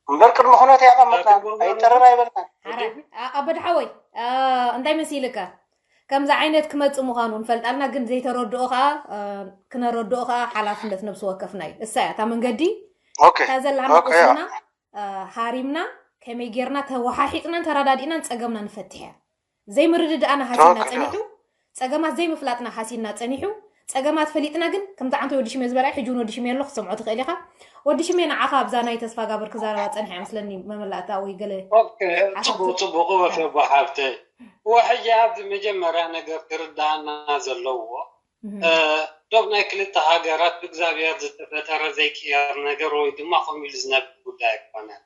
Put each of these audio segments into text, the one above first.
እምበር ቅድሚ ኩነት ኣየቐመጥናን፣ ኣይጠረር ኣይበልናን። ሓራይ ኣበድ ሓወይ፣ እንታይ መሲልካ? ከምዚ ዓይነት ክመጽእ ምዃኑ ንፈልጣልና፣ ግን ዘይተረድኦ ከዓ ክነረድኦ ከዓ ሓላፍነት ነብሲ ወከፍና እዩ። እሳ እያ እታ መንገዲ። እታ ዘላ መቕስና ሃሪምና ከመይ ጌርና ተወሓሒጥናን ተረዳዲእናን ጸገምና ንፈትሕ እያ። ዘይምርድዳእና ሃሲና ጸኒሑ፣ ጸገማት ዘይምፍላጥና ሃሲና ጸኒሑ፣ ጸገማት ፈሊጥና ግን ከምቲ ዓንተ ወዲ ሽሜ ዝበላ፣ ሕጂ እውን ወዲ ሽሜ ኣሎ ክትሰምዖ ትኽእል ኢኻ። ወዲ ሽሜ ንዓኻ ኣብዛ ናይ ተስፋ ጋብር ክዛረባ ጸኒሐ እያ መስለኒ መመላእታ ወይ ገለ ሓሳብ ጽቡቅ ጽቡቅ ወፈ ሓፍተይ። ወሕጂ ኣብዚ መጀመርያ ነገር ክርዳእና ዘለዎ ዶብ ናይ ክልተ ሃገራት ብእግዚኣብሔር ዝተፈጠረ ዘይቅየር ነገር ወይ ድማ ከምኡ ኢሉ ዝነብር ጉዳይ ኣይኮነን።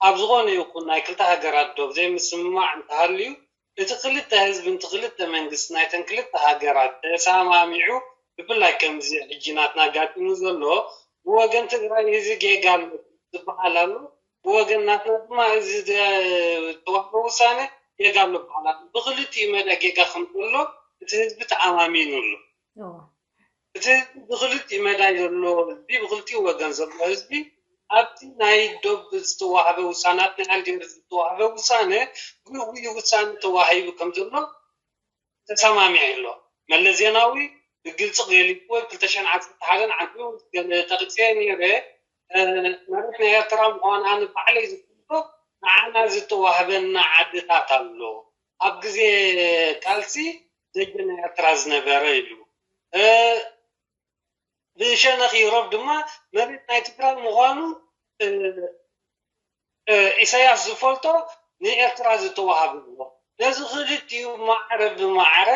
ኣብ ዝኾነ ይኹን ናይ ክልተ ሃገራት ዶብ ዘይምስምማዕ እንተሃልዩ እቲ ክልተ ህዝብን እቲ ክልተ መንግስቲ ናይተን ክልተ ሃገራት ተሰማሚዑ ብፍላይ ከምዚ ሕጂ ናትና ኣጋጢሙ ዘሎ ብወገን ትግራይ እዚ ጌጋ ኣሎ ዝበሃል ኣሎ፣ ብወገን ናትና ድማ እዚ ዝተዋህበ ውሳነ ጌጋ ኣሎ ዝበሃል ኣሎ። ብክልቲኡ መዳ ጌጋ ከም ዘሎ እቲ ህዝቢ ተኣማሚኑ ኣሎ። እቲ ህዝቢ ብክልቲኡ መዳይ ዘሎ ህዝቢ ብክልቲኡ ወገን ዘሎ ህዝቢ ኣብቲ ናይ ዶብ ዝተዋህበ ውሳናት ናይ ኣልጀርስ ዝተዋህበ ውሳነ ግጉይ ውሳነ ተዋሂቡ ከም ዘሎ ተሰማሚዑ ኣሎ። መለስ ዜናዊ ብግልፂ ገሊፅዎ ክልተ ሽሕን ዓሰርተ ሓደን ዓንተው ገለ ጠቂሰ ነይረ መሬት ናይ ኤርትራ ምኳኑ ኣነ ባዕለይ ዝፈልጦ ንዓና ዝተዋህበና ዓድታት ኣሎ ኣብ ግዜ ቃልሲ ደጀን ናይ ኤርትራ ዝነበረ ኢሉ ብሸነኽ ኢሮብ ድማ መሬት ናይ ትግራይ ምዃኑ ኢሳያስ ዝፈልጦ ንኤርትራ ዝተዋሃበ ኣሎ። ነዚ ክልቲኡ ማዕረ ብማዕረ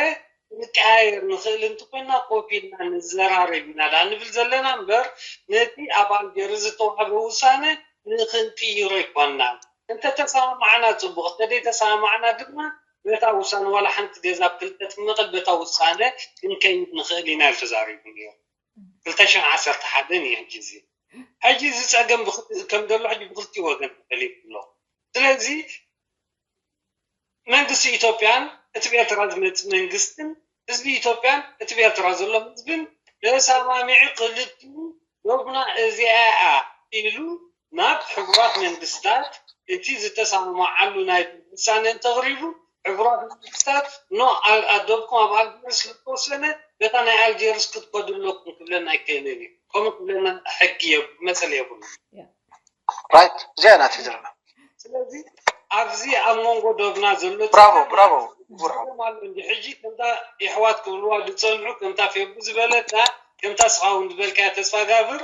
ክንቀያየር ንኽእል እንተኮይና ኮፍ ኢልና ንዘራረብ ኢና ዳ ንብል ዘለና እምበር ነቲ ኣብ ኣልጀርስ ዝተዋህበ ውሳነ ንኽንቅይሮ ኣይኮንናን። እንተተሰማማዕና ጽቡቕ፣ እንተደይተሰማማዕና ድማ በታ ውሳነ ዋላ ሓንቲ ገዛ ኣብ ክልተ ትመቐል በታ ውሳነ ክንከይድ ንኽእል ኢና ኢሉ ተዛሪቡ ነይሩ። ክልተ ሽሕን ዓሰርተ ሓደን እዩ ሕጂ እዚ ሕጂ እዚ ፀገም ከም ዘሎ ሕጂ ብክልቲኡ ወገን ተፈሊጡ ኣሎ። ስለዚ መንግስቲ ኢትዮጵያን እቲ ብኤርትራ ዝመፅእ መንግስትን ህዝቢ ኢትዮጵያን እቲ ብኤርትራ ዘሎ ህዝብን ተሰማሚዑ ክልቲኡ ዶብና እዚኣ እያ ኢሉ ናብ ሕቡራት መንግስታት እቲ ዝተሰማማዓሉ ናይ ውሳነ እንተቕሪቡ ሕቡራት መንግስታት ኖ ኣዶብኩም ኣብ ኣልጀርስ ዝተወሰነ በታ ናይ ኣልጀርስ ክትከዱ ኣለኩም ክብለና ኣይክእልን እዩ። ከምኡ ክብለና ሕጊ መሰል የብሉ። ራይት እዚኣ ናት ዝረና ስለዚ ኣብዚ ኣብ መንጎ ዶብና ዘሎ ብራቮ ብራቮ ብራቮ ኣሎ እንጂ ሕጂ ከምታ የሕዋት ክብልዋ ዝፀንሑ ከምታ ፌቡ ዝበለታ ከምታ ስኻውን ዝበልካያ ተስፋ ጋብር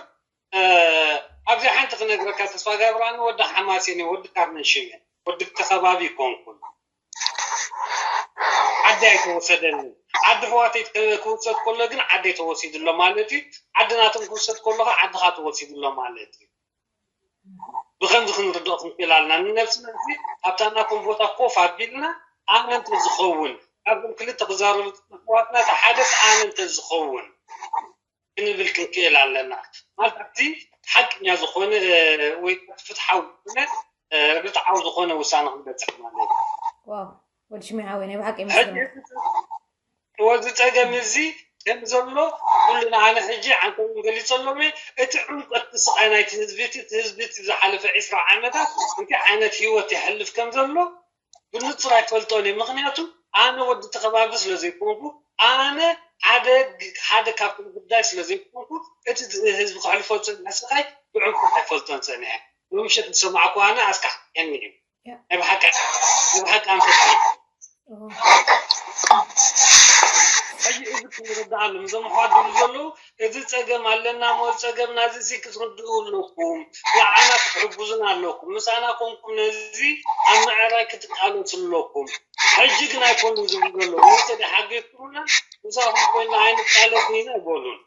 ኣብዚ ሓንቲ ክነግረካ ተስፋ ጋብር ኣነ ወዲ ሓማሴን ወዲ ካርነሽም ወዲ ተኸባቢ ይኮንኩን ዓዲ ኣይተወሰደኒ ዓዲ ሕዋተይ ክውሰድ ከሎ ግን ዓደይ ተወሲዱ ኣሎ ማለት እዩ ዓዲ ናቶም ክውሰድ ከሎ ከዓ ዓድኻ ተወሲዱ ኣሎ ማለት እዩ ብከምዚ ክንርድኦ ክንክእል ኣለና ንነብስና እዚ ኣብታ ናቶም ቦታ ኮፍ ኣቢልና ኣነ እንተዝኸውን ካብዞም ክልተ ክዛረቡ ኣሕዋትና እቲ ሓደ ኣነ እንተዝኸውን ክንብል ክንክእል ኣለና ማለት ኣብቲ ሓቅኛ ዝኾነ ወይ ፍትሓዊ ዝኾነ ርትዓዊ ዝኾነ ውሳነ ክንበፅሕ ማለት እዩ ወዲ ሽሜ ሓወይ ናይ ብሓቂ ይመስለኒ ወዚ ፀገም እዚ ከም ዘሎ ኩሉ ንዓነ ሕጂ ዓንተ እውን ገሊፀሎም እቲ ዕምቀት ስቃይ ናይቲ ህዝቢ እቲ ህዝቢ ዝሓለፈ ዕስራ ዓመታት እንታይ ዓይነት ሂወት ይሕልፍ ከም ዘሎ ብንፁር ኣይፈልጦን እዩ ምክንያቱ ኣነ ወዲ ተኸባቢ ስለ ዘይኮንኩ ኣነ ሓደ ሓደ ካብቶም ጉዳይ ስለ ዘይኮንኩ እቲ ህዝቢ ከሕልፎ ዝፀንሐ ስቃይ ብዕምቀት ኣይፈልጦን ፀኒሐ ብምሸት ዝሰማዕኩ ኣነ ኣስካሕክሐኒ እዩ ናይ ብሓቂ ናይ ብሓቂ ኣንፈት ሕጂ እዚ ክንርዳኣሉ እዞም ኣሕዋት ዝብሉ ዘለዉ እዚ ፀገም ኣለና ሞ ፀገምና እዚ ክትርድኡ ኣለኩም ንዓና ክትሕግዙን ኣለኩም ምሳና ኮንኩም ነዚ ኣብ ምዕራይ ክትቃለሱ ኣለኩም ሕጂ ግን ኣይኮኑን ዝብሉ ዘለዉ ነተ ሓገዝኩምና ምሳኹም ኮይና ኣይንቃለስን ኢና ኣይበሉን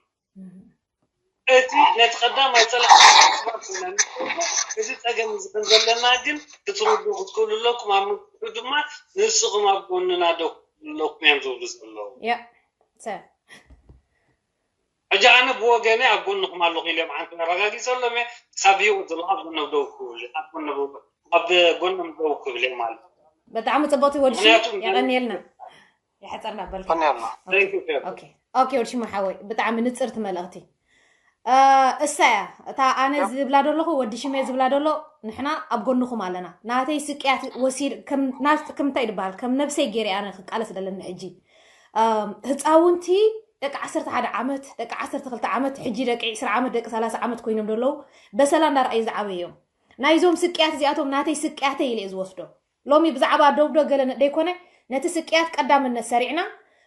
እቲ ነቲ ቀዳማይ ፀላእ ኣሕዋት ኮይና ንፈልጦ እዚ ፀገም እዚ ከም ዘለና ግን ክትርድኡ ክትክእሉ ኣለኩም ኣብ ምንቅሑ ድማ ንስኹም ኣብ ጎንና ደው ኣለኩም እዮም ዝብሉ ዘለዉ ያ ሰብ ሕጂ ኣነ ብወገነ ኣብ ጎንኹም ኣለኹ ኢለ መዓንቲ ኣረጋጊፀሎም እየ ክሳብ ህይወት ዘለኹ ኣብ ጎኖም ደው ክብል ኣብ ጎኖም ኣብ ጎኖም ደው ክብል እየ ማለት ብጣዕሚ ፅቡቅቲ ወዲ ሽሜ የቀንየልና የሕፀርና በልካ ቀንየልና ኦኬ ወዲ ሽሜ ሓወይ ብጣዕሚ ንፅርቲ መልእክቲ እሳ እያ እታ ኣነ ዝብላ ደለኹ፣ ወዲ ሽሜ ዝብላ ደሎ፣ ንሕና ኣብ ጎንኹም ኣለና። ናተይ ስቅያት ወሲድ ከም እንታይ ይድበሃል፣ ከም ነብሰይ ገይረ ኣነ ክቃለስ ደለኒ ሕጂ። ህፃውንቲ ደቂ ዓሰርተ ሓደ ዓመት፣ ደቂ ዓሰርተ ክልተ ዓመት፣ ሕጂ ደቂ ዕስራ ዓመት፣ ደቂ ሰላሳ ዓመት ኮይኖም ደለዉ፣ በሰላ እንዳረኣዩ ዝዓበዩ እዮም። ናይዞም ስቅያት እዚኣቶም ናተይ ስቅያተይ ኢለ እየ ዝወስዶ። ሎሚ ብዛዕባ ደብዶ ገለ ደይኮነ፣ ነቲ ስቅያት ቀዳምነት ሰሪዕና፣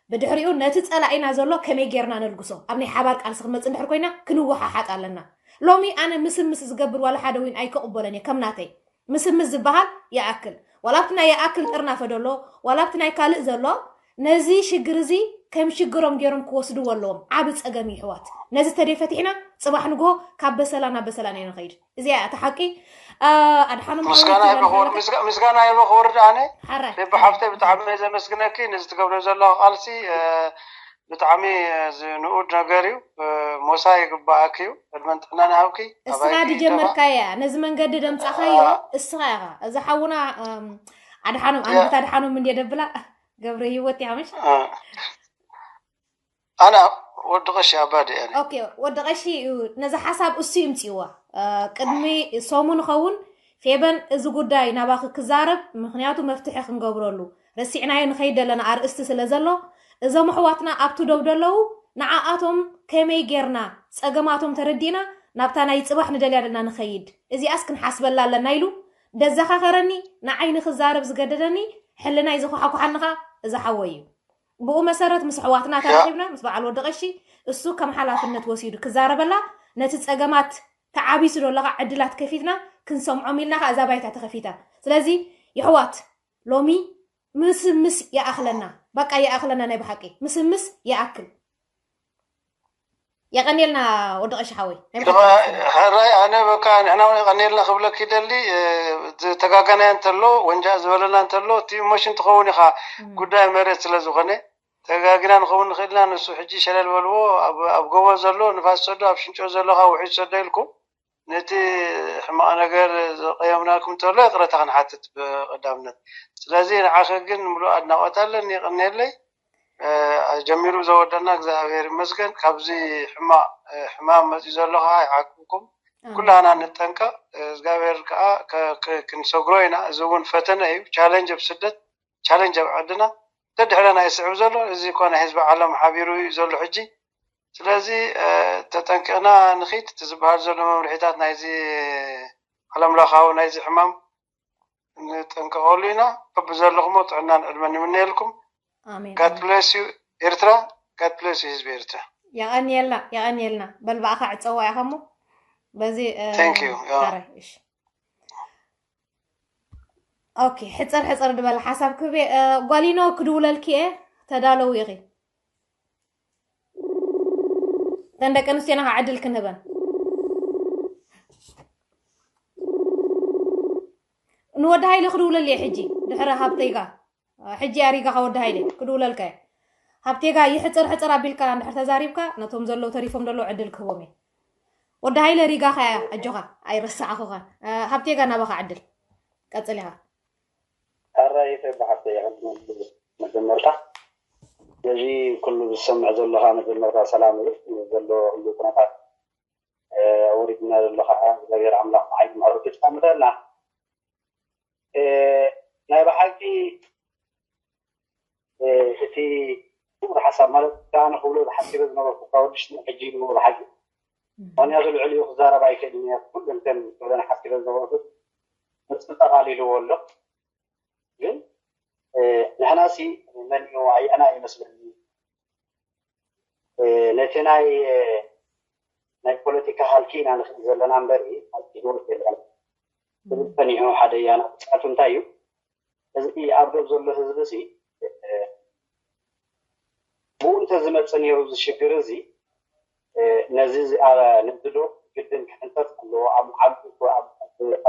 ብድሕሪኡ ነቲ ጸላኢና ዘሎ ከመይ ጌርና ነልግሶ፣ ኣብ ናይ ሓባር ቃልሲ ክንመጽእ እንድሕር ኮይና ክንወሓሓጥ ኣለና። ሎሚ ኣነ ምስምስ ዝገብር ዋላ ሓደ ዊን ኣይክቕበሎን እየ ከም ናተይ። ምስምስ ዝበሃል ይኣክል። ዋላ ኣብቲ ናይ ይኣክል ጥርናፈ ደሎ፣ ዋላ ኣብቲ ናይ ካልእ ዘሎ፣ ነዚ ሽግር እዚ ከም ሽግሮም ጌሮም ክወስድዎ ኣለዎም። ዓቢ ጸገም እዩ ኣሕዋት። ነዚ ተደይ ፈቲሕና ጽባሕ ንግሆ ካብ በሰላ ናብ በሰላ ኢና ንኸይድ። እዚኣ እያ እታ ሓቂ። ኣድሓኖም ምስጋና ይበኽወር ምስጋና ይበኽወር ኣነ ሓራይ ቤቢ ሓፍተ ብጣዕሚ እየ ዘመስግነኪ ነዚ ትገብረ ዘለኹ ቃልሲ። ብጣዕሚ እዚ ንኡድ ነገር እዩ። ሞሳ ይግባኣክ እዩ። ዕድመን ጥዕናን ይሃብኪ። እስኻ ድጀመርካያ ነዚ መንገዲ ደምጻኻዮ እስኻ ኢኻ። እዚ ሓውና ኣድሓኖም ኣንታ ኣድሓኖም እንዴ ደብላ ገብረ ህይወት ያምሽ ኣነ ወዲ ቀሺ ኣባዲ እየ። ኦኬ ወዲ ቀሺ እዩ ነዚ ሓሳብ እሱ ይምፅእዋ። ቅድሚ ሰሙን ኸውን ፌበን እዚ ጉዳይ ናባኺ ክዛረብ፣ ምኽንያቱ መፍትሒ ክንገብረሉ ረሲዕናዮ ንኸይድ ዘለና ኣርእስቲ ስለ ዘሎ፣ እዞም ኣሕዋትና ኣብቲ ደው ደለዉ ንዓኣቶም ከመይ ጌርና ጸገማቶም ተረዲእና ናብታ ናይ ጽባሕ ንደልያ ደልና ንኸይድ፣ እዚኣስ ክንሓስበላ ኣለና ኢሉ ደዘኻኸረኒ። ንዓይ ንኽዛረብ ዝገደደኒ ሕልናይ ዝኳሓኳሓኒ ኸኣ እዚ ሓወይ እዩ። ብኡ መሰረት ምስ ኣሕዋትና ተራኺብና ምስ በዓል ወዲ ቀሺ እሱ ከም ሓላፍነት ወሲዱ ክዛረበላ ነቲ ጸገማት ተዓቢሱ ደሎ ከዓ ዕድላት ከፊትና ክንሰምዖም ኢልና ከዓ እዛ ባይታ ተኸፊታ። ስለዚ የሕዋት ሎሚ ምስምስ ይኣኽለና፣ በቃ ይኣኽለና፣ ናይ ብሓቂ ምስምስ ይኣክል። የቐንየልና ወዲ ቀሺ ሓወይ ናይ ብሓቂ ሕራይ ኣነ በቃ ንሕና እውን የቐንየልና ክብለኪ ይደሊ። ዝተጋገናዮ እንተሎ ወንጃ ዝበለና እንተሎ እቲ ኢሞሽን ትኸውን ኢኻ ጉዳይ መሬት ስለ ዝኾነ ተጋጊና ንኸውን ንኽእል ኢና። ንሱ ሕጂ ሸለል በልዎ። ኣብ ጎቦ ዘሎ ንፋስ ሰዶ ኣብ ሽንጮ ዘሎ ከዓ ውሕጅ ሰዶ ኢልኩም ነቲ ሕማቕ ነገር ዘቐየምናልኩም እንተሎ ይቕረታ ክንሓትት ብቐዳምነት። ስለዚ ንዓኺ ግን ምሉእ ኣድናቖት ኣለኒ። የቐንየለይ። ጀሚሩ ዘወደና እግዚኣብሔር ይመስገን። ካብዚ ሕማቕ ሕማም መፂኡ ዘሎ ከዓ ይዓቅብኩም። ኩላና ንጠንቀቕ። እግዚኣብሔር ከዓ ክንሰግሮ ኢና። እዚ እውን ፈተነ እዩ። ቻለንጅ ኣብ ስደት፣ ቻለንጅ ኣብ ዓድና ደድሕረና ይስዕብ ዘሎ። እዚ እኳ ናይ ህዝቢ ዓለም ሓቢሩ እዩ ዘሎ ሕጂ። ስለዚ ተጠንቂቕና ንኺድ። እቲ ዝበሃል ዘሎ መምርሒታት ናይዚ ዓለም ለኻዊ ናይዚ ሕማም ንጠንቀቐሉ ኢና። በብዘለኹሞ ጥዕናን ዕድመን ይምነየልኩም። ኣሜን። God bless you ኤርትራ። God bless you ህዝቢ ኤርትራ። የቐንየልና የቐንየልና። በል ብኣኻ ዕፀዋ ኢኻ እሞ በዚ Thank you። ያ። ታራይ እሺ። ኦኬ ሕፅር ሕፅር ድበል ሓሳብ ክህብ እየ። ጓሊኖ ክድውለልኪ እየ ተዳለዊ ኢኺ። እተን ደቂ ኣንስትዮና ከዓ ዕድል ክንህበን ንወዲ ሃይለ ክድውለል እየ ሕጂ ድሕሪ ሃብተይጋ ሕጂ ኣሪጋኻ ወዲ ሃይለ ክድውለልካ እየ። ሃብቴጋ ይሕፅር ሕፅር ኣቢልካ እንድሕር ተዛሪብካ ነቶም ዘለዉ ተሪፎም ዘለዉ ዕድል ክህቦም እየ። ወዲ ሃይለ ሪጋኻ እያ ኣጆኻ ኣይረሳዕኹኻን። ሃብቴጋ ናባኻ ዕድል ቀፅል ኢኻ። ሕራይ ይፈ ብሓፍተ ይቐድመሉ መጀመርታ ነዚ ኩሉ ዝሰምዕ ዘለኻ መጀመርታ ሰላም እዩ ዘሎ ኩሉ ኩነታት ኣውሪድና ዘሎ ከዓ እግዚኣብሔር ኣምላኽ ብዓይኒ ምሕረቱ ይጠምተና። ናይ ብሓቂ እቲ ክቡር ሓሳብ ማለት ኣነ ክብሎ ዝሓሲበ ዝነበርኩ ካብ ወዲ ሽሙ ሕጂ ይብልዎ ብሓቂ ምክንያቱ ልዕሊኡ ክዛረብ ኣይክእልን እየ ኩለን ከን ክብለን ሓሲበ ዝነበርኩ ንሱ ጠቓሊልዎ ኣሎ። ግን ንሕናሲ መን እዩ ኣያና ይመስለኒ ነቲ ናይ ናይ ፖለቲካ ሃልኪ ኢና ንኽእል ዘለና እምበር ሃልኪ ህይወት የለን። ክብል ጸኒሑ ሓደ እያና ብፅዓቱ እንታይ እዩ እዚ ኣብ ዶብ ዘሎ ህዝቢ እዚ ብኡ እንተዝመፅእ ነይሩ እዚ ሽግር እዚ ነዚ ነዚ ዶ ግድን ክሕንተት ኣለዎ ኣብ ዓዱ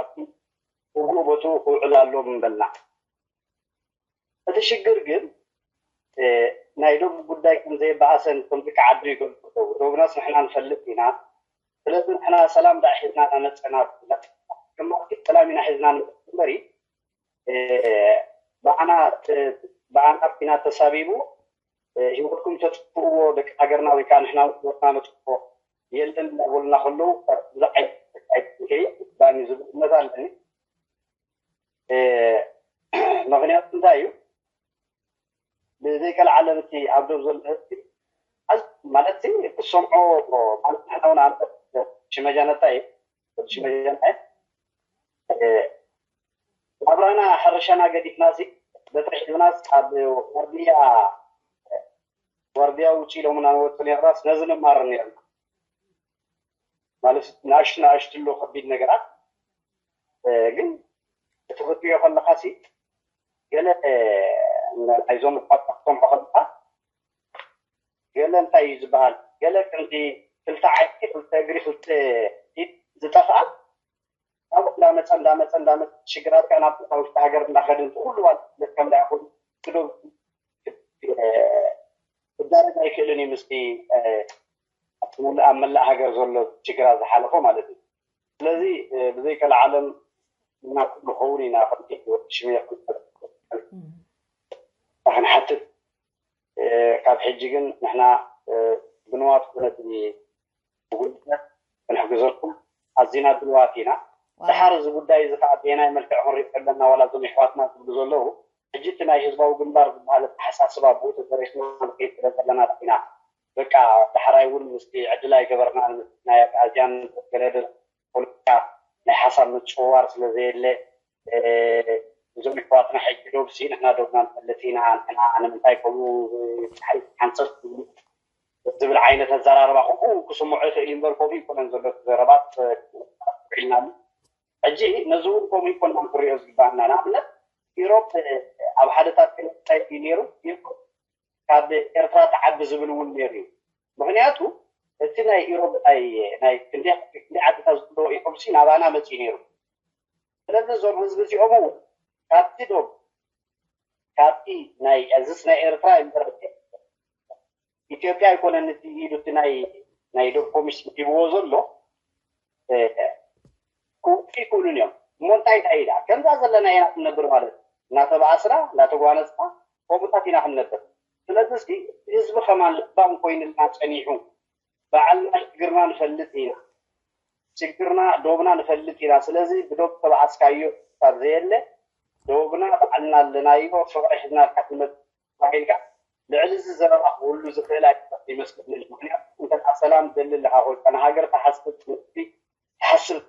ኣብቲ ውጉእ ቦትኡ ክውዕል ኣለዎ ምበልና እቲ ሽግር ግን ናይ ዶብ ጉዳይ ከም ዘይበኣሰን ከም ልክዕ ዓዱ ይገልፁ ኣለዉ። ዶብናስ ንሕና ንፈልጥ ኢና። ስለዚ ንሕና ሰላም ደኣ ሒዝና እናመፀና ግንባር ሰላም ኢና ሒዝና ንመፅእ እምበሪ ብኣና ብኣና ኩናት ተሳቢቡ ህይወትኩም ተጥፍእዎ ደቂ ሃገርና ወይ ከዓ ንሕና ህይወትና ነጥፍኦ የለን እናበሉና ከለዉ፣ ብዙሕ ዓይነት ኣይትንከይ ባኒ ዝብል እምነት ኣለኒ። እ፣ ምኽንያቱ እንታይ እዩ? ብዘይቀልዓለም እቲ ኣብ ዶብ ዘሎ ህዝቢ፣ ኣዝ-፣ ማለት እቲ ክሰምዖ፣ ማለት ንሕና እውን ኣንተ ሽመጃነታ እዩ፣ ሽመጃነታ እዩ። እ፣ ናብራና ሕርሻና ገዲፍናሲ፣ በትሪ ሒዝናስ ኣብ ዋርድያ፣ ዋርድያ ውጭ ኢሎምና ንወፁ ነርናስ ነዚ ንማር ነርና። ማለት ንኣሽቱ ንኣሽቱ ኣሎ ከቢድ ነገራት፣ እ፣ ግን እቲ ክትሪኦ ከለኻሲ ገለ፣ እ፣ ናይዞም እኳ ክትሰምዖ ከለኻ፣ ገለ እንታይ እዩ ዝበሃል? ገለ ከምቲ ክልተ ዓይኒ፣ ክልተ እግሪ፣ ክልተ ኢድ ዝጠፍኣ፣ ካብኡ እንዳመፀ፣ እንዳመፀ፣ እንዳመፀ፣ ሽግራትካ ናብ ውሽጢ ሃገር እንዳኸደ፣ እቲ ኩሉ ዋላ ስደት ከም እንዳይኹን፣ ክዶ-፣ እ፣ ክዳረግ ኣይክእልን እዩ ምስቲ፣ እ፣ ኣብቲ ሙሉእ፣ ኣብ መላእ ሃገር ዘሎ ሽግራት ዝሓለፎ ማለት እዩ። ስለዚ፣ እ፣ ብዘይቀልዓለም እና ክኸውን ኢና፣ ከምቲ ወዲ ሽሜ ክንሓትት። እ፣ ካብ ሕጂ ግን ንሕና፣ እ፣ ብንዋት ኮነ ብጉልበት ክንሕግዘኩም ኣዚና ድልዋት ኢና። ዋው። ደሓር እዚ ጉዳይ እዚ ከዓ ብየናይ መልክዕ ክንሪኦ ከለና፣ ዋላ እዞም የሕዋትና ዝብሉ ዘለዉ፣ ሕጂ እቲ ናይ ህዝባዊ ግንባር ዝበሃል ኣተሓሳስባ ብኡ ተደሪኽና ንኸይድ ስለ ዘለና ኢና። በቃ፣ ዳሕራይ እውን ምስቲ ዕድል ኣይገበርናን፣ ምስ ናይ ኣግኣዝያን ገለ ገለ ፖለቲካ ናይ ሓሳብ ምጽውዋር ስለ ዘየለ፣ እ፣ እዞም ኣሕዋትና ሕጂ ዶብሲ ንሕና ዶብና ንፈልጥ ኢና፣ ንሕና ንምንታይ ከምኡ ሓንፀት ዝብል ዓይነት ኣዘራርባ ከምኡ ክስምዖ ይኽእል እዩ እምበር፣ ከምኡ ይኮነን ዘሎ እቲ ዘረባት፣ እ፣ ውዒልናሉ። ሕጂ ነዚ እውን ከምኡ ይኮና ክንሪኦ ዝግባኣና። ንኣብነት ኢሮብ፣ እ፣ ኣብ ሓደታት እንታይ እዩ ነይሩ? ኢሮብ ካብ ኤርትራ ትዓቢ ዝብል እውን ነይሩ እዩ። ምኽንያቱ እቲ ናይ ኢሮብ ናይ፣ ናይ ክንደይ፣ ክንደይ ዓድታት ዘለዎ ኢሮብሲ ናባና መፅኡ ነይሩ። ስለዚ እዞም ህዝቢ እዚኦም እውን ካብቲ ዶብ፣ ካብቲ ናይ እዝስ ናይ ኤርትራ እምበር ኢትዮጵያ ኣይኮነን እቲ ኢሉ እቲ ናይ፣ ናይ ዶብ ኮሚሽን ሂብዎ ዘሎ፣ እ፣ ክውጡ ይክእሉን እዮም። እሞ እንታይ እንታይ ኢላ? ከምዛ ዘለና ኢና ክንነብር ማለት እዩ። እናተባኣስና፣ እናተጓነፅና፣ ከምኡታት ኢና ክንነብር። ስለዚ እስኪ ህዝቢ ከማን ለባም ኮይንልና ፀኒሑ፣ ባዕልና ሽግርና ንፈልጥ ኢና። ሽግርና ዶብና ንፈልጥ ኢና። ስለዚ ብዶብ ተባኣስካዮ ካብ ዘየለ፣ ዶብና ባዕልና ኣለናዮ፣ ፍቕሪ ሒዝናልካ ክንመጽእ ተባሂልካ፣ ልዕሊ እዚ ዘረባ ክህሉ ዝኽእል ኣይመስለንን። ምኽንያቱ እንተ ደኣ ሰላም ትደሊ ኣለኻ ኮይንካ፣ ንሃገር ትሓስብ ትምህርቲ ትሓስብ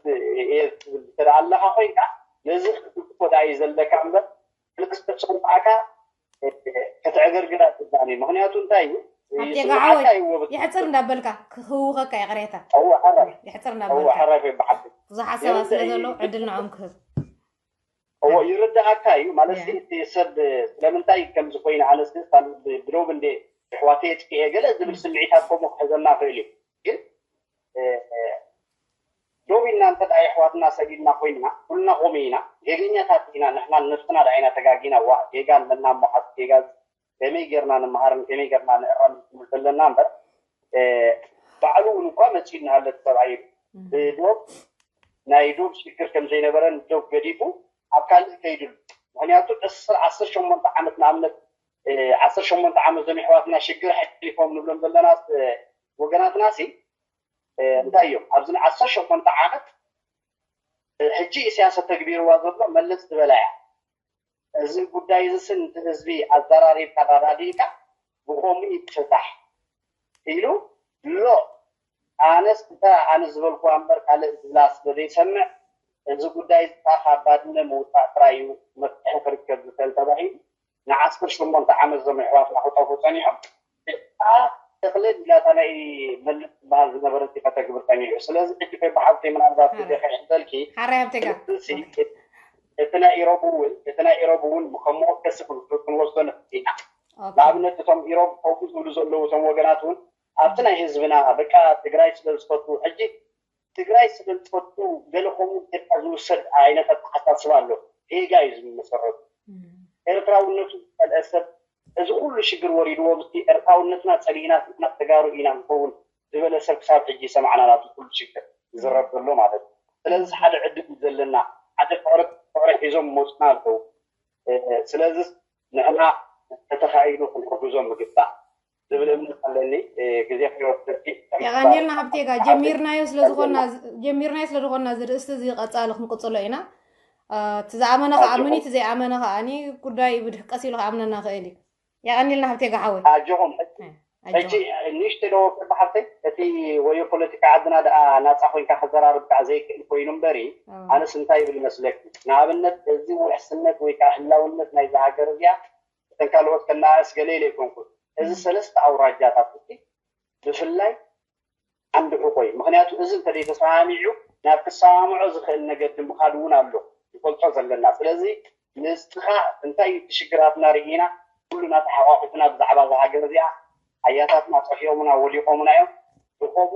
እየ ትብል እንተ ደኣ ኣለኻ ኮይንካ፣ ነዚ ክትግፎ ደኣ እዩ ዘለካ እምበር፣ ክልተ ሰው ከኣ ከተዕገርግር ኣይግባእን እዩ። ምኽንያቱ እንታይ እዩ? ኣቴጋ ይስምዓካ ሓወይ፣ እዩ ወብት-፣ የሕጽር እንዳበልካ ክህውኸካ ይቕሬታ። እወ፣ ሓራይ። የሕጽር እወ፣ እንዳበልካ። ሓራይ ይበሓል። ብዙሓት ሰባት ስለ የርድእ ዘለዉ እዩ። ዕድል ንዖም ክህብ። እዎ፣ ይርድኣካ እዩ ማለት ያ። እቲ ሰብ ስለምንታይ ከም ዝኾይነ፣ ኣነ ስለ ብዶብ እንደ ኣሕዋተይ የጥፍኤ ገለ ዝብል ስምዒታት ከምኡ ክሕዘና ይኽእል እዩ። ግን፣ እ፣ እ፣ ዶብ ኢልና እንተ ደኣ ኣሕዋትና ሰዲድና ኮይንና፣ ኩልና ከምኡ ኢና፣ ጌገኛታት ኢና፣ ንሕና ንነብስና ደኣ ኢና ተጋጊና፣ ዋ፣ ጌጋ ኣለና እሞ፣ ሓንቲ ጌጋ ከመይ ጌርና ንምሃርን ከመይ ጌርና ንእረም ክንብል ዘለና እምበር፣ እ፣ ባዕሉ እውን እኳ መጺኡ እናሃለ እቲ ሰብኣይ እዩ። እም። ብዶብ ናይ ዶብ ሽግር ከም ዘይነበረን ዶብ ገዲፉ ኣብ ካልእ ከይድሉ። ምኽንያቱ ዕስራ፣ ዓሰርተ ሸሞንተ ዓመት ንኣብነት፣ እ፣ ዓሰርተ ሸሞንተ ዓመት እዞም ኣሕዋትና ሽግር ኣሕሊፎም ንብሎም ዘለና፣ እ፣ ወገናትናሲ፣ እ፣ እንታይ እዮም? ኣብዚ ን ዓሰርተ ሸሞንተ ዓመት፣ እ፣ ሕጂ ኢሳያስ ኣተግቢርዋ ዘሎ መለስ ዝበላ እያ። እዚ ጉዳይ እዚ ስን ህዝቢ ኣዘራሪብካ ኣረዳዲእካ ብኸምኡ ይፍታሕ ኢሉ ኣሎ። ኣነስ እታ ኣነ ዝበልኩዋ እምበር ካልእ ዝብላ ስለ ዘይሰምዕ፣ እዚ ጉዳይ እዚ ከዓ ካብ ባድመ ምውፃእ ጥራይ እዩ መፍትሒ ክርከብ ዝኽእል ተባሂሉ ንዓሰርተ ሸሞንተ ዓመት እዞም ኣሕዋትና ክጠፍኡ ፀኒሖም። እታ ተኽለ ዲላታ ናይ መልስ ዝበሃል ዝነበረ እቲ ከተግብር ፀኒሑ። ስለዚ ሕጂ ኮይን ብሓብተይ ምናልባት ግዜ ከይሕዘልኪ፣ ሓራይ ሃብቴጋ። እዚ እቲ ናይ ኢሮብ እውን፣ እቲ ናይ ኢሮብ እውን ከም መወከሲ ክን-፣ ክንወስዶ ንኽእል ኢና። ኦኬ። ንኣብነት እቶም ኢሮብ ከምኡ ዝብሉ ዘለዉ እቶም ወገናት እውን ኣብቲ ናይ ህዝብና በቃ ትግራይ ስለ ዝፈቱ፣ ሕጂ ትግራይ ስለ ዝፈቱ ገለ ከምኡ ጌርካ ዝውሰድ ዓይነት ኣተሓሳስባ ኣሎ። ጌጋ እዩ ዝመሰረቱ። እም። ኤርትራውነቱ ዝጸልአ ሰብ እዚ ኩሉ ሽግር ወሪድዎ ምስቲ ኤርትራውነትና ጸሊእና ንሕና ተጋሩ ኢና ንኸውን ዝበለ ሰብ ክሳብ ሕጂ ይሰማዕና ናብዚ ኩሉ ሽግር ዝዝረብ ዘሎ ማለት እዩ። ስለዚ ሓደ ዕድል እዩ ዘለና። ሓደ ፍቕሪ፣ ፍቕሪ ሒዞም መጹና ኣለዉ። እ፣ ስለዚ ንሕና ተተኻኢሉ ክንሕግዞም ምግባእ ዝብል እምነት ኣለኒ። እ፣ ግዜ ከይወስደኪ ዳንኤልና ሃብቴጋ፣ ጀሚርናዮ ስለ ዝኾንና፣ ጀሚርናዮ ስለ ዝኾንና፣ እዚ ርእስቲ እዚ ቀጻሊ ክንቅጽሎ ኢና። እ፣ እቲ ዝኣመነ ክኣምን እዩ፣ እቲ ዘይኣመነ ከኣኒ ጉዳይ እዩ፣ ብድሕ ቀስ ኢሉ ክኣምነና ክእል እዩ። የቐንየልና ሃብቴጋ ሓወይ። ኣጆኹም። ሕጂ፣ እ፣ ኣጆኹም። ሕጂ ንእሽተይ ዶ ክብል ሓፍተይ፣ እቲ ወዮ ፖለቲካ ዓድና ደኣ ናጻ ኮይንካ ክዘራርብ ከዓ ዘይክእል ኮይኑ እምበሪ፣ እ። ኣነስ እንታይ ይብል መስለኪ? ንኣብነት፣ እዚ ውሕስነት ወይ ከዓ ህላውነት ናይዛ ሃገር እዚኣ እተን ካልኦት ከነኣእስ ገለ ኢለ ኣይኮንኩን። እዚ ም። ሰለስተ ኣውራጃታት እቲ ብፍላይ ዓንዲ ሕቆ እዩ። ምኽንያቱ እዚ እንተዘይተሰማሚዑ ናብ ክሰማምዖ ዝኽእል መገዲ ምኻድ እውን ኣሎ፣ ይፈልጦ ዘለና። ስለዚ ንስኻ እንታይ እዩ እቲ ሽግራትና ርኢና፣ ኩሉና ተሓቋቂፍና ብዛዕባ እዛ ሃገር እዚኣ ኣያታትና ጸፊኦምና ወዲቖምና እዮም። ብኸምኡ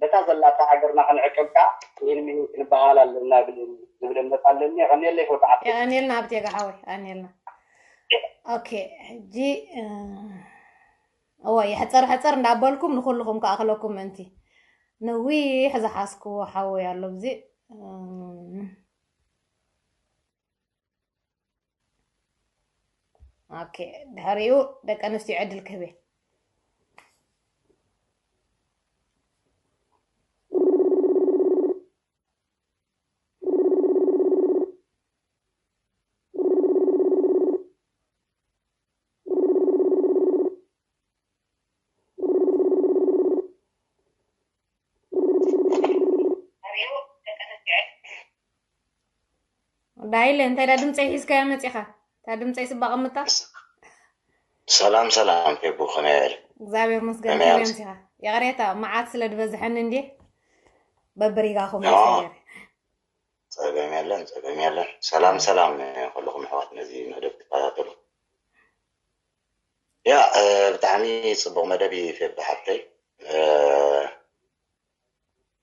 በታ ዘላታ ሃገርና ክንዕቅብ ከኣ ይህን ምሂን ክንበሃል ኣለና ብል-፣ ዝብል እምነት ኣለኒ። የቐንየለይ ፎቶ ዓርከይ። የቐንየልና ሃብቴጋ ሓወይ፣ የቐንየልና። ኦኬ፣ ሕጂ፣ እ፣ እወ፣ ይሕጸር ሕጸር እንዳበልኩም ንኹልኹም ክኣኽለኩም ምእንቲ። ነዊሕ ዝሓዝክዎ ሓወይ ኣሎ ኣብዚ። እም፣ ኦኬ፣ ድሕሪኡ ደቂ ኣንስትዮ ዕድል ክህብ እየ። ዳይለ፣ እንታይ ዳ ድምፀይ ሒዝካዮ መፂኻ? እታ ድምፀይ ስባ ቀምጣ። ሰላም፣ ሰላም፣ ፌቡ፣ ከመይ ኣለ? እግዚኣብሔር ይመስገን፣ ከመይ ከመይ ኣምሲ-? ኣምሲኻ? ይቕሬታ፣ መዓት ስለ ዝበዝሐኒ እንድየ። በብሪጋኹም ኖ። ይሰገር። ጸገም የለን፣ ጸገም የለን። ሰላም፣ እ። ሰላም፣ ኩልኹም ኣሕዋት ነዚ መደብ ትከታተሉ። ያ፣ እ፣ ብጣዕሚ ጽቡቕ መደብ እዩ፣ ፌቡ ሓፍተይ። እ፣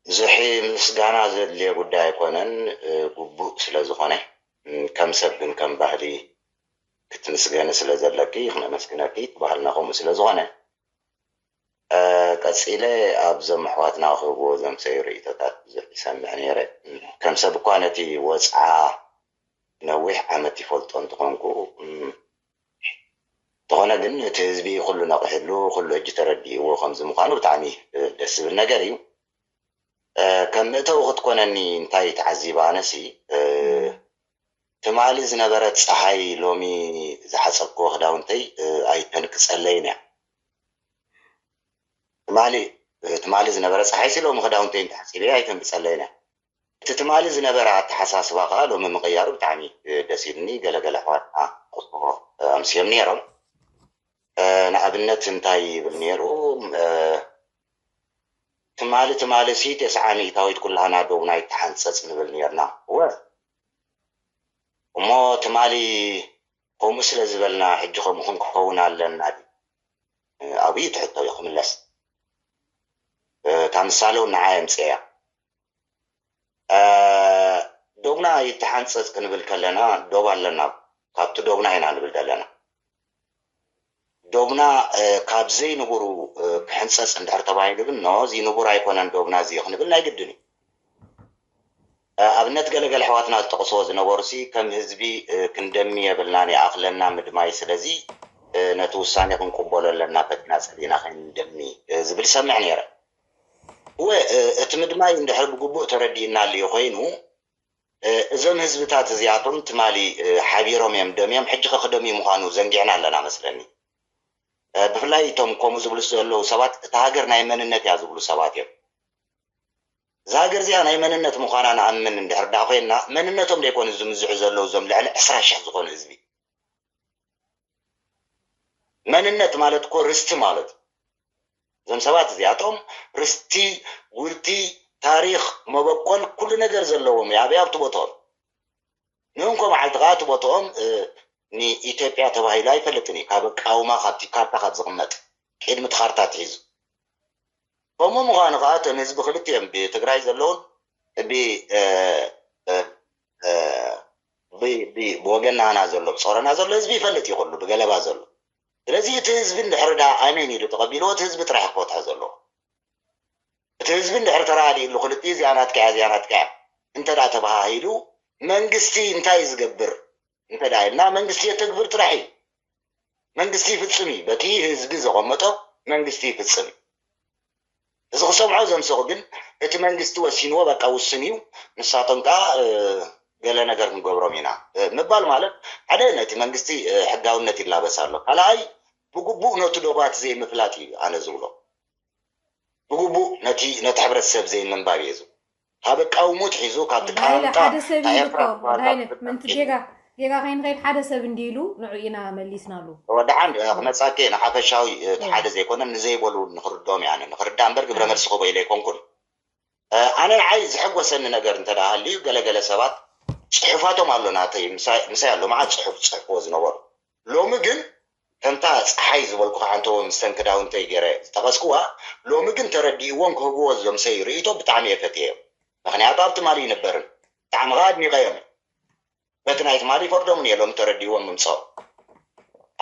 ብዙሕ ምስጋና ዘድልዮ ጉዳይ ኣይኮነን፣ እ፣ ግቡእ ስለ ዝኾነ፣ እ፣ ከም ሰብ ግን ከም ባህሊ ክትምስገኒ ስለ ዘለኪ ክነመስግነኪ፣ እቲ ባህልና ከምኡ ስለ ዝኾነ። እ፣ ቀጺለ ኣብዞም ኣሕዋትና ክህብዎ ዘምሰዩ ርእይቶታት ብዙሕ ይሰምዕ ነይረ። ከም ሰብ እኳ ነቲ ወጽዓ ነዊሕ ዓመት ይፈልጦ እንተኾንኩ፣ እ፣ እንተኾነ ግን እቲ ህዝቢ ኩሉ ነቒሕሉ፣ ኩሉ ሕጂ ተረዲእዎ ከምዚ ምዃኑ ብጣዕሚ፣ እ፣ ደስ ዝብል ነገር እዩ። እ፣ ከም መእተዊ ክትኮነኒ እንታይ ተዓዚበ ኣነሲ፣ እ፣ ትማሊ ዝነበረት ጸሓይ ሎሚ ዝሓጸብክዎ ክዳውንተይ፣ እ፣ ኣይተንቅጸለይን እያ። ትማሊ፣ እ፣ ትማሊ ዝነበረ ጸሓይሲ ሎሚ ክዳውንተይ እንተሓጺበ ኣይተንቅጸለይን እያ። እቲ ትማሊ ዝነበረ ኣተሓሳስባ ከኣ ሎሚ ምቕያሩ ብጣዕሚ፣ እ፣ ደስ ኢሉኒ። ገለ ገለ ኣሕዋትና ክጽብቑ፣ እ፣ ኣምስዮም ነይሮም። እ፣ ንኣብነት እንታይ ይብል ነይሩ? እ፣ ትማሊ፣ ትማሊ ሲ ተስዓ ሚእታዊት ኩላህና ዶብና ይተሓንጸጽ ንብል ነይርና። እወ። እሞ ትማሊ ከምኡ ስለ ዝበልና ሕጂ ከምኡ ክንከውን ኣለና ድዩ? እ፣ ኣብኡ እዩ እቲ ሕቶ እዩ ክምለስ። እ፣ እታ ምሳሌ እውን ንዓይ ኣምጽኤያ። እ፣ ዶብና ይተሓንጸጽ ክንብል ከለና ዶብ ኣለና። ካብቲ ዶብና ኢና ንብል ዘለና። ዶብና፣ እ፣ ካብ ዘይንቡሩ፣ እ፣ ክሕንጸጽ እንድሕር ተባሂሉ ግን፣ ኖ፣ እዚ ንቡር ኣይኮነን ዶብና እዚ ክንብል ናይ ግድን እዩ። እ፣ ኣብነት ገለገለ ኣሕዋትና ዝጠቕስዎ ዝነበሩሲ፣ ከም ህዝቢ፣ እ፣ ክንደሚ የብልናን፣ ይኣኽለና ምድማይ። ስለዚ፣ እ፣ ነቲ ውሳኔ ክንቅበሎ ኣለና፣ ፈቲና ጸሊእና ከይንደሚ፣ እ፣ ዝብል ሰምዕ ነይረ። እወ፣ እ፣ እቲ ምድማይ እንድሕር ብግቡእ ተረዲእናሉ ኮይኑ፣ እ፣ እዞም ህዝብታት እዚኣቶም ትማሊ፣ እ፣ ሓቢሮም እዮም ደምዮም፣ ሕጂ ከ ክደምዩ ምዃኑ ዘንጊዕና ኣለና መስለኒ። እ፣ ብፍላይ እቶም ከምኡ ዝብሉ ዘለዉ ሰባት፣ እታ ሃገር ናይ መንነት እያ ዝብሉ ሰባት እዮም። እዛ ሃገር እዚኣ ናይ መንነት ምዃና ንኣምን እንድሕር ደኣ ኮይንና፣ መንነቶም ደይኮኑ ዝምዝሑ ዘለዉ እዞም ልዕሊ ዕስራ ሽሕ ዝኾኑ ህዝቢ። መንነት ማለት እኮ ርስቲ ማለት እዩ። እዞም ሰባት እዚኣቶም ርስቲ፣ ጉልቲ፣ ታሪኽ፣ መበቆል፣ ኩሉ ነገር ዘለዎም እዩ። ኣበይ? ኣብቲ ቦትኦም። ንእንኮ መዓልቲ ከኣ እቲ ቦትኦም፣ እ፣ ንኢትዮጵያ ተባሂሉ ኣይፈልጥን እዩ። ካብ ኣቃውማ፣ ካብቲ ካርታ ካብ ዝቕመጥ፣ ቅድሚ እቲ ካርታ ኣትሒዙ። ከምኡ ምዃኑ ከኣ እቶም ህዝቢ ክልቲኦም ብትግራይ ዘለውን ብ-፣ እ፣ እ፣ እ፣ ብ-፣ ብ-፣ ብወገናና ዘሎ፣ ብጾረና ዘሎ ህዝቢ ይፈልጥ እዩ ኩሉ፣ ብገለባ ዘሎ። ስለዚ እቲ ህዝቢ እንድሕር ደኣ ኣሜን ኢሉ ተቐቢልዎ፣ እቲ ህዝቢ ጥራሕ ክፈትሖ ዘለዎ። እቲ ህዝቢ እንድሕር ተረዳዲእሉ፣ ክልቲኡ እዚኣ ናትካ እያ፣ እዚኣ ናትካ እያ እንተ ደኣ ተበሃሂሉ፣ መንግስቲ እንታይ እዩ ዝገብር እንተ ደኣ ኢልና፣ መንግስቲ የተግብር ጥራሕ እዩ። መንግስቲ ይፍጽም እዩ። በቲ ህዝቢ ዘቐመጦ መንግስቲ ይፍጽም እዩ። እዚ ክሰምዖ ዘምሰኹ ግን እቲ መንግስቲ ወሲንዎ በቃ ውስን እዩ፣ ንሳቶም ከዓ ገለ ነገር ክንገብሮም ኢና ምባል ማለት ሓደ ነቲ መንግስቲ ሕጋውነት ይላበስ ኣሎ። ካልኣይ ብግቡእ ነቲ ዶባት ዘይምፍላጥ እዩ ኣነ ዝብሎ። ብግቡእ ነቲ ነቲ ሕብረተሰብ ዘይምንባብ እየ ዝብሎ። ካብ ኣቃውሙት ሒዙ ካብቲ ቃምጣ ሓደ ሰብ ኢሉ እኮ ወዳይለ ምንቲ ጌጋ ጌጋ ከይንኸይድ ሓደ ሰብ እንዲ ኢሉ ንዑ ኢና መሊስናሉ። ወድሓን ክመፃከ ንሓፈሻዊ እቲ ሓደ ዘይኮነ ንዘይበሉ ንክርድኦም እያ ንክርዳ እምበር ግብረ መልሲ ክቦ ኢለ ኣይኮንኩን። ኣነ ንዓይ ዝሕጎሰኒ ነገር እንተ ደኣ ሃልዩ ገለገለ ሰባት ፅሑፋቶም ኣሎ ናተይ ምሳይ ኣሎ መዓት ፅሑፍ ዝፅሕፍዎ ዝነበሩ ሎሚ ግን ከምታ ፀሓይ ዝበልኩ ከዓ እንተዎ ምስተን ክዳውንተይ ገይረ ዝጠቐስኩዋ ሎሚ ግን ተረዲእዎም ክህብዎ ዘምሰይ ርእይቶ ብጣዕሚ እየ ፈትየዮ። ምክንያቱ ኣብ ትማሊ ይንበርን ብጣዕሚ ከዓ ኣድኒቐዮም እየ። በቲ ናይ ትማሊ ይፈርዶምን እየ ሎሚ ተረዲእዎም ምምፅኦም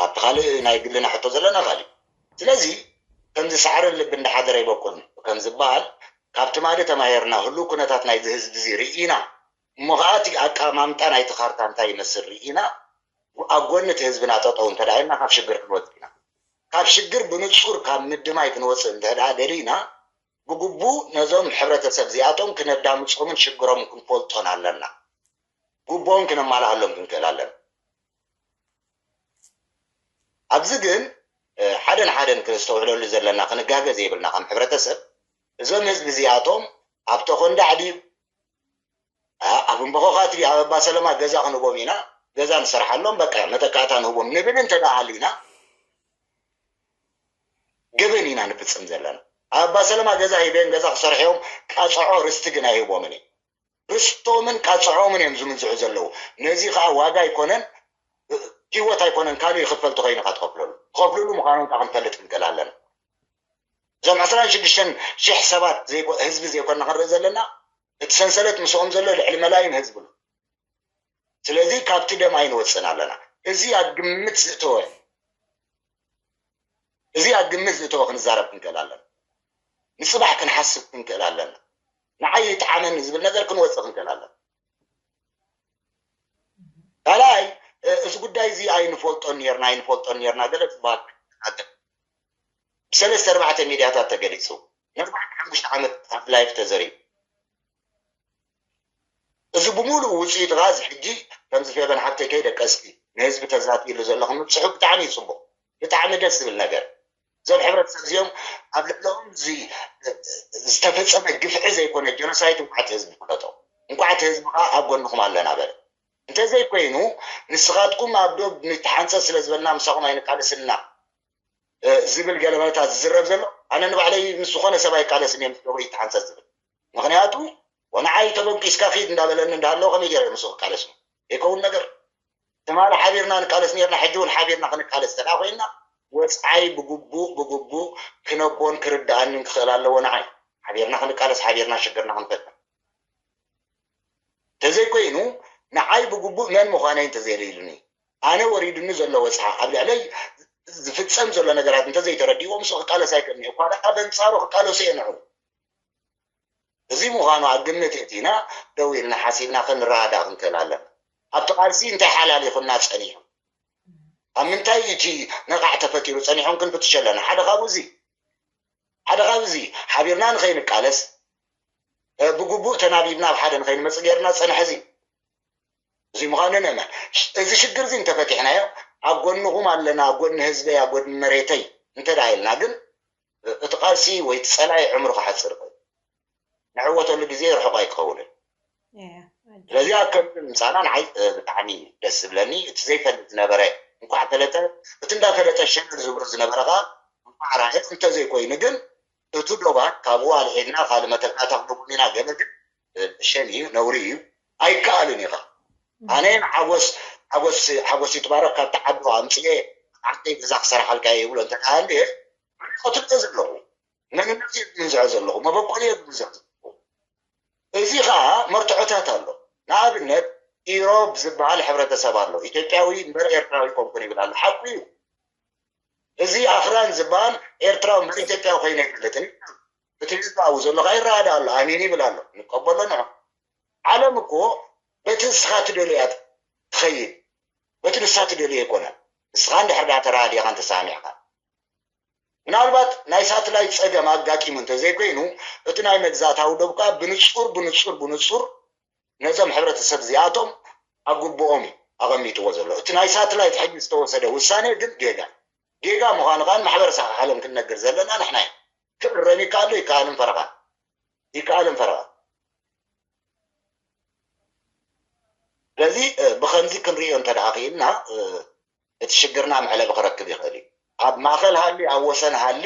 ኣብቲ ካልእ ናይ ግልና ሕቶ ዘለና ካልእ። ስለዚ ከምዚ ሳዕርን ልቢ እንዳሓደረ ይበቁል ከም ዝበሃል ካብ ትማሊ ተማሂርና ህሉው ኩነታት ናይዚ ህዝቢ እዚ ርኢና እሞ ከዓ እቲ ኣቀማምጣ ናይቲ ካርታ እንታይ ይመስል ርኢና ኣብ ጎኒ እቲ ህዝብና ጠጠው እንተደኣ ኢልና ካብ ሽግር ክንወፅእ ኢና። ካብ ሽግር ብንፁር ካብ ምድማይ ክንወፅእ እንተደኣ ደሊና ብግቡእ ነዞም ሕብረተሰብ እዚኣቶም ክነዳምፆምን ሽግሮም ክንፈልጦን ኣለና። ግቡኦም ክነማልኣሎም ክንክእል ኣለና። ኣብዚ ግን ሓደን ሓደን ክነስተውዕለሉ ዘለና ክንጋገ ዘይብልና ከም ሕብረተሰብ እዞም ህዝቢ እዚኣቶም ኣብ ተኾንዳዕ ድዩ ኣብ እምበኾኻት ድዩ ኣብ ኣባሰለማ ገዛ ክንህቦም ኢና ገዛ ንሰርሓሎም በቃ መተካእታ ንህቦም ንብል እንተ ደኣ ሃሊና ገበን ኢና ንፍፅም ዘለና። ኣብ ኣባሰለማ ገዛ ሂበን ገዛ ክሰርሕዮም ቃፅዖ ርስቲ ግን ኣይህቦምን እዩ። ርስቶምን ቃፅዖምን እዮም ዝምንዝዑ ዘለዉ። ነዚ ከዓ ዋጋ ኣይኮነን ህይወት ኣይኮነን ካልእ ይኽፈል ተኾይኑ ካ ትኸፍለሉ ትኸፍልሉ ምዃኖም ከዓ ክንፈልጥ ክንክእል ኣለና። እዞም ዕስራን ሽዱሽተን ሽሕ ሰባት ህዝቢ ዘይኮንና ክንርኢ ዘለና እቲ ሰንሰለት ምስኦም ዘሎ ልዕሊ መላይን ህዝቢ ነው። ስለዚ ካብቲ ደም ኣይንወፅእን ኣለና። እዚ ኣብ ግምት ዝእተወ እዚ ኣብ ግምት ዝእተወ ክንዛረብ ክንክእል ኣለና። ንፅባሕ ክንሓስብ ክንክእል ኣለና። ንዓይ ይጥዓመኒ ዝብል ነገር ክንወፅእ ክንክእል ኣለና። ካልኣይ እዚ ጉዳይ እዚ ኣይንፈልጦን ነርና ኣይንፈልጦን ነርና ገለ ዝበሃል ብሰለስተ ኣርባዕተ ሚድያታት ተገሊፁ ንኣርባዕተ ሓሙሽተ ዓመት ኣብ ላይፍ ተዘሪቡ እዚ ብምሉእ ውፅኢት ቃዝ ሕጂ ከምዚ ፌበን ሓብተይ ከይደቀስኪ ንህዝቢ ተዛትይሉ ዘለኹም ምብፅሑ ብጣዕሚ እዩ ፅቡቕ ብጣዕሚ ደስ ዝብል ነገር እዞም ሕብረተሰብ እዚኦም ኣብ ልዕሎም ዝተፈፀመ ግፍዒ ዘይኮነ ጀኖሳይድ እንኳዕ እቲ ህዝቢ ፍለጦ እንኳዕ እቲ ህዝቢ ከዓ ኣብ ጎንኹም ኣለና በለ እንተዘይኮይኑ ንስኻትኩም ኣብ ዶብ ንተሓንፀ ስለ ዝበልና ምሳኹም ኣይንቃለስን ኢና ዝብል ገለ መለታት ዝዝረብ ዘሎ ኣነ ንባዕለይ ምስ ዝኾነ ሰብ ኣይቃለስን እየ ምስ ዶበይ ይተሓንፀ ዝብል ምኽንያቱ ንዓይ ተበጊስካ ኪድ እንዳበለኒ እንዳሃለወ ከመይ ገይረ ምስኡ ክቃለስ እዩ ዘይከውን ነገር ትማሊ ሓቢርና ንቃለስ ነርና ሕጂ እውን ሓቢርና ክንቃለስ ተዳ ኮይና ወፅዓይ ብግቡእ ብግቡእ ክነቦን ክርድኣንን ክኽእል ኣለዎ ንዓይ ሓቢርና ክንቃለስ ሓቢርና ሽግርና ክንፈትሕ እንተዘይኮይኑ ንዓይ ብግቡእ መን ምዃነይ እንተዘይልኢሉኒ ኣነ ወሪዱኒ ዘሎ ወፅዓ ኣብ ልዕለይ ዝፍፀም ዘሎ ነገራት እንተዘይተረዲእዎ ምስኡ ክቃለስ ኣይክእልኒ እኳ ደኣ በንፃሩ ክቃለሶ እየ ንዑ እዚ ምዃኑ ኣብ ግምት እቲና ደው ኢልና ሓሲብና ክንረዳዳእ ክንክእል ኣለና። ኣብቲ ቃልሲ እንታይ ሓላሊኹና ጸኒሑ? ኣብ ምንታይ እቲ ነቓዕ ተፈጢሩ ጸኒሑ ክንፍትሽ ኣለና። ሓደ ካብኡ እዚ ሓደ ካብኡ እዚ ሓቢርና ንኸይንቃለስ ብግቡእ ተናቢብና ኣብ ሓደ ንኸይንመጽእ ገይርና ዝጸንሐ እዚ እዩ። እዚ ምዃኑ ነመ እዚ ሽግር እዚ እንተፈቲሕናዮ ኣብ ጎንኹም ኣለና፣ ኣብ ጎኒ ህዝበይ፣ ኣብ ጎኒ መሬተይ እንተ ደኣ ኢልና ግን እቲ ቃልሲ ወይ እቲ ጸላኢ ዕምሩ ክሓጽር ይኽእል። ንዕወተሉ ግዜ ርሑቕ ኣይክኸውንን። ስለዚ ኣብ ከምዚ ምምጻእና ንዓይ ብጣዕሚ ደስ ዝብለኒ። እቲ ዘይፈልጥ ዝነበረ እንኳዕ ፈለጠ፣ እቲ እንዳፈለጠ ሸለል ዝብሎ ዝነበረ ከኣ እንኳዕ ራእየ። እንተዘይኮይኑ ግን እቲ ዶባት ካብኡ ኣልዒልና ካልእ መተካእታ ክንህቦም ኢና። ገለ ግን ሸም እዩ፣ ነውሪ እዩ፣ ኣይከኣልን እዩ ከኣ። ኣነ ሓጎስ ሓጎስ ሓጎስ ይትባረክ ካብቲ ዓዱ ኣምፅኤ ዓደይ ገዛ ክሰርሓልካ እየ ይብሎ እንተ ደኣ ሃልየ ኣነ ክትሪኦ ዘለኹ መንነት እዩ ዝምንዝዖ ዘለኹ መበቆል እየ ዝምንዝዖ ዘለኹ እዚ ከዓ መርትዖታት ኣሎ ንኣብነት ኢሮብ ዝበሃል ሕብረተሰብ ኣሎ ኢትዮጵያዊ እምበር ኤርትራዊ ኮንኩን ይብል ኣሎ ሓቁ እዩ እዚ ኣኽራን ዝበሃል ኤርትራዊ እምበር ኢትዮጵያዊ ኮይነ ኣይፈልጥን እቲ ህዝቢ ኣብኡ ዘሎ ከዓ ይረኣዳ ኣሎ ኣሜን ይብል ኣሎ ንቀበሎ ንዑ ዓለም እኮ በቲ ንስኻ ትደልዮ እያ ትኸይድ በቲ ንሳ ትደልዮ ኣይኮነን ንስኻ እንድሕር ዳ ተረኣዲእኻን ተሳሚዕኻን ምናልባት ናይ ሳትላይት ጸገም ኣጋጢሙ እንተዘይኮይኑ፣ እቲ ናይ መግዛእታዊ ዶብ ከኣ ብንጹር፣ ብንጹር፣ ብንጹር ነዞም ሕብረተሰብ እዚኣቶም ኣብ ግብኦም እዩ ኣቐሚጥዎ ዘሎ። እቲ ናይ ሳትላይት ሕጂ ዝተወሰደ ውሳኔ ግን ጌጋ፣ ጌጋ ምዃኑ ከኣ ንማሕበረሰብ ዓለም ክንነግር ዘለና ንሕና ኢና። ክእረም ይከኣል ዶ? ይከኣልን ፈረቓ። ይከኣልን ፈረቓ። ስለዚ፣ እ፣ ብኸምዚ ክንርእዮ እንተ ደኣ ክኢልና፣ እ፣ እቲ ሽግርና መዕለቢ ክረክብ ይኽእል እዩ። ኣብ ማእከል ሃሊ፣ ኣብ ወሰን ሃሊ፣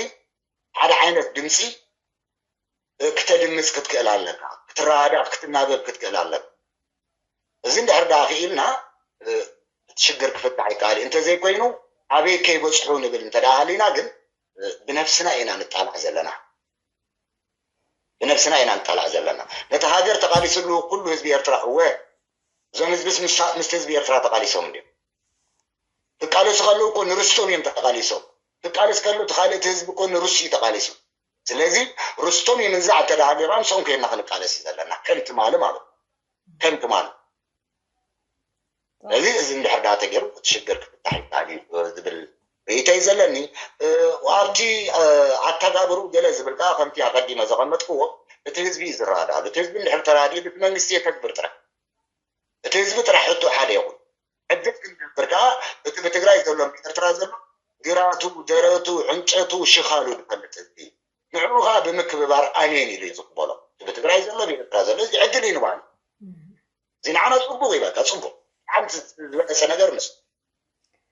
ሓደ ዓይነት ድምጺ፣ እ፣ ክተድምጽ ክትክእል ኣለካ። ክትረዳዳእ፣ ክትናበብ ክትክእል ኣለካ። እዚ እንድሕር ደኣ ክኢልና፣ እ፣ እቲ ሽግር ክፍታሕ ይከኣል እዩ። እንተዘይኮይኑ፣ ኣበይ ከይበጽሑ ንብል እንተ ደኣ ሃሊና ግን፣ እ፣ ብነፍስና ኢና ንጣላዕ ዘለና። ብነብስና ኢና ንጣላዕ ዘለና። ነቲ ሃገር ተቓሊስሉ ኩሉ ህዝቢ ኤርትራ፣ እወ፣ እዞም ህዝብስ ምስ፣ ምስቲ ህዝቢ ኤርትራ ተቓሊሶም እንድዮም። ክቃለሱ ከለዉ እኮ ንርስቶም እዮም ተቓሊሶም። ክቃለስ ከሎ እቲ ካልእ እቲ ህዝቢ እኮ ንርሱ እዩ ተቓሊሱ። ስለዚ ርስቶም ይምንዛዕ እንተ ደኣ ሃሊኻ ምስኦም ኮይንና ክንቃለስ እዩ ዘለና። ከም ትማሊ ማለት እዩ። ከም ትማሊ። ስለዚ እዚ እንድሕር ደኣ ተገይሩ እቲ ሽግር ክፍታሕ ይከኣል እዩ ዝብል ርእይቶ እዩ ዘለኒ። እ፣ ኣብቲ፣ እ፣ ኣተጋብርኡ ገለ ዝብል ከኣ ከምቲ ኣቐዲመ ዘቐመጥክዎ እቲ ህዝቢ እዩ ዝረዳዳሉ። እቲ ህዝቢ እንድሕር ተራዲኡ እቲ መንግስቲ የተግብር ጥራሕ። እቲ ህዝቢ ጥራሕ ሕቶ ሓደ ይኹን። ዕድል ክንገብር ከኣ እቲ ብትግራይ ዘሎ ብኤርትራ ዘሎ ግራቱ፣ ደረቱ፣ ዕንጨቱ፣ ሽኻሉ ዝፈልጥ ህዝቢ እዩ። ንዕኡ ከኣ ብምክብባር ኣሜን ኢሉ እዩ ዝቕበሎ። እቲ ብትግራይ ዘሎ ብኤርትራ ዘሎ እዚ ዕድል እዩ ንባዕሉ። እዚ ንዓና ጽቡቕ እዩ፣ በቃ ጽቡቕ። ሓንቲ ዝበለጸ ነገር ንሱ።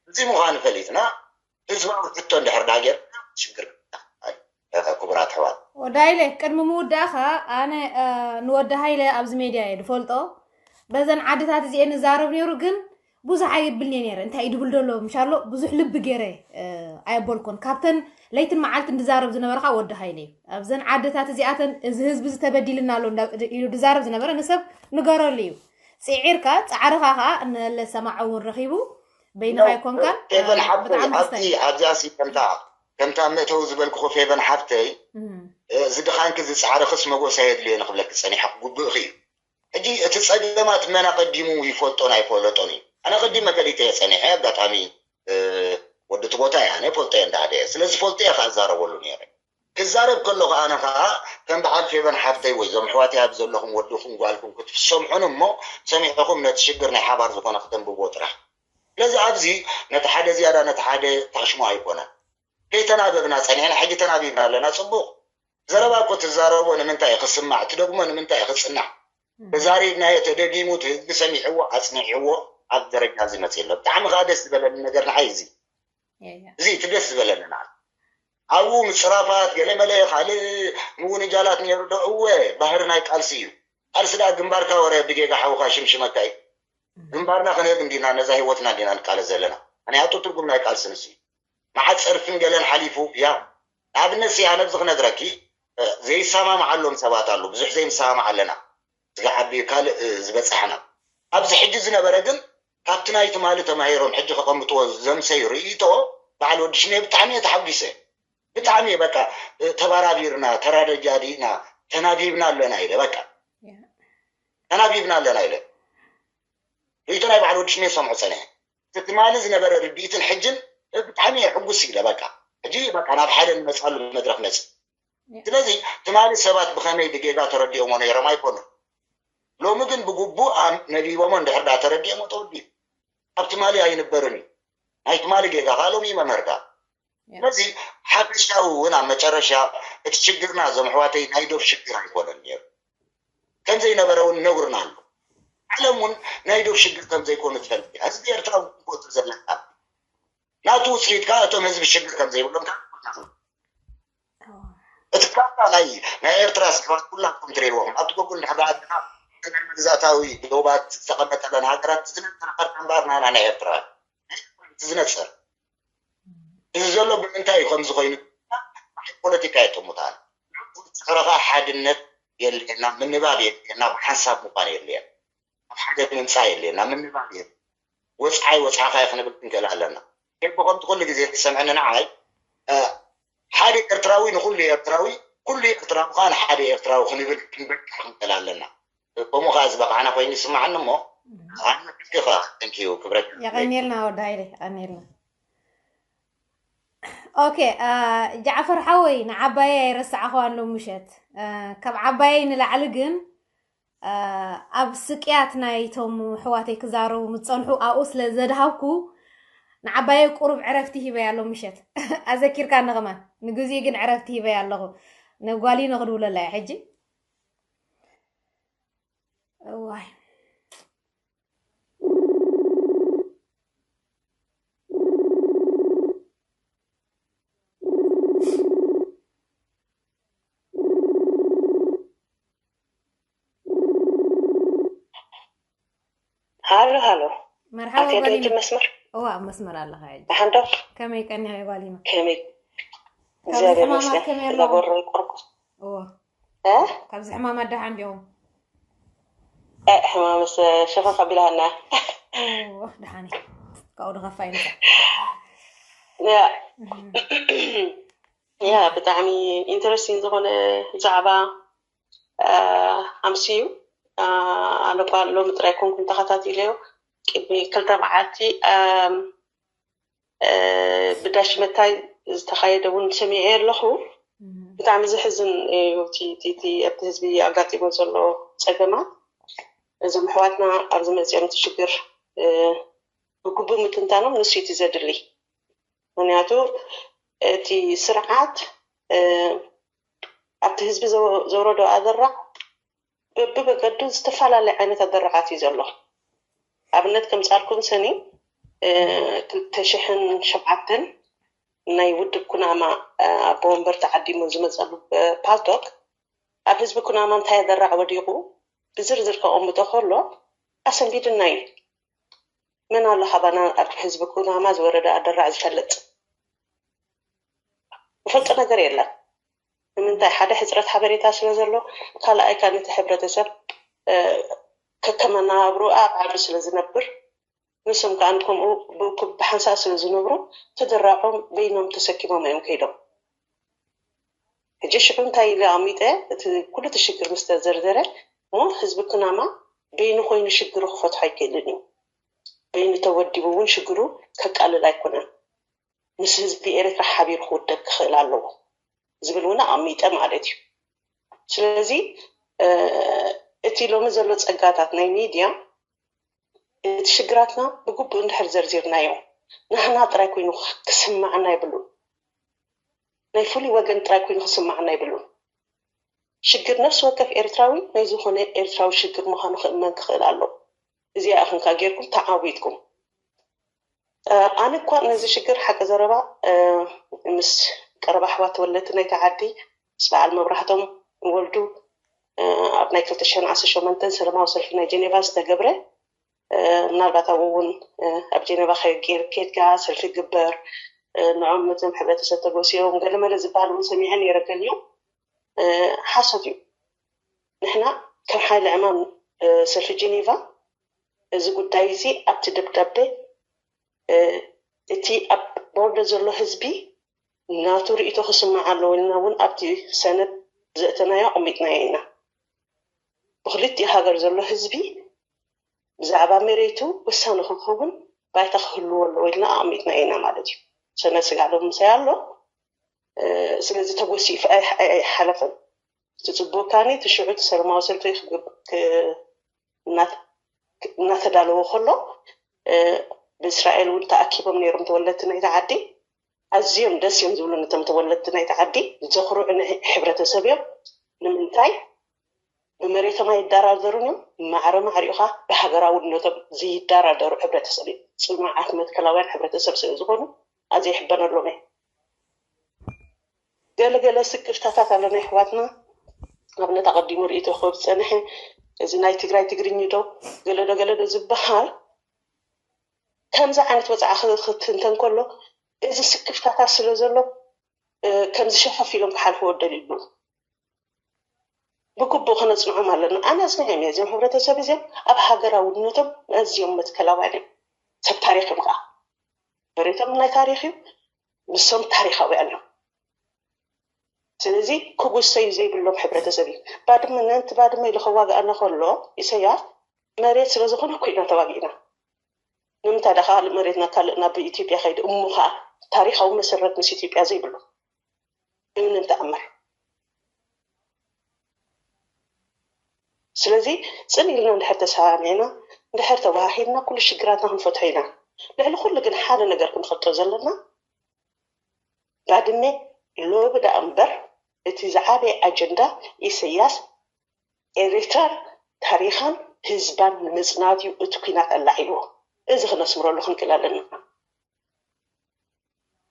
እዚ ምዃኑ ፈሊጥና ህዝባዊ ሕቶ እንድሕር ደኣ ጌርና ሽግር ክፍታሕ እዩ። ክቡራት ኣሕዋት። ወዳይለ፣ ቅድሚ ምውዳእኻ ኣነ፣ እ፣ ንወዲ ሃይለ ኣብዚ ሜድያ እየ ዝፈልጦ። በዘን ዓድታት እዚኤን ንዛረብ ነይሩ፣ ግን ብዙሕ ኣይብልን እየ ነይረ። እንታይ እዩ ድብል ዘሎ ምሻሎ ብዙሕ ልቢ ገይረ፣ እ፣ ኣየበልኩን። ካብተን ለይትን መዓልትን ድዛረብ ዝነበረ ኸኣ ወዲ ሃይለ እዩ። ኣብዘን ዓድታት እዚኣተን እዚ ህዝቢ እዚ ተበዲልና ኣሎ እንዳ-፣ ኢሉ ድዛረብ ዝነበረ ንሰብ ንገረሉ እዩ። ጽዒርካ፣ ጻዕርኻ ኸኣ ነለ ሰማዒ እውን ረኺቡ፣ በይንኻ ኣይኮንካን። ፌቨን ሓብተይ፣ ብጣዕሚ ኣብቲ፣ ደስተኛ። ኣብዚኣሲ ከምታ፣ ከምታ መእተዊ ዝበልክኹ ፌቨን ሓብተይ፣ እም። እ፣ እዚ ድኻንኪ፣ እዚ ጻዕርኽስ መጎስ ኣየድልዮን ክብለኪ ጸኒሐ፣ ክጉብእኺ እዩ። ሕጂ እቲ ጸገማት መን ኣቐዲሙ ይፈልጦን ኣይፈለጦን እዩ። ኣነ ኣቐዲመ ፈሊጠ እየ ጸኒሐ፣ ኣጋጣሚ፣ እ፣ ወዲ እቲ ቦታ እየ፣ ኣነ እፈልጦ እየ እንዳሃደ እየ። ስለዚ ፈልጦ እየ ከኣ እዛረበሉ ነይረ። ክዛረብ ከለኹ ኣነ ከኣ ከም በዓል ፌቨን ሓፍተይ ወይ እዞም ኣሕዋተይ ኣብ ዘለኹም ወድኹም ጓልኩም ክትሰምዑን እሞ ሰሚዕኹም ነቲ ሽግር ናይ ሓባር ዝኾነ ክተንብብዎ ጥራሕ። ስለዚ ኣብዚ ነቲ ሓደ ዝያዳ ነቲ ሓደ ተኣሽሞ ኣይኮነን። ከይተናበብና ጸኒሕና፣ ሕጂ ተናቢብና ኣለና። ጽቡቕ። ዘረባ እኮ ትዛረቦ ንምንታይ እዩ ክስማዕ? ትደግሞ ንምንታይ እዩ ክጽናዕ? እም። ተዛሪብናዮ፣ ተደጊሙ፣ እቲ ህዝቢ ሰሚዕዎ፣ ኣጽኒዕዎ፣ ኣብ ደረጃ እዚ መጺኡ ኣሎ። ብጣዕሚ ከኣ ደስ ዝበለኒ ነገር ንዓይ እዚ። ያ፣ ያ። እዚ እቲ ደስ ዝበለኒ ንዓይ። ኣብኡ ምጽራፋት፣ ገለመለ፣ ካልእ ምውንጃላት ነይሩ ዶ? እወ፣ ባህሪ ናይ ቃልሲ እዩ። ቃልሲ ደኣ ግንባርካ ወረ ብጌጋ ሓውኻ ሽምሽመካ እዩ። እም። ግንባርና ክንህብ እንዲና፣ ነዛ ህይወትና እንዲና ንቃለስ ዘለና። ምኽንያቱ ትርጉም ናይ ቃልሲ ንሱ እዩ። መዓት ጸርፍን ገለን ሓሊፉ፣ ያ። ንኣብነት ሲ ኣነ ኣብዚ ክነግረኪ፣ እ፣ ዘይሰማማዓሎም ሰባት ኣሉ፣ ብዙሕ ዘይንሰማማዕ ኣለና። ዝዓቢ ካልእ፣ እ፣ ዝበጻሕና። ኣብዚ ሕጂ ዝነበረ ግን፣ ካብቲ ናይ ትማሊ ተማሂሮም ሕጂ ከቐምጥዎ ዘምሰዩ ርእይቶ፣ በዓል ወዲ ሽሜ ብጣዕሚ እየ ተሓጒሰ። ብጣዕሚ እየ በቃ፣ እ፣ ተባራቢርና፣ ተራዳዳኢና፣ ተናቢብና ኣለና ኢለ፣ በቃ። ያ። ተናቢብና ኣለና ኢለ። ርእይቶ ናይ በዓል ወዲ ሽሜ ሰምዖ ጸኒሐ። እቲ ትማሊ ዝነበረ ርድኢትን ሕጅን ብጣዕሚ እየ ሕጉስ ኢለ፣ በቃ። ሕጂ በቃ ናብ ሓደ ንመጽኣሉ መድረኽ መጽእ። ያ። ስለዚ ትማሊ ሰባት ብኸመይ ብጌጋ ተረዲኦሞ ነይሮም ኣይኮኑን። ሎሚ ግን ብግቡእ ኣም-፣ ነቢቦሞ እንድሕር ደኣ ተረዲኦሞ ተወዲኡ። ኣብ ትማሊ ኣይንበርን እዩ። ናይ ትማሊ ጌጋ ከኣ ሎሚ እዩ መምህርካ። ያ። ስለዚ ሓፈሻዊ እውን ኣብ መጨረሻ እቲ ሽግርና እዞም ኣሕዋተይ ናይ ዶብ ሽግር ኣይኮነን ነይሩ። ከም ዘይነበረ እውን ነጉርና ኣሎ። ዓለም እውን ናይ ዶብ ሽግር ከም ዘይኮኑ ትፈልጥ እያ። ህዝቢ ኤርትራ እውን ክትፈልጦ ዘለካ። ናቱ ውጽኢት ከኣ እቶም ህዝቢ ሽግር ከም ዘይብሎም ከኣ ትፈልጥ። እቲ ካርታ ናይ፣ ናይ ኤርትራ ስሕባት ኩላትኩም ትርእይዎም። ኣብቲ ጎግል እንድሕር ደኣ ኣትና ናይ መግዛእታዊ ዶባት ዝተቐመጠለን ሃገራት ዝነጽር ካርታ እምበኣር ናና ናይ ኤርትራ። እቲ ዝነጽር። እዚ ዘሎ ብምንታይ እዩ ከምዚ ኮይኑ? ፖለቲካ የጠሙታል። ጽዕርኻ ሓድነት የድልየና፣ ምንባብ የድልየና፣ ብሓንሳብ ምዃን የድልየና። ኣብ ሓደ ምምጻእ የድልየና፣ ምንባብ የድልየና። ወጽዓይ ወጽዓኻ እዩ ክንብል ክንክእል ኣለና። ኤቦ ከምቲ ኩሉ ግዜ ትሰምዐኒ ንዓይ፣ እ፣ ሓደ ኤርትራዊ ንኹሉ ኤርትራዊ፣ ኩሉ ኤርትራዊ ከኣ ንሓደ ኤርትራዊ ክንብል ክንበቅዕ ክንክእል ኣለና። ከምኡ ከኣ ዝበቕዓና ኮይኑ ይስምዓኒ እሞ፣ ኣነ ከኣ፣ thank you ክብረት። የቐንየልና ወዲ ሃይለ፣ የቐንየልና። ኦኬ፣ ጃዕፈር ሓወይ፣ ንዓባየይ ኣይረሳዕኽዋን ሎም ምሸት። ካብ ዓባየይ ንላዕሊ ግን ኣብ ስቅያት ናይቶም ኣሕዋተይ ክዛረቡ ምስ ጸንሑ ኣብኡ ስለ ዘድሃብኩ፣ ንዓባየይ ቁሩብ ዕረፍቲ ሂበያ ሎም ምሸት። ኣዘኪርካኒ ከማን። ንግዚኡ ግን ዕረፍቲ ሂበያ ኣለኹ። ንጓሊኖ ክድውለላ እየ ሕጂ። እዋይ። ሃሎ ሃሎ። መርሓባ ኣትያ ዶ ጓሊኖ። እቲ መስመር? እዋ ኣብ መስመር ኣለኻ ሕጂ። ደሓን ዶ? ከመይ ቀኒኻ ጓሊኖ? ከመይ? ካብ እግዚኣብሔር ሕማማት ይመስገን። ከመይ እዛ ኣለኹም? ጎረይ ቆርቁስ። እዋ እ? ካብዚ ሕማማት ደሓን ዲኹም? እ፣ ሕማምስ ሸፈፍ ኣቢላሃና። እዋ ደሓን እየ። ካብኡ ድኸፋ ይንሳ። ያ ያ ብጣዕሚ ኢንተረስቲንግ ዝኾነ ዛዕባ ኣምስዩ። ኣነ እኳ ሎሚ ጥራይ ኮንኩም ተኸታቲለዮ። ቅድሚ ክልተ መዓልቲ ብዳሽ መታይ ዝተኻየደ እውን ሰሚዐ ኣለኹ። ብጣዕሚ ዘሕዝን እዩ። እቲ ኣብቲ ህዝቢ ኣጋጢሞ ዘሎ ፀገማት፣ እዞም ኣሕዋትና ኣብዚ መፅኦም እቲ ሽግር ብግቡእ ምትንታኖም ንሱ እቲ ዘድሊ። ምክንያቱ እቲ ስርዓት ኣብቲ ህዝቢ ዘውረዶ ኣደራዕ በብመገዱ ዝተፈላለየ ዓይነት ኣደራዓት እዩ ዘሎ። ኣብነት ከምፃልኩም ሰኒ ክልተ ሽሕን ሸውዓተን ናይ ውድብ ኩናማ ኣቦ ወንበር ተዓዲሙ ዝመፀሉ ፓልቶክ ኣብ ህዝቢ ኩናማ እንታይ ኣደራዕ ወዲቑ ብዝርዝር ከቐምጦ ከሎ ኣሰንቢድና እዩ። መን ኣሎ ካባና ኣብ ህዝቢ ኩናማ ዝወረደ ኣደራዕ ዝፈልጥ? ዝፈልጦ ነገር የለን። ንምንታይ? ሓደ ሕፅረት ሓበሬታ ስለ ዘሎ፣ ካልኣይ ከኣ ነቲ ሕብረተሰብ ከከመናብርኡ ኣብ ዓዱ ስለ ዝነብር፣ ንሶም ከኣ ከምኡ ብእኩብ ብሓንሳእ ስለ ዝነብሩ፣ ተደራዖም በይኖም ተሰኪሞም እዮም ከይዶም። ሕጂ ሽዑ እንታይ ኢለ ኣሚጠ፣ እቲ ኩሉ እቲ ሽግር ምስ ተዘርዘረ፣ እሞ ህዝቢ ኩናማ በይኑ ኮይኑ ሽግሩ ክፈትሖ ኣይክእልን እዩ። በይኑ ተወዲቡ እውን ሽግሩ ከቃልል ኣይኮነን። ምስ ህዝቢ ኤርትራ ሓቢሩ ክውደብ ክኽእል ኣለዎ ዝብል እውን ኣሚጠ ማለት እዩ። ስለዚ እቲ ሎሚ ዘሎ ጸጋታት ናይ ሚድያ እቲ ሽግራትና ብግቡእ እንድሕር ዘርዚርናዮ ናህና ጥራይ ኮይኑ ክስማዓና የብሉን። ናይ ፍሉይ ወገን ጥራይ ኮይኑ ክስማዓና የብሉን። ሽግር ነፍሲ ወከፍ ኤርትራዊ ናይ ዝኾነ ኤርትራዊ ሽግር ምዃኑ ክእመን ክኽእል ኣለዎ። እዚኣ ኢኹም ከኣ ጌርኩም ተዓዊትኩም። ኣነ እኳ ነዚ ሽግር ሓቂ ዘረባ ምስ ቀረባ ኣሕዋት ተወለድቲ ናይቲ ዓዲ ምስ በዓል መብራህቶም ወልዱ ኣብ ናይ ክልተ ሽሕን ዓሰርተ ሸሞንተን ሰላማዊ ሰልፊ ናይ ጀኔቫ ዝተገብረ ምናልባት ኣብኡ እውን ኣብ ጀኔቫ ኬድካ ሰልፊ ግበር ንዖም ነቶም ሕብረተሰብ ተጎሲዮም ገለመለ ዝበሃል እውን ሰሚዐ ነይረ ገሊኦም ሓሶት እዩ። ንሕና ከም ሓይሊ ዕማም ሰልፊ ጀኔቫ እዚ ጉዳይ እዚ ኣብቲ ደብዳቤ እቲ ኣብ ቦርደር ዘሎ ህዝቢ ናቱ ርእይቶ ክስማዕ ኣለዎ ኢልና እውን ኣብቲ ሰነድ ዘእተናዮ ኣቐሚጥናዮ ኢና። ብክልቲኡ ሃገር ዘሎ ህዝቢ ብዛዕባ መሬቱ ውሳነ ክኸውን ባይታ ክህልዎ ኣለዎ ኢልና ኣቐሚጥናዮ ኢና ማለት እዩ። ሰነድ ስጋዕ ሎምሳይ ኣሎ። ስለዚ ተጎሲፉ ኣይሓለፈን። እቲ ጽቡቅ ካኒ እቲ ሽዑ እቲ ሰላማዊ ሰልፊ እናተዳለወ ከሎ ብእስራኤል እውን ተኣኪቦም ነይሮም ተወለድቲ ናይቲ ዓዲ። ኣዝዮም ደስ እዮም ዝብሉ ነቶም ተወለድቲ ናይቲ ዓዲ ዘኹርዑ ሕብረተሰብ እዮም። ንምንታይ ብመሬቶም ኣይደራደሩን እዮም። ማዕረ ማዕሪኡ ከዓ ብሃገራውነቶም ዘይደራደሩ ሕብረተሰብ እዮም። ጽኑዓት መትከላውያን ሕብረተሰብ ስለ ዝኾኑ ኣዝየ ይሕበነሎም እየ። ገለ ገለ ስክፍታታት ኣሎ ናይ ኣሕዋትና። ኣብነት ኣቐዲሙ ርእይቶ ክህብ ዝጸንሐ እዚ ናይ ትግራይ ትግርኝ ዶ ገለ ዶ ገለ ዶ ዝበሃል ከምዚ ዓይነት ወፅዓ ክትንተን ከሎ እዚ ስክፍታታት ስለ ዘሎ ከምዚ ሸፈፍ ኢሎም ክሓልፍዎ ደልዩ ኣለዉ። ብግቡእ ከነፅንዖም ኣለና። ኣነ ኣፅኒዐም እየ። እዚኦም ሕብረተሰብ እዚኦም ኣብ ሃገራውነቶም ኣዝዮም መትከላውያን እዮም። ሰብ ታሪክ እዮም ከዓ። መሬቶም ናይ ታሪክ እዩ። ንሶም ታሪካውያን እዮም። ስለዚ ክጉሰዩ ዘይብሎም ሕብረተሰብ እዩ። ባድመ ነንቲ ባድመ ኢሉ ከዋግኣና ከሎ ኢሰያስ መሬት ስለ ዝኾነ እኮ ኢና ተዋጊእና። ንምንታይ ዳ ካልእ መሬትና ካልእ ናብ ኢትዮጵያ ከይዱ እሞ ከዓ ታሪኻዊ መሰረት ምስ ኢትዮጵያ ዘይብሉ ብምንም ተኣምር። ስለዚ ጽን ኢልና እንድሕር ተሰማሚዕና፣ እንድሕር ተወሃሂድና፣ ኩሉ ሽግራትና ክንፈትሖ ኢና። ልዕሊ ኩሉ ግን ሓደ ነገር ክንፈልጦ ዘለና፣ ባድመ ሎቢ ደኣ እምበር እቲ ዝዓበየ ኣጀንዳ ኢሰያስ ኤርትራን ታሪኻን ህዝባን ንምጽናት እዩ እቲ ኲናት ኣላዒልዎ። እዚ ክነስምረሉ ክንክእል ኣለና።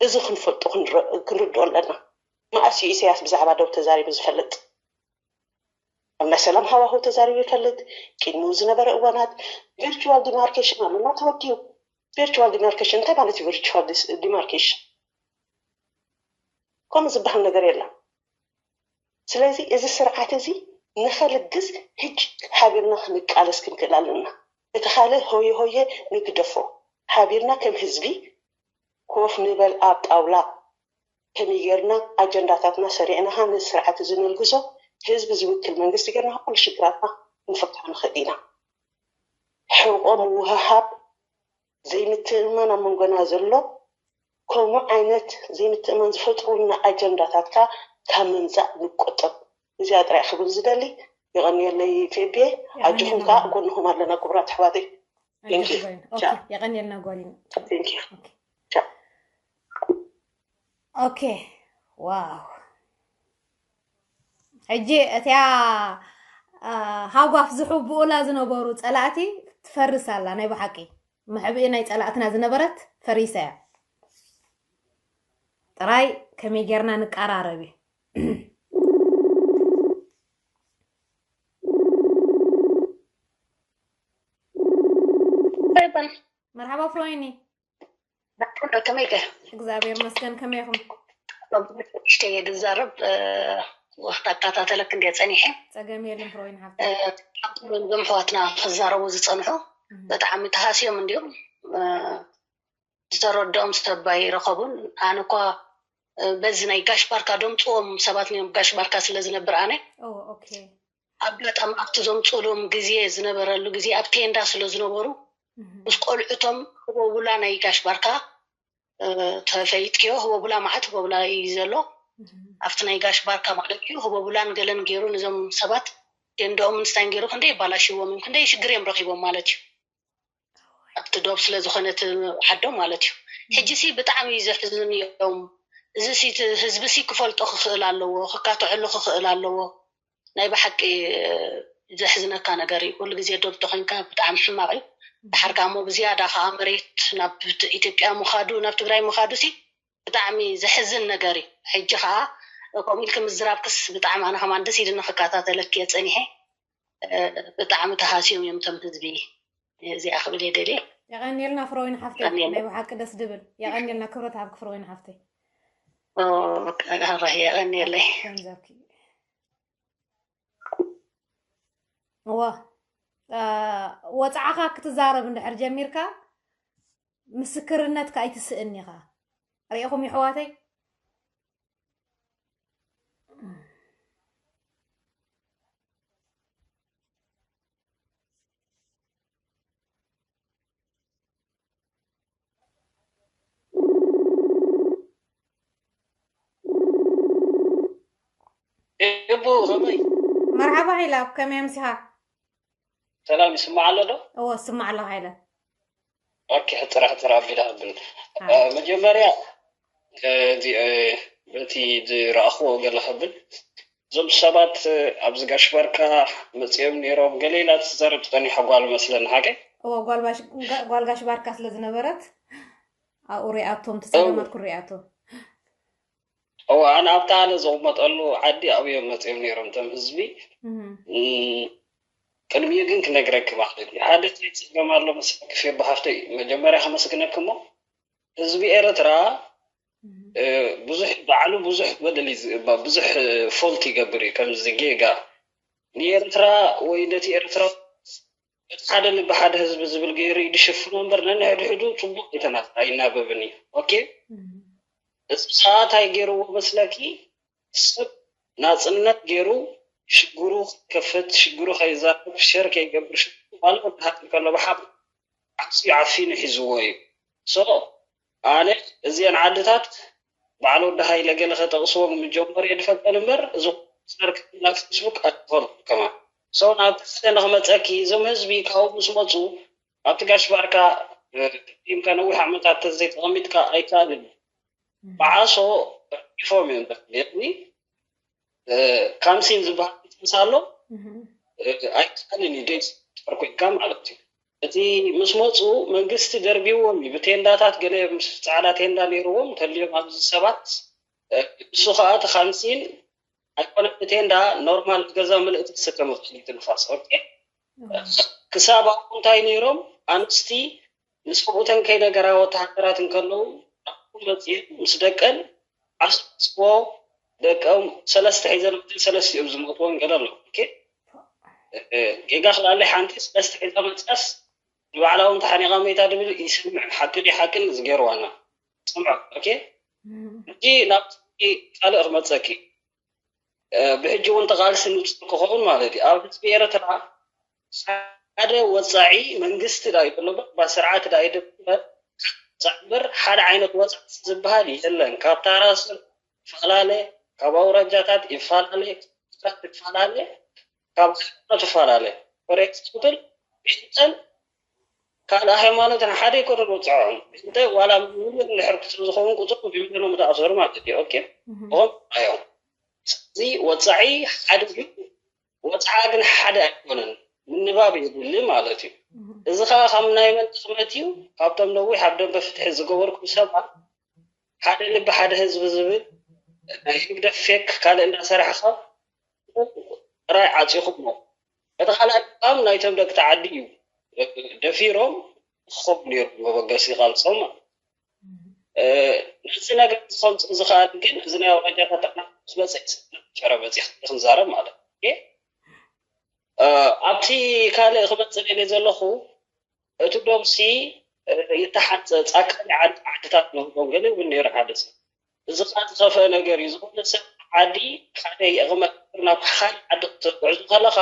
እዚ ክንፈልጦ ክንርድኦ ኣለና። መኣስ እዩ ኢሰያስ ብዛዕባ ዶብ ተዛሪቡ ዝፈልጥ? ኣብ ናይ ሰላም ሃዋህው ተዛሪቡ ይፈልጥ። ቅድሚኡ ዝነበረ እዋናት ቪርቹዋል ዲማርኬሽን ኣለና ተወዲኡ። ቪርቹዋል ዲማርኬሽን እንታይ ማለት እዩ? ቪርቹዋል ዲማርኬሽን ከምኡ ዝበሃል ነገር የለን። ስለዚ እዚ ስርዓት እዚ ንኸልግስ ሕጂ ሓቢርና ክንቃለስ ክንክእል ኣለና። እቲ ካልእ ሆየ ሆየ ንግደፎ። ሓቢርና ከም ህዝቢ ኮፍ ንበል ኣብ ጣውላ። ከመይ ጌርና ኣጀንዳታትና ሰሪዕናኻ ነዚ ስርዓት እዚ ነልግሶ፣ ህዝቢ ዝውክል መንግስቲ ጌርና ኩሉ ሽግራትና ክንፈትሖ ንኽእል ኢና። ሕቆ ምውህሃብ ዘይምትእምማን ኣብ መንጎና ዘሎ ከምኡ ዓይነት ዘይምትእምማን ዝፈጥሩልና ኣጀንዳታት ከኣ ካብ ምምጻእ ንቆጠብ። እዚኣ ጥራይ ክብል ዝደሊ። የቐንየለይ ፌቤ። ኣጆኹም ከኣ ጎንኹም ኣለና ክቡራት ኣሕዋተይ። የቐንየልና ጓሊና። ኦኬ። ዋው። ሕጂ እቲያ ሃጓፍ ዝሕብኡላ ዝነበሩ ጸላእቲ ትፈርስ ኣላ። ናይ ብሓቂ መሕብኢ ናይ ጸላእትና ዝነበረት ፈሪሳ እያ። ጥራይ ከመይ ጌርና ንቀራረብ እዩ። መርሓባ ፍሮይኒ። ከመይ ገ እግዚኣብሔር ይመስገን። ከመይ ኢኹም? ሽተየ ድዛረብ ክታከታተለክ እንደ ፀኒሐ ጸገም የለን ፍሮይን ሓፍተይ። እዞም ኣሕዋትና ክዛረቡ ዝፀንሑ ብጣዕሚ ተሃስዮም እንዲዮም። ዝተረድኦም ሰብ ኣይረኸቡን። ኣነ እኳ በዚ ናይ ጋሽ ባርካ ደምፅዎም ሰባት እዮም፣ ጋሽ ባርካ ስለ ዝነብር ኣነ ኦ ኦኬ ኣጋጣሚ ኣብቲ ዘምፅእሎም ግዜ ዝነበረሉ ግዜ ኣብ ቴንዳ ስለ ዝነበሩ ምስ ቆልዑቶም ህቦቡላ ናይ ጋሽ ባርካ ተፈሊጥክዮ። ህቦቡላ መዓት ህቦቡላ እዩ ዘሎ ኣብቲ ናይ ጋሽ ባርካ ማለት እዩ። ህቦቡላን ገለን ገይሩ ነዞም ሰባት ቴንድኦም ምንስታይን ገይሩ ክንደይ የባላሽዎም እዮም፣ ክንደይ ሽግር እዮም ረኺቦም ማለት እዩ። ኣብቲ ዶብ ስለ ዝኾነ እቲ ዓዶም ማለት እዩ። ሕጂ ሲ ብጣዕሚ እዩ ዘሕዝን እዮም። እዚ ሲ እቲ ህዝቢ ሲ ክፈልጦ ክኽእል ኣለዎ፣ ክካትዐሉ ክኽእል ኣለዎ። ናይ ብሓቂ ዘሕዝነካ ነገር እዩ። ኩሉ ግዜ ዶብ ተኾይንካ ብጣዕሚ ሕማቕ እዩ። ድሓር ከኣ እሞ ብዝያዳ ከኣ መሬት ናብ ኢትዮጵያ ምኻዱ ናብ ትግራይ ምኻዱ ሲ ብጣዕሚ ዘሕዝን ነገር እዩ። ሕጂ ከኣ ከምኡ ኢልኪ ምዝራብክስ ብጣዕሚ ኣነ ከማን ደስ ኢልኒ ክከታተለኪ እየ ጸኒሐ። ብጣዕሚ ተሃስዮም እዮም እቶም ህዝቢ እዚኣ ክብል እየ ደልየ። የቐንየልና ፍሮይን ሓፍተይ ናይ ብሓቂ ደስ ድብል። የቐንየልና ክብረት ሃብኪ ፍሮይን ሓፍተይ። ራህ የቐንየለይ። ገንዘብኪ እወ ወፃዕኻ ክትዛረብ እንድሕር ጀሚርካ ምስክርነትካ ኣይትስእን ኢኻ። ርኢኹም ይሕዋተይ እቡ ከመይ? መርሓባ ሃይላ ከመይ ኣምሲኻ? ሰላም ይስማዕ ኣሎ ዶ? እወ ስማዕ ኣለኻ ሃይለ። ኦኬ ሕፅራ ሕፅራ ኣቢለ ክብል መጀመርያ በቲ ዝረኣኽዎ ገለ ክብል እዞም ሰባት ኣብዚ ጋሽ ባርካ መፅኦም ነይሮም ገለ ኢላ ትዛረብ ፀኒሓ ጓል መስለኒ ሓቀይ? እወ ጓል ጋሽ ባርካ ስለ ዝነበረት ኣብኡ ሪኣቶም ተፀገማት ክሪኣቶ እወ ኣነ ኣብታ ኣነ ዝቕመጠሉ ዓዲ ኣብዮም መፅኦም ነይሮም እቶም ህዝቢ ቅድሚኡ ግን ክነግረኪ ማለት እዩ ሓደ ታይ ፀገም ኣሎ መሰለኪ ፌቦ ሓፍተይ መጀመርያ ከመስግነኪ እሞ ህዝቢ ኤርትራ ብዙሕ ባዕሉ ብዙሕ በደል ብዙሕ ፎልት ይገብር እዩ ከምዚ ጌጋ ንኤርትራ ወይ ነቲ ኤርትራ በቲ ሓደ ልቢ ሓደ ህዝቢ ዝብል ገይሩ እዩ ዝሽፍኖ እምበር ነንሕድሕዱ ፅቡቅ ኣይተናት ኣይናበብን እዩ ኦኬ እዚ ከዓ እንታይ ገይርዎ መስለኪ ሰብ ናፅነት ገይሩ ሽግሩ ከይከፍት ሽግሩ ከይዛረብ ሸር ከይገብር ሽግሩ ማለት ወዲ ሃገር ከሎ ብሓብ ዓፅዩ ዓፊኑ ሒዝዎ እዩ so ኣነ እዚአን ዓድታት በዓል ወዲ ሃይለ ገለ ከጠቕስዎም ምጀመር እየ ዝፈቀድ እምበር፣ እዚ ሰርክልና ፌስቡክ ኣይኮኑ ከማ ሰው ናብቲ ሓደ ንክመፀኪ፣ እዞም ህዝቢ ካብኡ ምስ መፁ ኣብቲ ጋሽ ባርካ እ፣ ቅዲምካ ነዊሕ ዓመታት ተዘይተቐሚጥካ ኣይከኣልን እዩ። በዓሶ ሪፎም እዮም ዘድልየኒ። እ፣ ካምሲን ዝበሃል ቢዝነስ ኣሎ። እ፣ ኣይከኣልን እዩ ደይ ስፖር ኮይንካ ማለት እዩ። እቲ ምስ መፁ መንግስቲ ደርቢዎም እዩ። ብቴንዳታት ገለ ምስ ፃዕዳ ቴንዳ ነይርዎም ተልዮም ኣብዚ ሰባት እ፣ ንሱ ከዓ እቲ ካምሲን ኣይኮነ ብቴንዳ ኖርማል ገዛ ምልእቲ ክስከም ይኽእል እዩ እቲ ንፋስ። ኦኬ ክሳብ ኣብኡ እንታይ ነይሮም ኣንስቲ ንሰብኡተን ከይነገራ ወተሃደራት እንከለዉ ናብኡ መፅየን ምስ ደቀን ዓስቦ ደቀም ሰለስተ ሒዘን መፅየን ሰለስቲኦም ዝሞትዎም ገለ ኣለዉ። ኦኬ እ፣ ጌጋ ክላለይ ሓንቲ ሰለስተ ሒዛ መፅያስ ንባዕላ እውን ተሓኒቓ መይታ ድብል ይስምዕ ሓቂ ድዩ ሓቅን ዝገይርዋና ስምዖ። ኦኬ ሕጂ ናብ ካልእ ክመፀኪ እ፣ ብሕጂ እውን ተቓልሲ ንፁር ክኸውን ማለት እዩ። ኣብ ህዝቢ ኤርትራ ሓደ ወፃዒ መንግስቲ ዳ ይበሎ እምበር፣ ባ ስርዓት ዳ ይደብ እምበር፣ ወፃዒ እምበር ሓደ ዓይነት ወፃዒ ዝበሃል የለን። ካብ ታራ ስር ይፈላለ፣ ካብ ኣውራጃታት ይፈላለ፣ ካብ ሃገራት ይፈላለ፣ ካብ ሃይማኖት ይፈላለ። ፎር ኤግዛምፕል ጴንጠን ካልእ ሃይማኖትን ሓደ ኣይኮነን ወፅዖም። ጴንጠ ዋላ ሚልዮን ድሕር ስለ ዝኸውን ቁፅሮም ብሚልዮን እዮም ተኣሰሩ ማለት እዩ። ኦኬ እኹም ኣዮም እዚ ወፃዒ ሓደ እዩ። ወፃዓ ግን ሓደ ኣይኮነን፣ ምንባብ የድሊ ማለት እዩ። እዚ ከዓ ካብ ናይ መን ድኽመት እዩ? ካብቶም ነዊሕ ኣብ ደንበ ፍትሒ ዝገበርኩም ሰባት ሓደ ልቢ ሓደ ህዝቢ ዝብል ናይ ህግደፍ ፌክ ካልእ እንዳሰራሕኻ ጥራይ ዓፂኹሞ። እቲ ካልኣይ ድቃም ናይቶም ደቂ ተዓዲ እዩ። ደፊሮም ክኸዱ ነይሮም መበገሲ ቃልሶም ማለት እዩ። ነዚ ነገር ከምፅእ ዝኽኣል ግን እዚ ናይ ኣውራጃ ፈተና ዝበፅሕ ጨረ በፂሕ ክንዛረብ ማለት እዩ። ኣብቲ ካልእ ክመፅእ ደልየ ዘለኹ እቲ ዶብሲ ይተሓፀ ፃካሊ ዓዲ ዓድታት ንህቦም ገለ እውን ነይሩ ሓደ ሰብ እዚ ከዓ ዝኸፍአ ነገር እዩ። ዝኾነ ሰብ ዓዲ ሓደ የቕመ ናብ ሓደ ዓዲ ክትጉዕዙ ከለኻ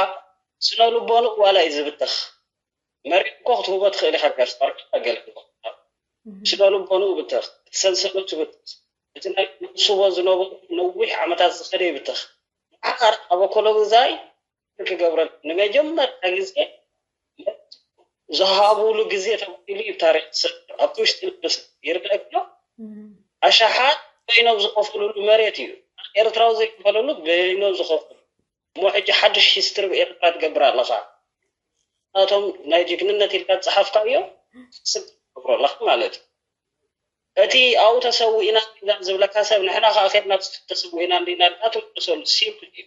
ስነ ልቦንኡ ዋላ እዩ ዝብተኽ። መሬት እኮ ክትህቦ ትኽእል ኢኻ ጋሽ ታርካ ገለ ስነ ልቦንኡ ብተኽ እቲ ሰንሰለቱ ብተኽ እቲ ናይ ስቦ ዝነበሩ ነዊሕ ዓመታት ዝኸደ ይብተኽ። ዓር ኣብ ኣኮሎ ግዛይ ክገብረል ንመጀመርታ ግዜ ዝሃብሉ ግዜ ተባሂሉ እዩ ታሪክ ዝስፍር ኣብቲ ውሽጢ ንስ ይርዳእ ክሎ ኣሻሓት በይኖም ዝኸፍሉሉ መሬት እዩ። ኤርትራዊ ዘይክፈለሉ በይኖም ዝኸፍሉ እሞ ሕጂ ሓድሽ ሂስትሪ ኤርትራ ትገብር ኣለኻ። ናቶም ናይ ጅግንነት ኢልካ ዝፀሓፍካ እዮም ስብ ትገብሮ ኣለኻ ማለት እዩ። እቲ ኣብኡ ተሰዊእና ኢና ዝብለካ ሰብ ንሕና ከዓ ከድና ተሰዊእና እንዲና ኢልካ ትምልሰሉ ሲምፕል እዩ።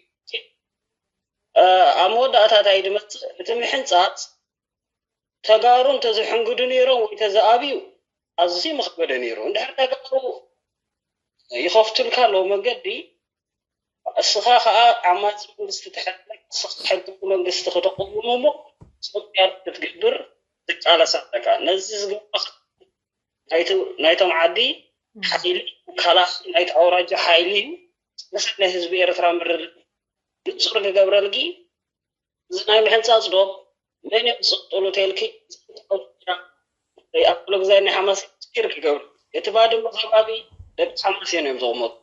ኣብ መወዳእታ እንታይ ድመፅእ እቲ ምሕንፃፅ ተጋሩ እንተዝሕንግዱ ነይሮም ወይ ተዝኣብዩ ኣዝዩ ምኸበደ ነይሩ። እንድሕር ተጋሩ ይኸፍቱልካ ኣለዉ መንገዲ እስኻ ከዓ ዓማፂ መንግስቲ ትሕልፍ እስኻ ሕጊ መንግስቲ ክተቕውም እሞ ፅርግያ ክትገብር ትቃለስ ኣለካ። ነዚ ዝገብረኻ ናይቶም ዓዲ ሓይሊ ካላሲ ናይቲ ኣውራጃ ሓይሊ እዩ። ንስብ ናይ ህዝቢ ኤርትራ ምርር ንፁር ክገብረልጊ እዚ ናይ ምሕንፃፅ ዶ መን እዮም ዝቕጥሉ ተልኪ ኣክሎ ግዛይ ናይ ሓማስ ር ክገብሩ እቲ ባድመ ከባቢ ደቂ ሓማስ እዮም እዮም ዘቕመጡ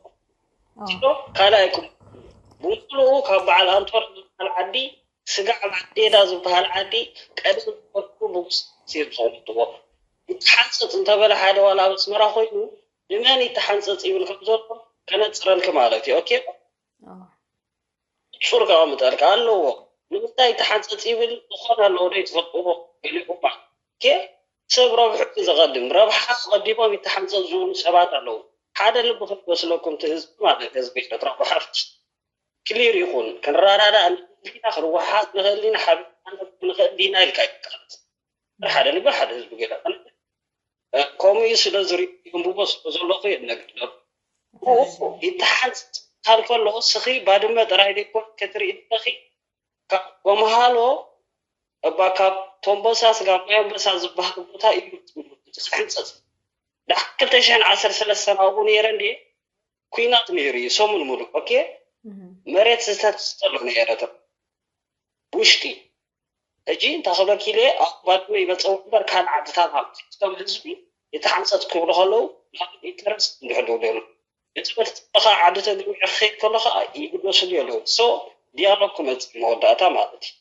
ካልእ ኣይኩም ብምሉኡ ካብ በዓል ኣንቶር ዝበሃል ዓዲ ስጋዕ ባዴዳ ዝበሃል ዓዲ ቀደም ዝፈልጡ ብጉስ እዮም ዘቕመጥዎ። ይተሓንፀፅ እንተበለ ሓደ ዋላ ኣብ ኣስመራ ኮይኑ ንመን ይተሓንፀፅ ይብል ከም ዘሎ ከነፅረልኪ ማለት እዩ። ኦኬ ፁር ከቐምጠልካ ኣለዎ። ንምንታይ ተሓንፀፅ ይብል ዝኾን ኣለዎ ዶ ትፈልጥዎ? ገሊኹም ባ ኬ ሰብ ረብሑ እዩ ዘቐድም። ረብሓ ኣቐዲሞም ይተሓንፀፅ ዝብሉ ሰባት ኣለዉ። ሓደ ልቢ ክትመስለኩም እቲ ህዝቢ ማለት ህዝቢ ኤርትራ ብሓፍሽ ክሊር ይኹን ክንረዳዳእ ንኽእል ኢና፣ ክንወሓጥ ንኽእል ኢና፣ ሓቢርና ክንነብር ንኽእል ዲና ኢልካ እዩ ትሓንፅ። ሓደ ልቢ ሓደ ህዝቢ ገለ ከምኡ እዩ ስለ ዝሪኦ የንብቦ ስለ ዘለኹ የነግር ይተሓንፅካል ከሎ ስኺ ባድመ ጥራይ ዘይኮን ክትርኢ ኣለኺ ካብ ጎምሃሎ እባ ካብ ቶምቦሳ ስጋብ ማይ ኣንበሳ ዝበሃል ቦታ እዩ ዝሕንፀፅ። ድሓር ክልተ ሽሕን ዓሰርተ ሰለስተን ኣብኡ ነይረ እንድየ ኩናት ነይሩ እዩ ሰሙን ሙሉእ ኦኬ መሬት ዝተተስጠሎ ነይረ ውሽጢ ሕጂ እንታይ ክብለኪ ኢለ ኣብ ባድመ ይመፀው እምበር ካልእ ዓድታት ኣብ ትሕቶም ህዝቢ እቲ ሓንፀት ክብሉ ከለዉ ኢንተረስት እንድሕር ደውደሉ እቲ በልቲ ከዓ ዓዲ ተገቢዑ ክኸይድ ከሎ ከዓ ይግደሱ ኣለዉ። ሶ ዲያሎግ ክመፅእ መወዳእታ ማለት እዩ።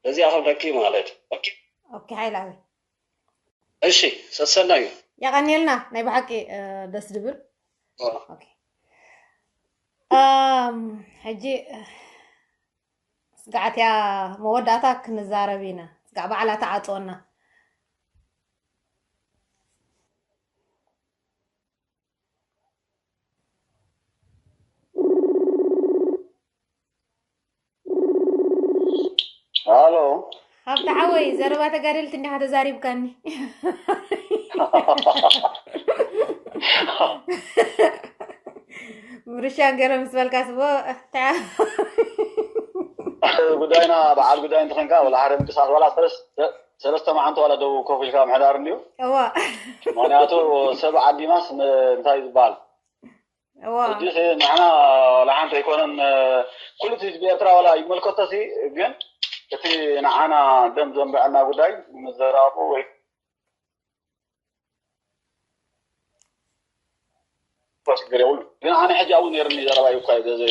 በዚኣ ክብለኪ ማለት እዩ። ኦኬ። ኦኬ ሓይላዊ እሺ ሰሰናዩ ያቀኒልና ናይ ብሓቂ ደስ ድብል። ኦኬ ሕጂ ስጋዕትያ መወዳእታ ክንዛረብ ኢና። ስጋዕ ባዕላ ተዓፅወና። ሃሎ ሃብቲ ሓወይ ዘረባ ተጋደልቲ እንዲኻ ተዛሪብካኒ። ምርሻን ገለ ምስ በልካ ስቦ ጉዳይና በዓል ጉዳይ እንትኾንካ ወላ ሓደ ምንቅስቃስ ዋላ ሰለስተ መዓንቲ ዋላ ደው ኮፍ ኢልካ ምሕዳር እንድዩ። እዋ ምክንያቱ ሰብ ዓዲናስ እንታይ ዝበሃል እዋ ሕጂ ንሕና ዋላ ሓንቲ ኣይኮነን ኩሉ ህዝቢ ኤርትራ ዋላ ይመልከቶ ሲ ግን እቲ ንዓና ደም ዘንበዐና ጉዳይ ምዘራቡ ወይ ችግር የብሉ። ግን ኣነ ሕጂ ኣብኡ ነይርኒ ዘረባ እዩ እኳ ገዘ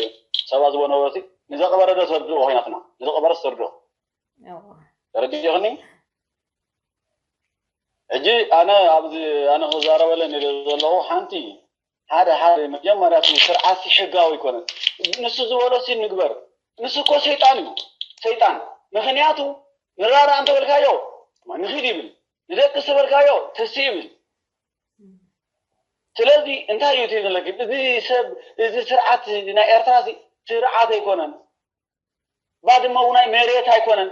ሰባ ዝበነበረሲ ንዘቕበረ ዶ ተርድኦ ኮይናትና ንዘቕበረስ ተርድኦ እዋ ተረዲእኽኒ? ሕጂ ኣነ ኣብዚ ኣነ ክዛረበለን ኢለ ዘለኹ ሓንቲ ሓደ ሓደ መጀመርያ እቲ ስርዓት ሕጋዊ ኣይኮነን። ንሱ ዝበሎ ሲ ንግበር። ንሱ እኮ ሰይጣን እዩ ሰይጣን። ምክንያቱ ንራራ እንተበልካዮ ንኺድ ይብል፣ ንደቂ ዝተበልካዮ ተሲ ይብል። ስለዚ እንታይ እዩ እቲ ዘለኪ? እዚ ሰብ እዚ ስርዓት ናይ ኤርትራ ሲ ስርዓት ኣይኮነን። ባድመ እውን ናይ መሬት ኣይኮነን።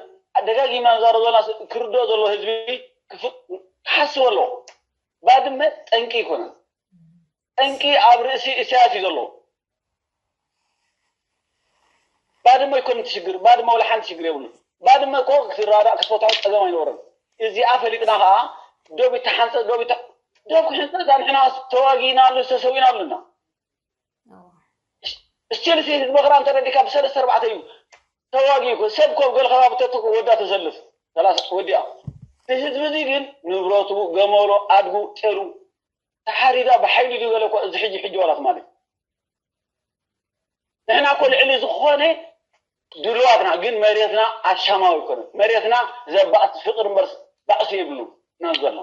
ደጋጊምና ንዛረብ ዘለና ክርድኦ ዘለዎ ህዝቢ ክሓስብ ኣለዎ። ባድመ ጠንቂ ኣይኮነን። ጠንቂ ኣብ ርእሲ ኢሳያስ እዩ ዘለዎ። ባድመ ኣይኮነን እቲ ሽግር። ባድመ ወላ ሓንቲ ሽግር የብሉን። ባድመ እኮ ክትራዳእ ክትፈትሖ ፀገም ኣይነበረን። እዚኣ ፈሊጥና ከዓ ዶብ ይተሓንፀ ዶብ ይተ ዶብ ክሕንፀ እዛ ንሕና ተዋጊእናሉ ዝተሰዊእናሉ ኢና። ስቲል ሲ ህዝቢ ክራም ተረዲካ ብሰለስተ ኣርባዕተ እዩ ተዋጊኡ እኮ ሰብ ኮብ ገለ ከባቢ ተትኩ ወዳ ተሰልፍ ሰላሳ ወዲኣ እቲ ህዝቢ እዚ ግን ንብረቱ ገመሎ ኣድጉ ጤሉ ተሓሪዳ ብሓይሊ ድዩ ገለ እኮ እዚ ሕጂ ሕጂ ዋላት ማለት ንሕና እኮ ልዕሊ ዝኾነ ድልዋትና ግን መሬትና ኣሻማዊ ኣይኮነን መሬትና ዘባእስ ፍቅር እምበር ባእሲ የብሉ ኢና ዘሎ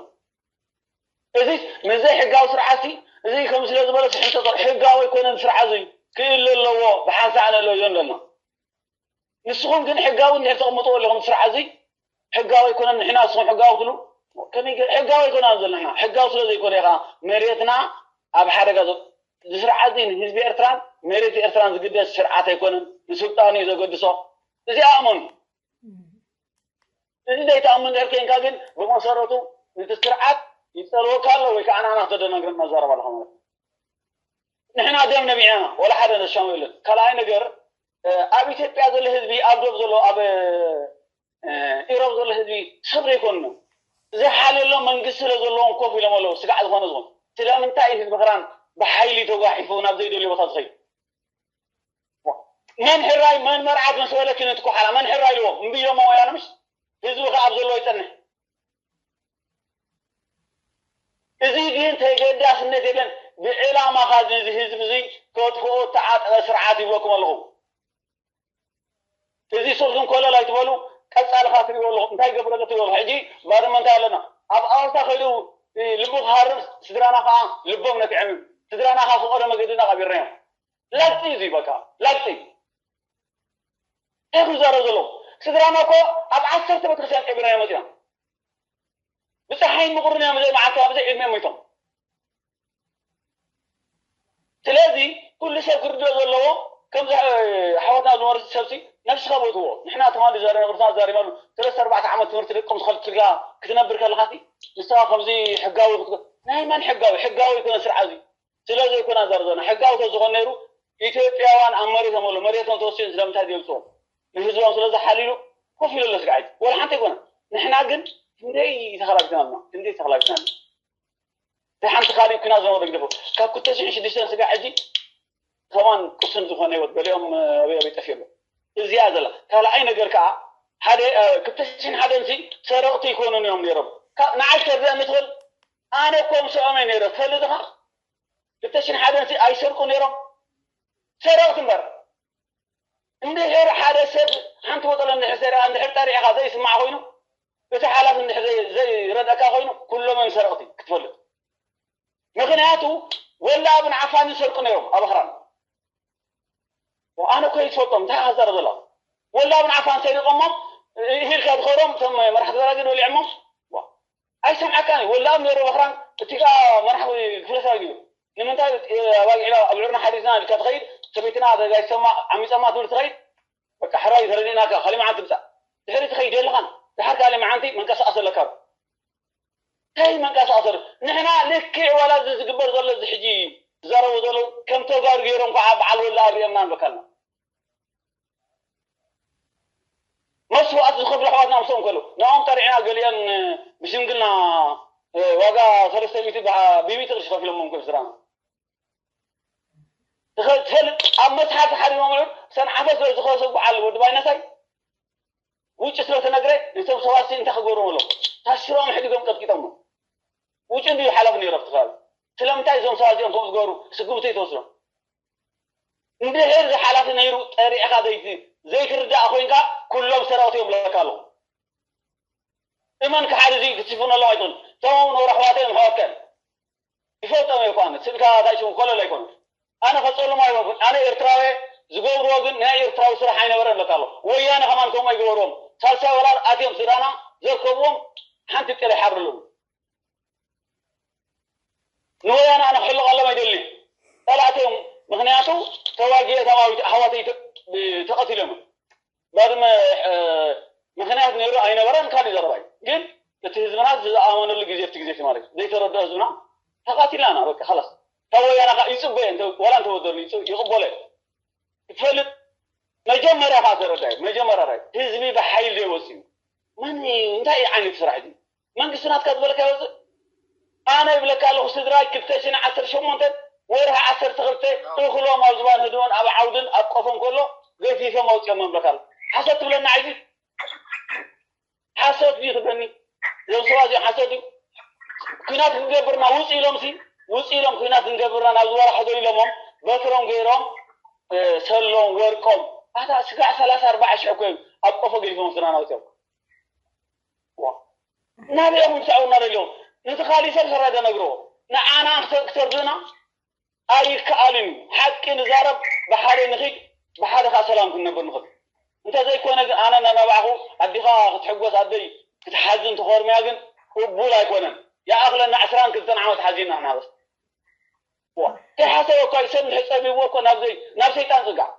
እዚ ምዘይ ሕጋዊ ስርዓት እዚ ከም ስለ ዝበለ ሕጋዊ ኣይኮነን ስርዓት እዚ ክእለ ኣለዎ ብሓንሳእ ነለዮ ኣለና ንስኹም ግን ሕጋዊ እንድሕር ተቐምጥዎ ኣለኹም ስርዓት እዚ ሕጋዊ ኣይኮነን ንሕና ንስኹም ሕጋዊ ትሉ ከመይ ገ- ሕጋዊ ኣይኮናን ዘለና ሕጋዊ ስለ ዘይኮነ ከዓ መሬትና ኣብ ሓደጋ ዘ- እዚ ስርዓት እዚ ንህዝቢ ኤርትራን መሬት ኤርትራን ዝግደስ ስርዓት ኣይኮነን ንስልጣኑ እዩ ዘገድሶ እዚኣ እመኑ እዚ ዘይትኣምን ድሕር ኮይንካ ግን ብመሰረቱ ነቲ ስርዓት ይፀልወካ ኣሎ ወይ ከዓ ንዓና ክተደናግረና ትዛረብ ኣለኻ ማለት እዩ። ንሕና ደም ነቢዕና ወላ ሓደ ነሻሙ የለን። ካልኣይ ነገር ኣብ ኢትዮጵያ ዘሎ ህዝቢ ኣብ ዶብ ዘሎ ኣብ ኢሮብ ዘሎ ህዝቢ ሰብ ዘይኮኑ ዘይሓልየሎም መንግስቲ ስለ ዘለዎም ኮፍ ኢሎም ኣለዉ ስጋዕ ዝኾነ ዝኾኑ ስለምንታይ ህዝቢ ክራን ብሓይሊ ተጓሒፉ ናብ ዘይደልዮ ቦታ ዝኸይድ መን ሕራይ መን መርዓት ምስ በለኪ ነቲ ኮሓላ መን ሕራይ ኢልዎ እምቢ ኢሎሞ ወያነ ምሽ ህዝቢ ከኣ ኣብ ዘለዎ ይጸንሕ እዚ ግን ተገዳስነት የለን ብዕላማ ካ እዚ ህዝቢ እዚ ከጥፍኦ ተዓጠቐ ስርዓት ይብለኩም ኣለኹ እዚ ስርኩም ኮለል ኣይትበሉ ቀጻሊ ካ ትሪእዎ ኣለኹ እንታይ ገብረለ ትሪእዎ ኣለኹ ሕጂ ባድመ እንታይ ኣለና ኣብ ኣውታ ከይዱ ልቡ ክሃርም ስድራና ከዓ ልቦም ነቲዖም ስድራና ከዓ ፍቐዶ መገድና ቀቢርናዮም ላግፂ እዩ በቃ ላግፂ እንታይ ክዛረብ ዘሎ ስድራና እኮ ኣብ ዓሰርተ ቤተክርስትያን ቀቢርና እዮም መፂና ብፀሓይን ምቁርን እዮም ብዘይ መዓልቲ ብዘይ ዕድመ ሞይቶም ስለዚ ኩሉ ሰብ ክርድኦ ዘለዎ ከምዚ ሓወትና ዝመርሲ ሰብሲ ነብስኻ ቦትዎ ንሕና ተማሊ ዘረና ቅርሳ ዛሪባሉ ሰለስተ ኣርባዕተ ዓመት ትምህርቲ ደቆም ዝኸልክልካ ክትነብር ከለኻሲ ንስኻ ከምዚ ሕጋዊ ናይ መን ሕጋዊ ሕጋዊ ይኮነ ስርዓት እዩ ስለዘይኮነ ኣዛርዘና ሕጋዊ ተዝኾን ነይሩ ኢትዮጵያውያን ኣብ መሬቶም ኣሎ መሬቶም ተወሲኑ ስለምንታይ ዘየውፅኦም ንህዝቦም ስለዝሓልሉ ኮፍ ኢሉ ኣሎ ስጋዕ ሕጂ ወላ ሓንቲ ኣይኮነ ንሕና ግን ክንደይ ተኸላቢትና ኣለና ክንደይ ተኸላቢትና ኣለና ብሓንቲ ካሊእ ኩናት ዝነበረ ግደፎ ካብ ክልተ ሽሕን ሽዱሽተን ስጋዕ ሕጂ ከማን ቅሱን ዝኾነ ህይወት ገሊኦም ኣበይ ኣበይ ጠፊኡ ኣሎ እዚኣ ዘላ ካልኣይ ነገር ከዓ ሓደ ክልተ ሽሕን ሓደን ሲ ሰረቕቲ ይኮኑን እዮም ነይሮም ንዓይ ተርድአኒ ትኽእል ኣነ እኮ ምስኦም እየ ነይረ። ትፈልጥ ኢኻ? ክልተ ሽሕን ሓደን ሲ ኣይሰርቁ ነይሮም። ሰረቕቲ እምበር። እንድሕር ሓደ ሰብ ሓንቲ ቦጠሎ እንድሕር ሰሪቓ፣ እንድሕር ጠሪዕኻ ዘይስማዕ ኮይኑ፣ እቲ ሓላፊ እንድሕር ዘይ-፣ ዘይረድኣካ ኮይኑ፣ ኩሎም እዮም ሰረቕቲ ክትፈልጥ። ምኽንያቱ ወላብን ዓፋን ይሰርቁ ነይሮም ኣብ ኣኽራን። ኣነ እኮ ይፈልጦም፣ እንታይ ኢኻ ትዛረብ ዘለኻ? ወላብን ዓፋን ሰሪቖሞም፣ ኢሂልካ ትኸዶም፣ እቶም መራሕቲ በራጊድ በሊዖሞም። ዋ፣ ኣይሰምዓካን እዩ። ወላብ ነይሩ በኽራን፣ እቲ ከኣ መራሒ ክፍለ ሰራዊት እዩ። ንምንታይ፣ እ፣ ኣባጊዕና ኣብ ልዑርና ሓዲግና ኢልካ ትኸይድ? ሰበይትና ተጋይሶማ፣ ዓሚጾማ ትብል ትኸይድ? በቃ፣ ሕራይ ተረዲእናካ፣ ካልእ መዓልቲ ትምጻእ። ድሕሪ ትኸይድ የለኻን። ድሓር ካልእ መዓልቲ መንቀሳቐሲ ኣለካ። እንታይ መንቀሳቐሲ ኣሎ? ንሕና ልክዕ ዋላ እዚ ዝግበር ዘሎ፣ እዚ ሕጂ ዝዛረቡ ዘለዉ፣ ከም ተጋሩ ገይሮም ከዓ በዓል ወላ ኣብሪኦምና ንብለካ ኣለና። መስዋእቲ ዝኸፍሉ ኣሕዋትና ምስኦም ከለዉ፣ ንዕኦም ጠሪዕና፣ ገሊአን ብሽምግልና፣ እ፣ ዋጋ ሰለስተ ሚእቲ ብ-፣ ብሚእቲ ቅርሺ ከፊሎሞም እኮ ስራና። ትኸ-፣ ትፈልጥ፣ ኣብ መስሓር ተሓሪሞም ውዑል ሰንዓፈ ስለ ዝኸሰ በዓል ወዲ ባይነሳይ፣ ውጭ ስለ ተነግረ፣ ነቶም ሰባት እንታይ ክገብሮም ኣለዎም? ታሽሮም ሕዲጎም ቀጥቂጦሞም። ውጭ እንድዩ ሓላፊ ነይሩ ኣብቲ ከባቢ። ስለምንታይ እዞም ሰባት እዚኦም ከምኡ ዝገብሩ ስጉምቲ ይተወስዶም? እንድሕር እዚ ሓላፊ ነይሩ ጠሪዕኻ ዘይቲ-፣ ዘይትርዳእ ኮይንካ፣ ኩሎም ሰራዊት እዮም ብለካ ኣለኹ። እመን ክሓድ እዚ ክትሽፍነሎም ኣይትኽእልን። እቶም ነውሪ ኣሕዋተይ እዮም ኣሕዋትካ እዮም። ይፈልጦም እየ እኳ ኣነ። ስእልካ እንታይ ሽሙ ኮለል ኣይኮኑን። ኣነ ከጸልሞ ኣይኮንኩን። ኣነ ኤርትራዊ ዝገብርዎ ግን ናይ ኤርትራዊ ስራሕ ኣይነበረን እብለካ ኣለኹ። ወያነ ከማን ከምኡ ኣይገበርዎም። ሳልሳይ ወራር ኣትዮም ሱዳና ዘርከብዎም ሓንቲ ጤል ኣይሓርድሉ። ንወያነ ኣነ ክሕልቐሎም ኣይደልን። ጸላእቲ እዮም። ምኽንያቱ ተዋጊኤ ተማዊት ኣሕዋተይ ተ-፣ ተቐቲሎም እዮም። ባድመ፣ እ፣ ምኽንያት ነይሩ ኣይነበረን፣ ካልእ ዘረባ እዩ። ግን እቲ ህዝብና ዝኣመነሉ ግዜ ኣብቲ ግዜ እቲ ማለት እዩ። ዘይተረድኦ ህዝብና ተቓቲልና ኢና፣ በቃ፣ ኸላስ። ካብ ወያነ ኸዓ ይጽበ እየ፣ እንተ-፣ ዋላ እንተወደሉ ይጽ-፣ ይቕበሎ እየ። ክትፈልጥ መጀመርያ ኸዓ ተረዳእ፣ መጀመርያ ራይ ህዝቢ ብሓይሊ ዘይወፅእ እዩ። መን እዩ? እንታይ ዓይነት ስራሕ እዩ? መንግስቲ ናትካ ዝበለካ ይወፅእ? ኣነ ይብለካ ኣለኹ፣ ስድራይ ክልተ ሽሕን ዓሰርተ ሸሞንተ ወርሒ ዓሰርተ ክልተ እኽሎም ኣብ ዝባን ህድሞን ኣብ ዓውድን ኣብ ቆፎን ከሎ ገፊፎም ኣውፅኦም እብለካ ኣለኹ። ሓሶት ትብለና ዓይዚ? ሓሶት ድዩ ትብለኒ? እዞም ሰባት እዚኦም ሓሶት እዩ። ኲናት ክንገብርና ውፅ ኢሎም ሲ፣ ውፅ ኢሎም ኲናት ክንገብርና ናብ ዝበረሖ ዶ ኢሎሞም በትሮም ገይሮም፣ እ፣ ሰሎም ወርቆም። ኣታ ስጋዕ ሰላሳ ኣርባዓ ሽሕ እኮ እዮም ኣብ ቆፎ ገዲፎም ስድራና ወፂኦም። ዋ። ናበይ እዮም ክስዕቡና ደልዮም? ነቲ ካሊእ ሰብ ሰራ ደነግርዎ። ንዓና ክተ-፣ ክተርድኡና ኣይከኣልን እዩ። ሓቂ ንዛረብ፣ ብሓደ ንኺድ፣ ብሓደ ኸዓ ሰላም ክንነብር ንኽእል። እንተዘይኮነ ግን ኣነ እናነባዕኹ ኣዲኻ ክትሕጎስ ኣደይ ክትሓዝን ተኾርምያ ግን ቅቡል ኣይኮነን። ይኣኽለና ዕስራን ክልተን ዓመት ሓዚና ንሕና በስ። ዋ፣ ከይሓሰበ እኳ እዩ ሰብ እንድሕር ጸቢብዎ እኮ ናብ ዘይ-፣ ናብ ሰይጣን ጽጋዕ።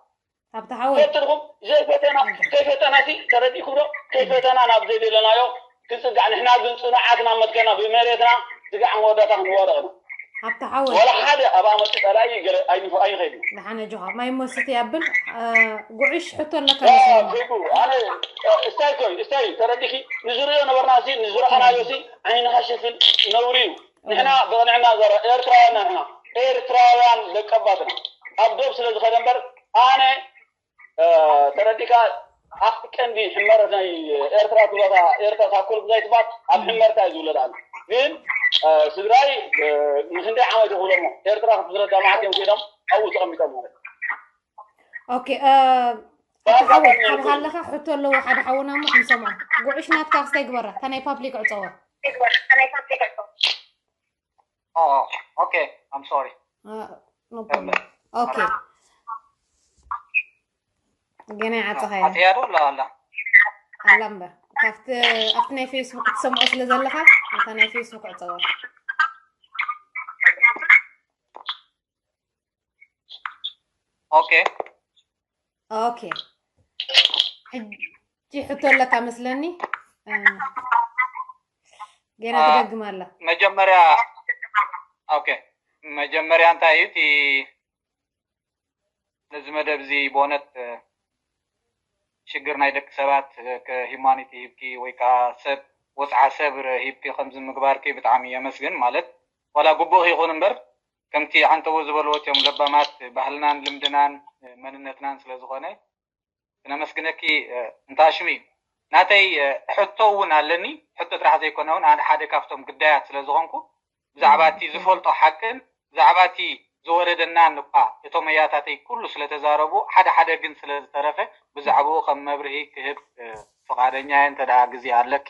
ኣብቲ ሓወይ። ፈልጥልኩም ዘይፈተና፣ ከይፈተና ሲ ተረዲእኩም ዶ? ከይፈተና ናብ ዘይደለናዮ ክንጽጋዕ፣ ንሕና ግን ጽኑዓት ናብ መትከልና ብመሬትና ስጋዕ መወዳእታ ክንዋደቕ ኢና። ኣብቲ ሓወይ። ዋላ ሓደ ኣብ ኣመት ጸላኢ ገለ ኣይንፈ-፣ ኣይንኸይድን። ደሓነ ኣጆኻ፣ ማይ ሞስቲ ያብል፣ እ፣ ጉዕሽ ሕቶ ኣለካ ያ፣ መሰለኒ። ከይዱ፣ ኣነ፣ እ፣ እስታይ ኮይ፣ እስታይ ተረዲእኪ፣ ንዝርእዮ ነበርና ሲ፣ ንዝረኣናዮ ሲ፣ ዓይንኻ ሽፍን ነውሪ እዩ። ንሕና ብቕንዕና ዘረ-፣ ኤርትራውያን ኢና ንሕና። ኤርትራውያን ደቀባትና። ኣብ ዶብ ስለ ዝኸደ እምበር፣ ኣነ፣ እ፣ ተረዲእካ፣ ኣብቲ ቀንዲ ሕመረት ናይ ኤርትራ ትብለታ፣ ኤርትራ ታኮል ብዛይ ትባል፣ ኣብ ሕመርታ እዩ ዝውለድ ኣነ። ግን፣ እ፣ ስድራይ፣ እ፣ ንክንደይ ዓመት ይኽብሎ እሞ፣ ኤርትራ ክትዝረዳ መዓት እዮም ከይዶም፣ ኣብኡ ተቐሚጦም ማለት እዩ። ኦኬ፣ እ፣ ኣቲ ሓወይ፣ ሓደ ሃለኻ ሕቶ ኣለዎ ሓደ ሓውና እሞ ክንሰምዖ። ጉዕሽ ናትካ ክስታይ ግበራ፣ እታ ናይ ፓብሊክ ዕጸዋ። ኦ፣ ኦኬ፣ I'm sorry። እ፣ no problem። ኦኬ። ገና ይዓጸኻ እያ። ኣጽያ ዶ? ላ፣ ኣላ። ኣላ እምበር። ካብቲ፣ ኣብቲ ናይ ፌስቡክ ክትሰምዖ ስለ ዘለኻ፣ እታ ናይ ፌስቡክ ዕጸዋ። ኦኬ። ኦኬ። ሕጂ ሕቶ ኣለካ መስለኒ። እ፣ ገና አ፣ ትደግም ኣላ። መጀመርያ፣ ኦኬ። መጀመርያ እንታይ እዩ እቲ ነዚ መደብ እዚ ብእውነት፣ እ፣ ሽግር ናይ ደቂ ሰባት፣ እ፣ ከ-፣ ሂዩማኒቲ ሂብኪ ወይ ከዓ ሰብ፣ ወፅዓ ሰብ ሂብኪ ከምዚ ምግባርኪ ብጣዕሚ የመስግን። ማለት ዋላ ግቡእ ይኹን እምበር ከምቲ ዓንተቦ ዝበልዎ እትዮም ለባማት ባህልናን ልምድናን፣ እ፣ መንነትናን ስለ ዝኾነ ክነመስግነኪ፣ እ፣ እንተኣሽሙ እዩ። ናተይ፣ እ፣ ሕቶ እውን ኣለኒ። ሕቶ ጥራሕ ዘይኮነ እውን ኣነ ሓደ ካብቶም ግዳያት ስለ ዝኾንኩ ብዛዕባ እቲ ዝፈልጦ ሓቅን ብዛዕባ እቲ ዝወረደናን እኳ እቶም ኣያታተይ ኩሉ ስለተዛረቡ ሓደ ሓደ ግን ስለዝተረፈ ብዛዕባኡ ከም መብርሂ ክህብ ፍቓደኛ እየ። እንተ ግዜ ኣለኪ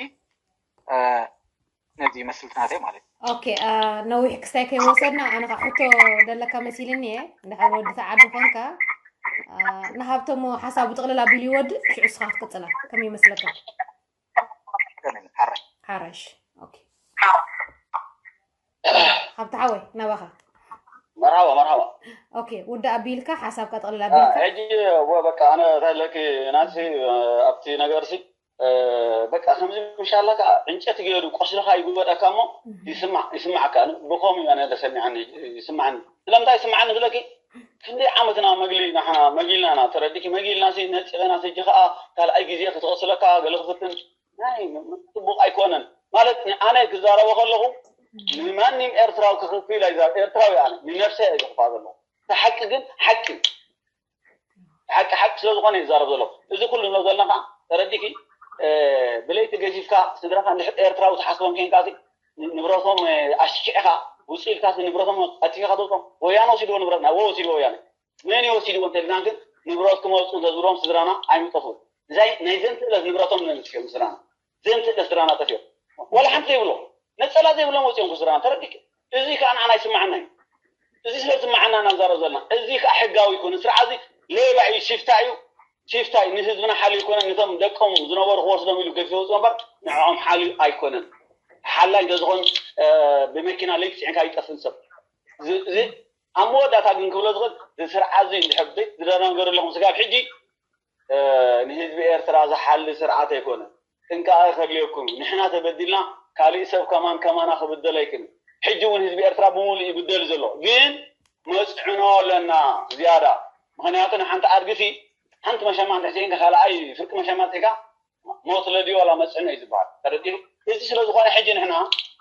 ነዚ ይመስል ናተይ ማለት እዩ። ኦኬ፣ ነዊሕ ክስታይ ከይወሰድና ኣነ ከዓ ሕቶ ደለካ መሲልኒ እየ። እንድሕር ወዲ ተዓዲ ኮንካ ንሃብቶም ሓሳቡ ጥቕልል ኣቢሉ ይወድእ፣ ሽዑ እስኻ ክትቅፅላ ከመይ ይመስለካ? ሓራሽ። ኦኬ፣ ሃብቲ ሓወይ ናባኻ። መርሃባ መርሃባ። ኦኬ፣ ውዳ ኣቢልካ ሓሳብካ ጥቕልል ኣቢልካ። ሕጂ በቃ ኣነ ታለኪ ናንሲ ኣብቲ ነገርሲ በቃ ከምዚ ምሻላ ከዓ ዕንጨት ገይሩ ቆስልካ ይጎበጠካ እሞ ይስማዕ ይስማዓካ። ብኸም እዩ ኣነ ተሰሚዓኒ ይስማዓኒ። ስለምንታይ ይስማዓኒ ስለኪ ክንደይ ዓመትና መግሊ ናሓና መጊልናና ተረዲኪ መጊልና ሲ ነፂቐና ስጂ ከዓ ካልኣይ ግዜ ክትቐስለካ ገለ ክፍትን ናይ ፅቡቅ ኣይኮነን ማለት ኣነ ክዛረበ ከለኹ ንማንም ኤርትራዊ ክኽፍል ኣይዛር ኤርትራዊ ኣነ ንነፍሰ እየ ዘኽፋ ዘለኹ። ሓቂ ግን ሓቂ ሓቂ ሓቂ ስለዝኾነ ይዛረብ ዘሎ እዚ ኩሉ ንብሎ ዘለና ከዓ ተረዲኪ ብለይቲ ገዚፍካ ስድራካ እንድሕር ኤርትራዊ ትሓስቦም ኬንካ ንብረቶም ኣሽኪዕካ ውፅእ ኢልካ ንብረቶም ኣቲካ ተውፅኦም ወያነ ወሲድዎ ንብረትና ወ ወሲድዎ ወያነ መን ይወሲድዎ እንተልና ግን ንብረትኩም ኣውፅኡ እንተዝብሎም ስድራና ኣይምጠፉን። እዛይ ናይ ዘንትእለት ንብረቶም ነምፅኦም ስድራና ዘንትእለት ስድራና ጠፊኦም ዋላ ሓንቲ ዘይብሎም ነፀላ ዘይብሎም ወፂኦም ስድራና ተረዲክ። እዚ ከዓ ንዓና ይስማዓና እዩ። እዚ ስለ ዝስማዓና ኢና ንዛረብ ዘለና። እዚ ከዓ ሕጋዊ ይኮነ ስርዓ እዚ ሌባ እዩ፣ ሽፍታ እዩ። ሽፍታ እዩ ንህዝብና ሓልዩ ይኮነ ነቶም ደቆም ዝነበሩ ክወስዶም ኢሉ ገፊ ወፅኡ እምበር ንዕኦም ሓልዩ ኣይኮነን። ሓላይ እንተዝኾን ብመኪና ለይቲ ፅዕንካ ይጠፍን ሰብ እዚ ኣብ መወዳእታ ግን ክብሎ ዝኽእል እዚ ስርዓ እዚ እንድሕር ዝደናገሩ ኣለኹም ስጋብ ሕጂ ንህዝቢ ኤርትራ ዝሓሊ ስርዓት ኣይኮነ። ጥንቃቐ ከድልየኩም ንሕና ተበዲልና ካሊእ ሰብ ከማን ከማና ክብደል ኣይክን። ሕጂ እውን ህዝቢ ኤርትራ ብምሉእ ይብደል ዘሎ ግን መፅዕኖ ኣለና ዝያዳ። ምክንያቱ ንሓንቲ ኣድግሲ ሓንቲ መሸማዕ እንድሕር ካልኣይ ፍርቂ መሸማዕ ፂካ ሞት ለድዮ ዋላ መፅዕኖ እዩ ዝበሃል። ተረዲኡ? እዚ ስለ ዝኾነ ሕጂ ንሕና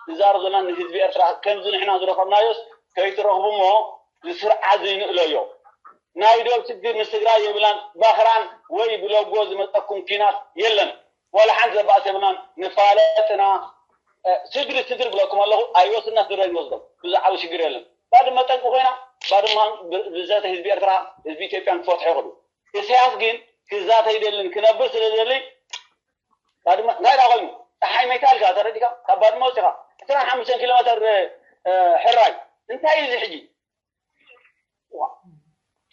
ንዛረብ ዘለና ንህዝቢ ኤርትራ ከምዚ ንሕና ዝረኸብናዮስ ከይትረኽቡ እሞ ዝስርዓ ዘይንእለዮ ናይ ዶብ ችግር ምስ ትግራይ የብላን። ባኽራን ወይ ብለጎ ዝመፀኩም ኪናት የለን። ዋላ ሓንቲ ዘባእስ የብልናን። ንፋለጥና ስድሪ ስድሪ ብለኩም ኣለኹ። ኣይወስድና ስድሪ ኣይንወስዶም። ብዛዕባ ሽግር የለን። ባድመ ጠንቂ ኮይና ባድመ ብዘተ ህዝቢ ኤርትራ ህዝቢ ኢትዮጵያን ክፈትሖ ይኽእሉ። ኢሳያስ ግን ክዛተ ይደልን ክነብር ስለ ዝደሊ ባድመ እንታይ ዳ ኮይኑ ፀሓይ መይታ ኢልካ ተረዲካ ካብ ባድመ ወፂኻ ዕስራን ሓሙሽተን ኪሎ ሜትር ሕራይ እንታይ እዩ እዚ ሕጂ?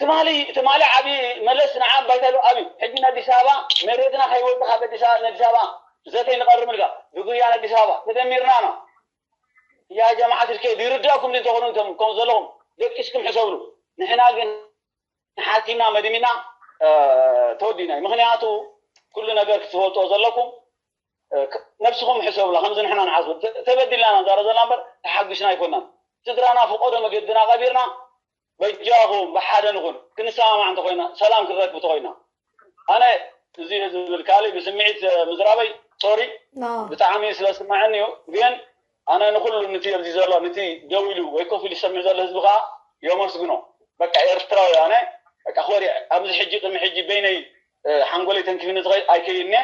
ትማሊ ትማሊ ዓብዪ መለስ ንዓ ባይታ ኢሉ ዓብዪ ሕጂ ንኣዲስ ኣበባ መሬትና ከይወፅእ ካብ ኣዲስ ኣበባ ንኣዲስ ኣበባ ዘተይ ንቐርም ኢልካ ብጉያ ንኣዲስ ኣበባ ተደሚርና ኢና። ያ ጀማዓት ልከ ይርዳእኩም እንተኾኑ እንቶም ከም ዘለኹም ደቂስኩም ሕሰብሉ። ንሕና ግን ሓሲብና መድሚና ተወዲና እዩ። ምክንያቱ ኩሉ ነገር ክትፈልጦ ዘለኩም ነብስኹም ሕሰብላ። ከምዚ ንሕና ንሓስብ ተበዲልና ኢና ንዛረብ ዘለና እምበር ተሓጒስና ኣይኮናን። ስድራና ፍቆዶ መገድና ቀቢርና በጃኹም ብሓደ ንኹን ክንሰማማዕ እንተኮይና ሰላም ክንረክብ እንተኮይና ኣነ እዚ ዝብል ካልእ ብስምዒት ምዝራበይ ሶሪ ብጣዕሚ ስለ ስምዐኒ እዩ ግን ኣነ ንኩሉ ንቲ ኣብዚ ዘሎ ንቲ ደው ኢሉ ወይ ኮፍ ኢሉ ዝሰምዕ ዘሎ ህዝቢ ከዓ የመስግኖ በቃ ኤርትራዊ ኣነ በቃ ኮሪዐ ኣብዚ ሕጂ ቅድሚ ሕጂ በይነይ ሓንጎለይ ተንኪፍኒ ዝኸይድ ኣይከይድኒ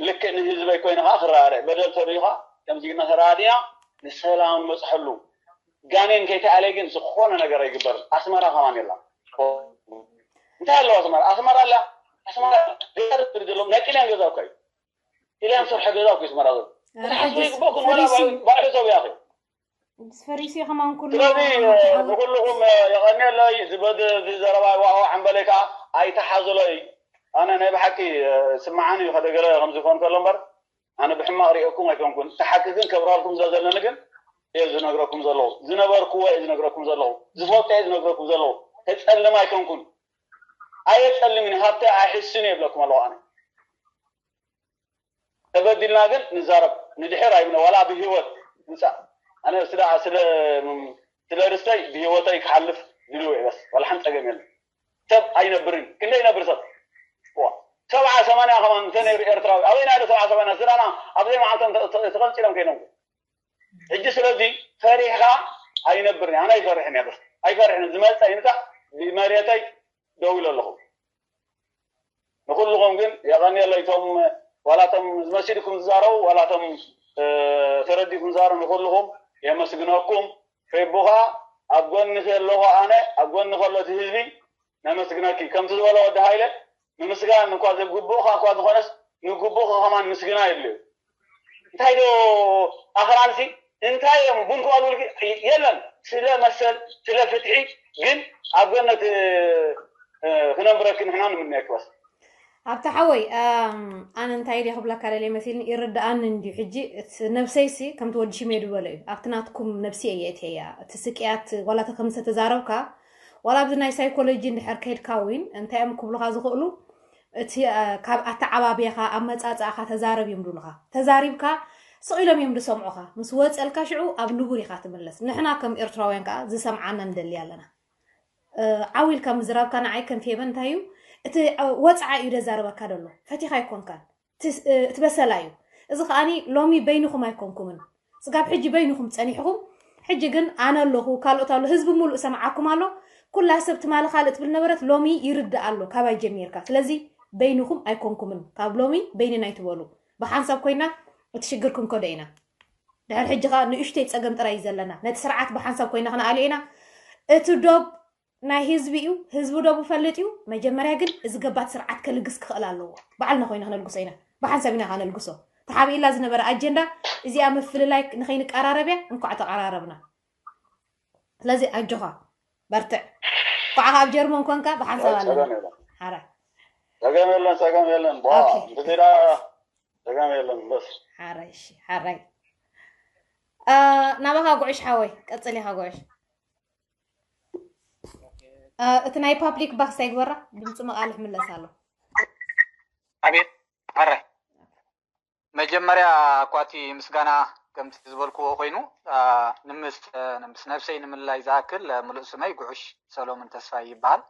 ልክዕ ንህዝበይ ኮይነ ከዓ ክረዳድእ በደል ተሪኡ ከዓ ከምዚ ኢልና ተረዳዲና ንሰላም ንበፅሐሉ ጋኔን ከይተኣልየ ግን ዝኾነ ነገር ኣይግበርን ኣስመራ ከማን የላ እንታይ ኣለዋ ኣስመራ ኣስመራ ኣላ ኣስመራ ገዛ ዘለዎም ናይ ጥልያን ገዛ እኮ እዩ ጥልያን ዝሰርሖ ገዛ እኮ ኣስመራ ዘሎ ክትሓስቡ ይግበኩም ወላ ባዕሉ ሰብ ያኺ ፈሪሱ ከማን ኩሉ ስለዚ ንኩልኹም የቐንየለይ ዝበድ ዘረባ ዋዋ ዓንበለይ ከዓ ኣይተሓዝሎይ ኣነ ናይ ብሓቂ ስምዓኒ እዩ ከደገለ ከምዝኾን ከሎ እምበር ኣነ ብሕማቕ ሪኦኩም ኣይኮንኩን እቲ ሓቂ ግን ከብርሃልኩም ስለ ዘለኒ ግን እየ ዝነግረኩም ዘለኹ ዝነበርክዎ እየ ዝነግረኩም ዘለኹ ዝፈልጦ እየ ዝነግረኩም ዘለኹ ተፀልም ኣይኮንኩን ኣየፀልምን ሃብተ ኣይሕስን እየ ይብለኩም ኣለኹ ኣነ ተበዲልና ግን ንዛረብ ንድሕር ኣይብለ ዋላ ብሂወት ምፃእ ኣነ ስለ ስለ ስለ ርስተይ ብሂወተይ ክሓልፍ ድልው እየ በስ ዋላ ሓንቲ ፀገም የለን ሰብ ኣይነብርን ክንደይ ይነብር ሰብ ሰብዓ ሰማንያ ከማን እንተነይሩ ኤርትራዊ ኣበይ ናይ ሰብዓ ሰማንያ ስራና ኣብዘይ መዓልቶም ተቐንፂሎም ከይኖም ሕጂ ስለዚ ፈሪሕካ ኣይነብርን ኣነ ኣይፈርሕን እየ በስ ኣይፈርሕን ዝመፀ ይምፃእ ብመሬተይ ደው ኢለ ኣለኹ ንኩልኹም ግን የቐንየለይ ቶም ዋላቶም ዝመሲልኩም ዝዛረቡ ዋላቶም ተረዲኩም ዝዛረቡ ንኩልኹም የመስግነኩም። ፌቡ ኸዓ ኣብ ጎንኺ ኣለኹ ኣነ፣ ኣብ ጎንኺ ኣሎ እቲ ህዝቢ። ነመስግነኪ። ከምቲ ዝበሎ ወዲ ሃይለ፣ ንምስጋን እኳ ዘይግብኡኻ እኳ ዝኾነስ፣ ንግብኡኻ ከማን ምስግና የድልዩ። እንታይ ዶ ኣኽራንሲ እንታይ እዮም ቡን ክባልውልኪ? የለን። ስለ መሰል፣ ስለ ፍትሒ ግን ኣብ ገነት ክነንብረኪ ንሕና ንምነየኪ። በስ። ኣብቲ ሓወይ፣ ኣነ እንታይ ድየ ክብለካ ደልየ መሲልኒ፣ ይርድኣኒ እንድዩ። ሕጂ ነብሰይሲ ከምቲ ወዲ ሽሜ ዝበሎ እዩ። ኣብቲ ናትኩም ነብሲ እየ እትያ። እቲ ስቅያት ዋላ ተከምሰ ተዛረብካ፣ ዋላ ኣብዚ ናይ ሳይኮሎጂ እንድሕር ከይድካ እውን እንታይ እዮም ክብሉካ ዝኽእሉ፣ እቲ ካብ ኣተዓባብያኻ ኣመጻጽኣኻ ተዛረብ እዮም ድብሉኻ። ተዛሪብካ ስቕ ኢሎም እዮም ዝሰምዑኻ። ምስ ወጸልካ ሽዑ ኣብ ንቡር ኢኻ ትምለስ። ንሕና ከም ኤርትራውያን ከኣ ዝሰምዓና ንደሊ ኣለና። ዓው ኢልካ ምዝራብካ ንዓይ ከም ፌበ እንታይ እዩ፣ እቲ ወጽዓ እዩ ደዛረበካ ደሎ፣ ፈቲኻ ኣይኮንካን። እቲ በሰላ እዩ። እዚ ከኣኒ ሎሚ በይንኹም ኣይኮንኩምን። ስጋብ ሕጂ በይንኹም ጸኒሕኹም፣ ሕጂ ግን ኣነ ኣለኹ፣ ካልኦት ኣሎ፣ ህዝቢ ሙሉእ ሰምዓኩም ኣሎ። ኩላ ሰብ ትማሊ ካልእ ትብል ነበረት፣ ሎሚ ይርዳእ ኣሎ ካባይ ጀሚርካ። ስለዚ በይንኹም ኣይኮንኩምን፣ ካብ ሎሚ በይንና ኣይትበሉ። ብሓንሳብ ኮይና እቲ ሽግር ክንከዶ ኢና። ድሕር ሕጂ ከኣ ንእሽተይ ጸገም ጥራይ እዩ ዘለና። ነቲ ስርዓት ብሓንሳብ ኮይና ክነኣልዮ ኢና። እቲ ዶብ ናይ ህዝቢ እዩ፣ ህዝቢ ዶቡ ፈልጥ እዩ። መጀመርያ ግን እዚ ገባት ስርዓት ከልግስ ክኽእል ኣለዎ። ባዕልና ኮይና ክነልግሶ ኢና፣ ብሓንሳብ ኢና ከነልግሶ። ተሓቢእላ ዝነበረ ኣጀንዳ እዚኣ ምፍልላይ ንኸይንቀራረብ እያ። እንኳዕ ተቐራረብና። ስለዚ ኣጆኻ በርትዕ። እንኳዕ ኣብ ጀርመን ኮንካ ብሓንሳብ ኣለና። ሓራይ ጸገም የለን፣ ጸገም የለን። ቧ ኦኬ። እንተዘይዳ ጸገም የለን። በስ ሓራይ እሺ፣ ሓራይ ናባኻ ጉዕሽ ሓወይ ቀጽል ኢኻ ጉዕሽ። እቲ ናይ ፓብሊክ ባክስ ኣይግበራ ድምፂ መቃልሕ ምለስ ኣሎ። ኣቤት ኣረ መጀመርያ እኳ እቲ ምስጋና ከምቲ ዝበልክዎ ኮይኑ ንምስ ምስ ነብሰይ ንምልላይ ዝኣክል ምሉእ ስመይ ጉዕሽ ሰሎምን ተስፋይ ይበሃል።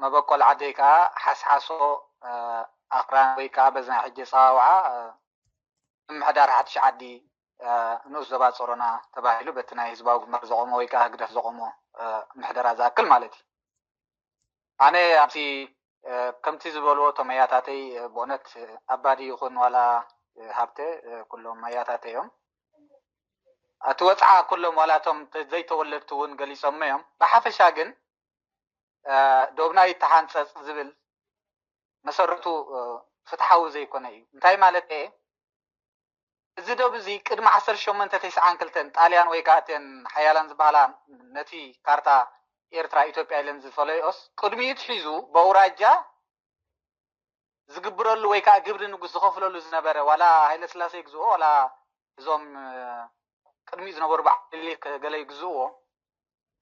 መበቆል ዓደይ ከዓ ሓስሓሶ ኣኽራን ወይ ከዓ በዚ ናይ ሕጂ ኣፀዋውዓ ምምሕዳር ሓድሽ ዓዲ ንኡስ ዞባ ጾሮና ተባሂሉ በቲ ናይ ህዝባዊ ግንባር ዘቆሞ ወይ ከዓ ህግደፍ ዘቆሞ ምሕደራ ዝኣክል ማለት እዩ። ኣነ ኣብቲ ከምቲ ዝበልዎ እቶም ኣያታተይ ብእውነት ኣባዲ ይኹን ዋላ ሃብተ ኩሎም ኣያታተይ እዮም። እቲ ወፅዓ ኩሎም ዋላ እቶም ዘይተወለድቲ እውን ገሊፆሞ እዮም። ብሓፈሻ ግን ዶብና ይተሓንፀፅ ዝብል መሰረቱ ፍትሓዊ ዘይኮነ እዩ። እንታይ ማለት እየ? እዚ ዶብ እዚ ቅድሚ ዓሰርተ ሸሞንተ ተስዓን ክልተን ጣልያን ወይ ከዓ እተን ሓያላን ዝበሃላ ነቲ ካርታ ኤርትራ ኢትዮጵያ ኢለን ዝፈለዮስ ቅድሚኡ ትሒዙ በውራጃ ዝግብረሉ ወይ ከዓ ግብሪ ንጉስ ዝኸፍለሉ ዝነበረ ዋላ ሃይለስላሴ ግዝኦ ዋላ እዞም ቅድሚኡ ዝነበሩ በዓል ምኒልክ ገለ ይግዝእዎ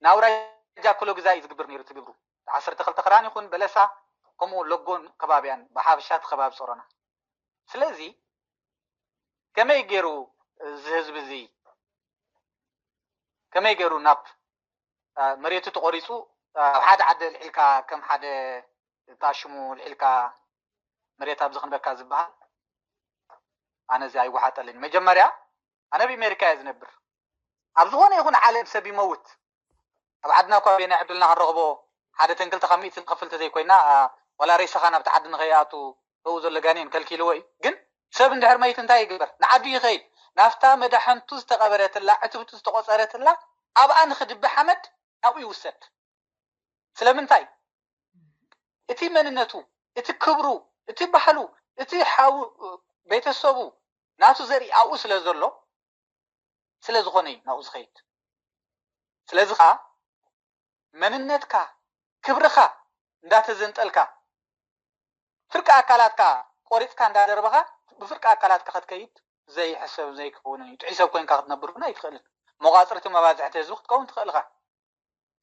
ናውራጃ ኩሎ ግዛ እዩ ዝግብር ነይሩ እቲ ግብሩ ዓሰርተ ክልተ ክራን ይኹን በለሳ ከምኡ ለጎን ከባቢያን ብሓፈሻ እቲ ከባቢ ጾሮና ስለዚ ከመይ ገይሩ እዚ ህዝቢ እዚ ከመይ ገይሩ ናብ መሬቱ ተቆሪፁ ኣብ ሓደ ዓዲ ልዒልካ ከም ሓደ እታ ሽሙ ልዒልካ መሬት ኣብዚ ክንበካ ዝበሃል ኣነ እዚ ኣይወሓጠልን መጀመርያ ኣነ ኣብ ኣሜሪካ እየ ዝነብር ኣብ ዝኾነ ይኹን ዓለም ሰብ ይመውት ኣብ ዓድና እኳ ቤና ዕድልና ክንረኽቦ ሓደ ተንክልተ ካብ ሚእቲ ንኸፍል ተዘይኮይና ዋላ ሬሳኻ ናብቲ ዓዲ ንኸይኣቱ ብኡ ዘሎ ጋኔን ከልኪልዎ እዩ ግን ሰብ እንድሕር መይቱ እንታይ ይግበር ንዓዱ ይኸይድ ናፍታ መዳሕንቱ ዝተቐበረትላ ዕትብቱ ዝተቆፀረትላ ኣብኣ ንኽድቢ ሓመድ ናብኡ ይውሰድ ስለምንታይ እቲ መንነቱ እቲ ክብሩ እቲ ባህሉ እቲ ሓው ቤተሰቡ ናቱ ዘርኢ ኣብኡ ስለ ዘሎ ስለ ዝኾነ እዩ ናብኡ ዝኸይድ ስለዚ ከዓ መንነትካ ክብርኻ እንዳተዘንጠልካ ፍርቂ ኣካላትካ ቆሪፅካ እንዳደርበኻ ብፍርቂ ኣካላትካ ክትከይድ ዘይሕሰብ ዘይከውን እዩ ጥዑይ ሰብ ኮይንካ ክትነብር እውን ኣይትኽእልን መቋፅርቲ መባዝሕቲ ህዝቢ ክትከውን ትኽእልኻ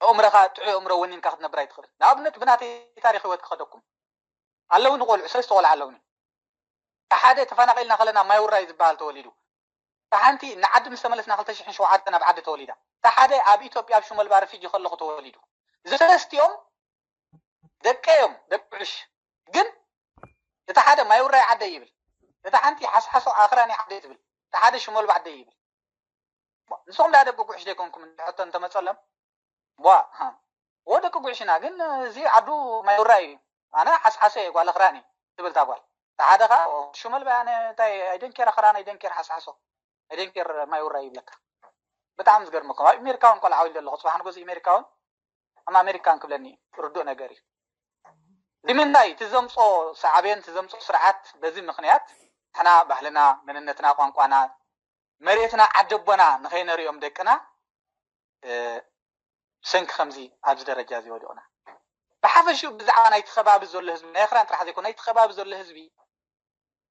ኣእምሮኻ ጥዑይ ኣእምሮ ወኒንካ ክትነብር ኣይትኽእልን ንኣብነት ብናተይ ታሪክ ህይወት ክኸደኩም ኣለውኒ ቆልዑ ሰለስተ ቆልዓ ኣለውኒ ሓደ ተፈናቒልና ከለና ማይ ውራይ ዝበሃል ተወሊዱ እታ ሓንቲ ንዓዲ ምስ ተመለስና ክልተ ሽሕን ሸውዓተን ኣብ ዓዲ ተወሊዳ እታ ሓደ ኣብ ኢትዮጵያ ኣብ ሽመልባ ርፊጂ ከለኹ ተወሊዱ እዚ ሰለስቲኦም ደቀ እዮም ደቂ ዕሽ ግን እታ ሓደ ማይ ውራይ ዓደይ ይብል እታ ሓንቲ ሓስሓሶ ኣኽራኒ ዓደይ ትብል እታ ሓደ ሽመልባ ዓደይ ይብል ንስኹም ዳ ደቂ ጉዕሽ ደይኮንኩም ሕቶ እንተመፀሎም ቧ ወ ደቂ ጉዕሽና ግን እዚ ዓዱ ማይ ውራይ እዩ ኣነ ሓስሓሶ እየ ጓል ኣኽራኒ ትብል እታ ጓል እታ ሓደ ከዓ ሽመልባ ኣነ እንታይ ኣይደንኬር ኣኽራን ኣይደንኬር ሓስሓሶ I don't care my right ይብለካ። ብጣዕሚ ዝገርመኩም ኣብ ኣሜሪካ እውን ቆልዓ ወልደ ኣለኹ። ፅባሕ ንጎዚ ኣሜሪካ እውን ኣም ኣሜሪካን ክብለኒ ርዱእ ነገር እዩ። ንምንታይ እቲ ዘምፅኦ ሳዕቤን እቲ ዘምፅኦ ስርዓት በዚ ምክንያት ንሕና ባህልና መንነትና ቋንቋና መሬትና ዓደቦና ንኸይነሪኦም ደቅና ብሰንኪ ከምዚ ኣብዚ ደረጃ እዚ ወዲቕና። ብሓፈሽኡ ብዛዕባ ናይቲ ከባቢ ዘሎ ህዝቢ ናይ ክራን ጥራሕ ዘይኮነ ናይቲ ከባቢ ዘሎ ህዝቢ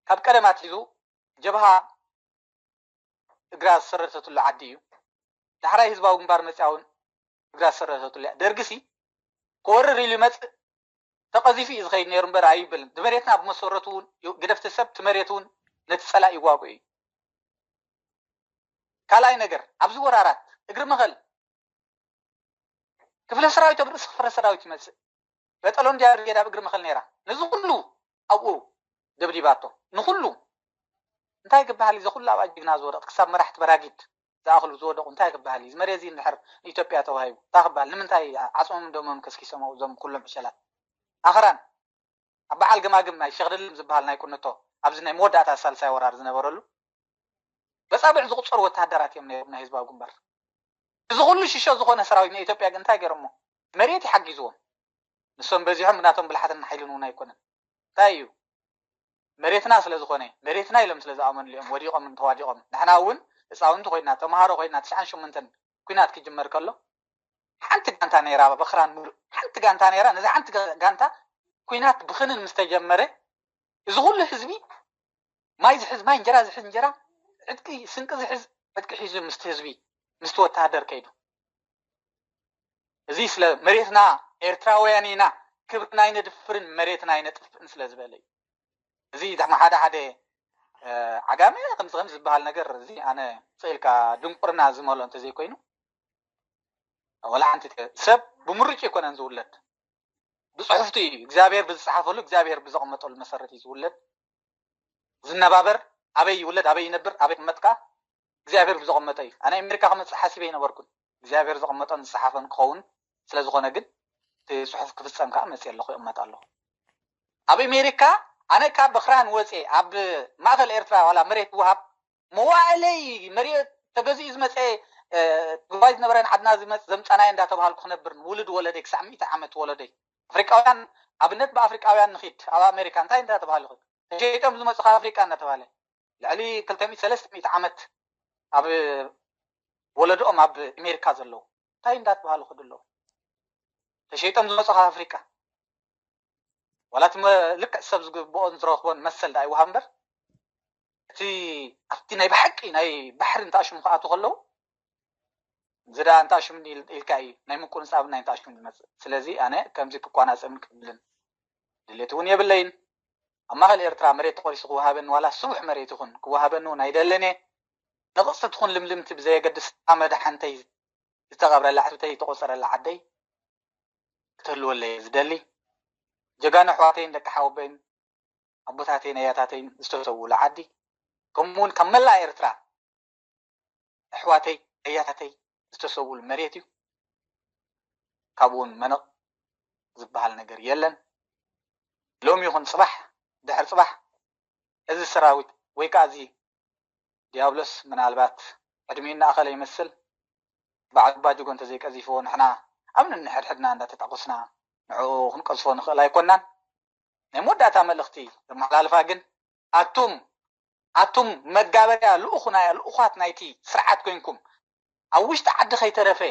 ካብ ቀደም ኣትሒዙ ጀብሃ እግራ ዝሰረተትሉ ዓዲ እዩ። ዳሕራይ ህዝባዊ ግንባር መፅያ እውን እግራ ዝሰረተትሉ እያ። ደርግሲ ክወርር ኢሉ ይመፅእ ተቐዚፉ እዩ ዝኸይድ ነይሩ እምበር ኣይብልን። ብመሬትና ብመሰረቱ እውን ገደፍቲ ሰብ እቲ መሬት እውን ነቲ ፀላእ ይዋግኡ እዩ። ካልኣይ ነገር ኣብዚ ወራራት እግሪ መኸል ክፍለ ሰራዊት ኣብ ርእሲ ክፍለ ሰራዊት ይመፅእ። በጠሎ እንድያ ብርጌድ ኣብ እግሪ መኸል ነይራ። ነዚ ኩሉ ኣብኡ ደብዲባቶ ንኩሉ እንታይ ክበሃል እዚ ኩሉ ኣብኣ ጅግና ዝወደቕ ክሳብ መራሕቲ በራጊድ ዝኣኽሉ ዝወደቑ እንታይ ክበሃል እዩ? እዚ መሬት እዚ እንድሕር ንኢትዮጵያ ተዋሂቡ እንታይ ክበሃል? ንምንታይ ዓፅሞም ደሞም ከስኪሶም ኣብኡ እዞም ኩሎም ዕሸላት ኣኽራን ኣብ በዓል ገማግም ናይ ሸኽ ደልም ዝበሃል ናይ ቁንቶ ኣብዚ ናይ መወዳእታ ሳልሳይ ወራር ዝነበረሉ በፃብዕ ዝቁፀሩ ወተሃደራት እዮም ነይሮም ናይ ህዝባዊ ግንባር። እዚ ኩሉ ሽሾ ዝኾነ ሰራዊት ናይ ኢትዮጵያ ግን እንታይ ገይሮሞ? መሬት ይሓጊዝዎም። ንሶም በዚሖም ብናቶም ብልሓትን ሓይልን እውን ኣይኮነን። እንታይ እዩ መሬትና ስለ ዝኾነ መሬትና ኢሎም ስለ ዝኣመንሉ እዮም ወዲቖምን ተዋዲቖም። ንሕና እውን ህፃውንቲ ኮይና ተምሃሮ ኮይና ትሽዓን ሸሞንተን ኩናት ክጅመር ከሎ ሓንቲ ጋንታ ነይራ በኽራን ሙሉእ ሓንቲ ጋንታ ነይራ። ነዛ ሓንቲ ጋ- ጋንታ ኩናት ብኽንን ምስ ተጀመረ እዚ ኩሉ ህዝቢ ማይ ዝሕዝ ማይ እንጀራ ዝሕዝ እንጀራ ዕጥቂ ስንቂ ዝሕዝ ዕጥቂ ሒዙ ምስቲ ህዝቢ ምስቲ ወተሃደር ከይዱ እዚ ስለ መሬትና ኤርትራውያን ኢና ክብርና ኣይነድፍርን መሬትና ኣይነጥፍእን ስለ ዝበለ እዩ። እዚ ድማ ሓደ ሓደ ዓጋመ ከምዚ ከም ዝበሃል ነገር እዚ ኣነ ስኢልካ ድንቁርና ዝመሎ እንተዘይኮይኑ ወላ ሓንቲ ሰብ ብምርጭ ይኮነን ዝውለድ ብፅሑፍቲ እዩ እግዚኣብሔር ብዝፀሓፈሉ እግዚኣብሔር ብዘቐመጠሉ መሰረት እዩ ዝውለድ ዝነባበር ኣበይ ይውለድ ኣበይ ይነብር ኣበይ ይመጥካ እግዚኣብሔር ብዘቐመጠ እዩ ኣነ ኣሜሪካ ክመፅእ ሓሲበ ይነበርኩን እግዚኣብሔር ዘቐመጠን ዝፀሓፈን ክኸውን ስለዝኾነ ግን እቲ ፅሑፍ ክፍፀም ከዓ መፅእ ኣለኹ ይቕመጥ ኣለኹ ኣብ ኣሜሪካ ኣነ ካብ በኽራን ወፅኤ ኣብ ማእኸል ኤርትራ ዋላ መሬት ውሃብ መዋእለይ መሬት ተገዚኡ ዝመፀ ትግራይ ዝነበረ ንዓድና ዝመፅ ዘምፃናዮ እንዳተባሃልኩ ክነብር ውሉድ ወለደይ ክሳዕ ሚእቲ ዓመት ወለደይ ኣፍሪቃውያን ኣብነት ብኣፍሪቃውያን ንኺድ ኣብ ኣሜሪካ እንታይ እንዳተባሃሉ ይኽድ ተሸይጦም ዝመፁ ካብ ኣፍሪቃ እንዳተባሃለ ልዕሊ ክልተ ሚእቲ ሰለስተ ሚእቲ ዓመት ኣብ ወለድኦም ኣብ ኣሜሪካ ዘለዉ እንታይ እንዳተባሃሉ ክድ ኣለዉ ተሸይጦም ዝመፁ ካብ ኣፍሪቃ ዋላ እቲ ልክዕ ሰብ ዝግብኦን ዝረኽቦን መሰል ዳኣ ይወሃብ እምበር እቲ ኣብቲ ናይ ብሓቂ ናይ ባሕሪ እንተኣሽሙ ክኣቱ ከለዉ እዚ ዳኣ እንተኣሽሙ ኢልካ እዩ ናይ ምቁንፃብ ናይ እንተኣሽሙ ዝመፅእ ስለዚ ኣነ ከምዚ ክቋናፀብን ክብልን ድሌት እውን የብለይን ኣብ ማእኸል ኤርትራ መሬት ተቆሪሱ ክወሃበኒ ዋላ ስቡሕ መሬት ይኹን ክወሃበኒ እውን ኣይደልን እየ ንቕፅቲ ትኹን ልምልምቲ ብዘየገድስ ኣመድ ሓንተይ ዝተቐብረላ ሕስብተይ ዝተቆፀረላ ዓደይ ክትህልወለይ እየ ዝደሊ ጀጋኑ ኣሕዋተይን ደቂ ሓወቦይን ኣቦታተይን ኣያታተይን ዝተሰውኡሉ ዓዲ ከምኡ እውን ካብ መላእ ኤርትራ ኣሕዋተይ ኣያታተይ ዝተሰውኡሉ መሬት እዩ ካብኡ እውን መነቕ ዝበሃል ነገር የለን ሎም ይኹን ፅባሕ ድሕር ፅባሕ እዚ ሰራዊት ወይ ከዓ እዚ ዲያብሎስ ምናልባት ዕድሚኡ እናኣኸለ ይመስል ባዕሉ ባጅጎ እንተዘይቀዚፍዎ ንሕና ኣብ ነንሕድሕድና እንዳተጣቆስና ንዕኡ ክንቀዝፎ ንኽእል ኣይኮናን ናይ መወዳእታ መልእኽቲ ዘመሓላልፋ ግን ኣቱም ኣቱም መጋበርያ ልኡኹና ልኡኻት ናይቲ ስርዓት ኮንኩም ኣብ ውሽጢ ዓዲ ከይተረፈ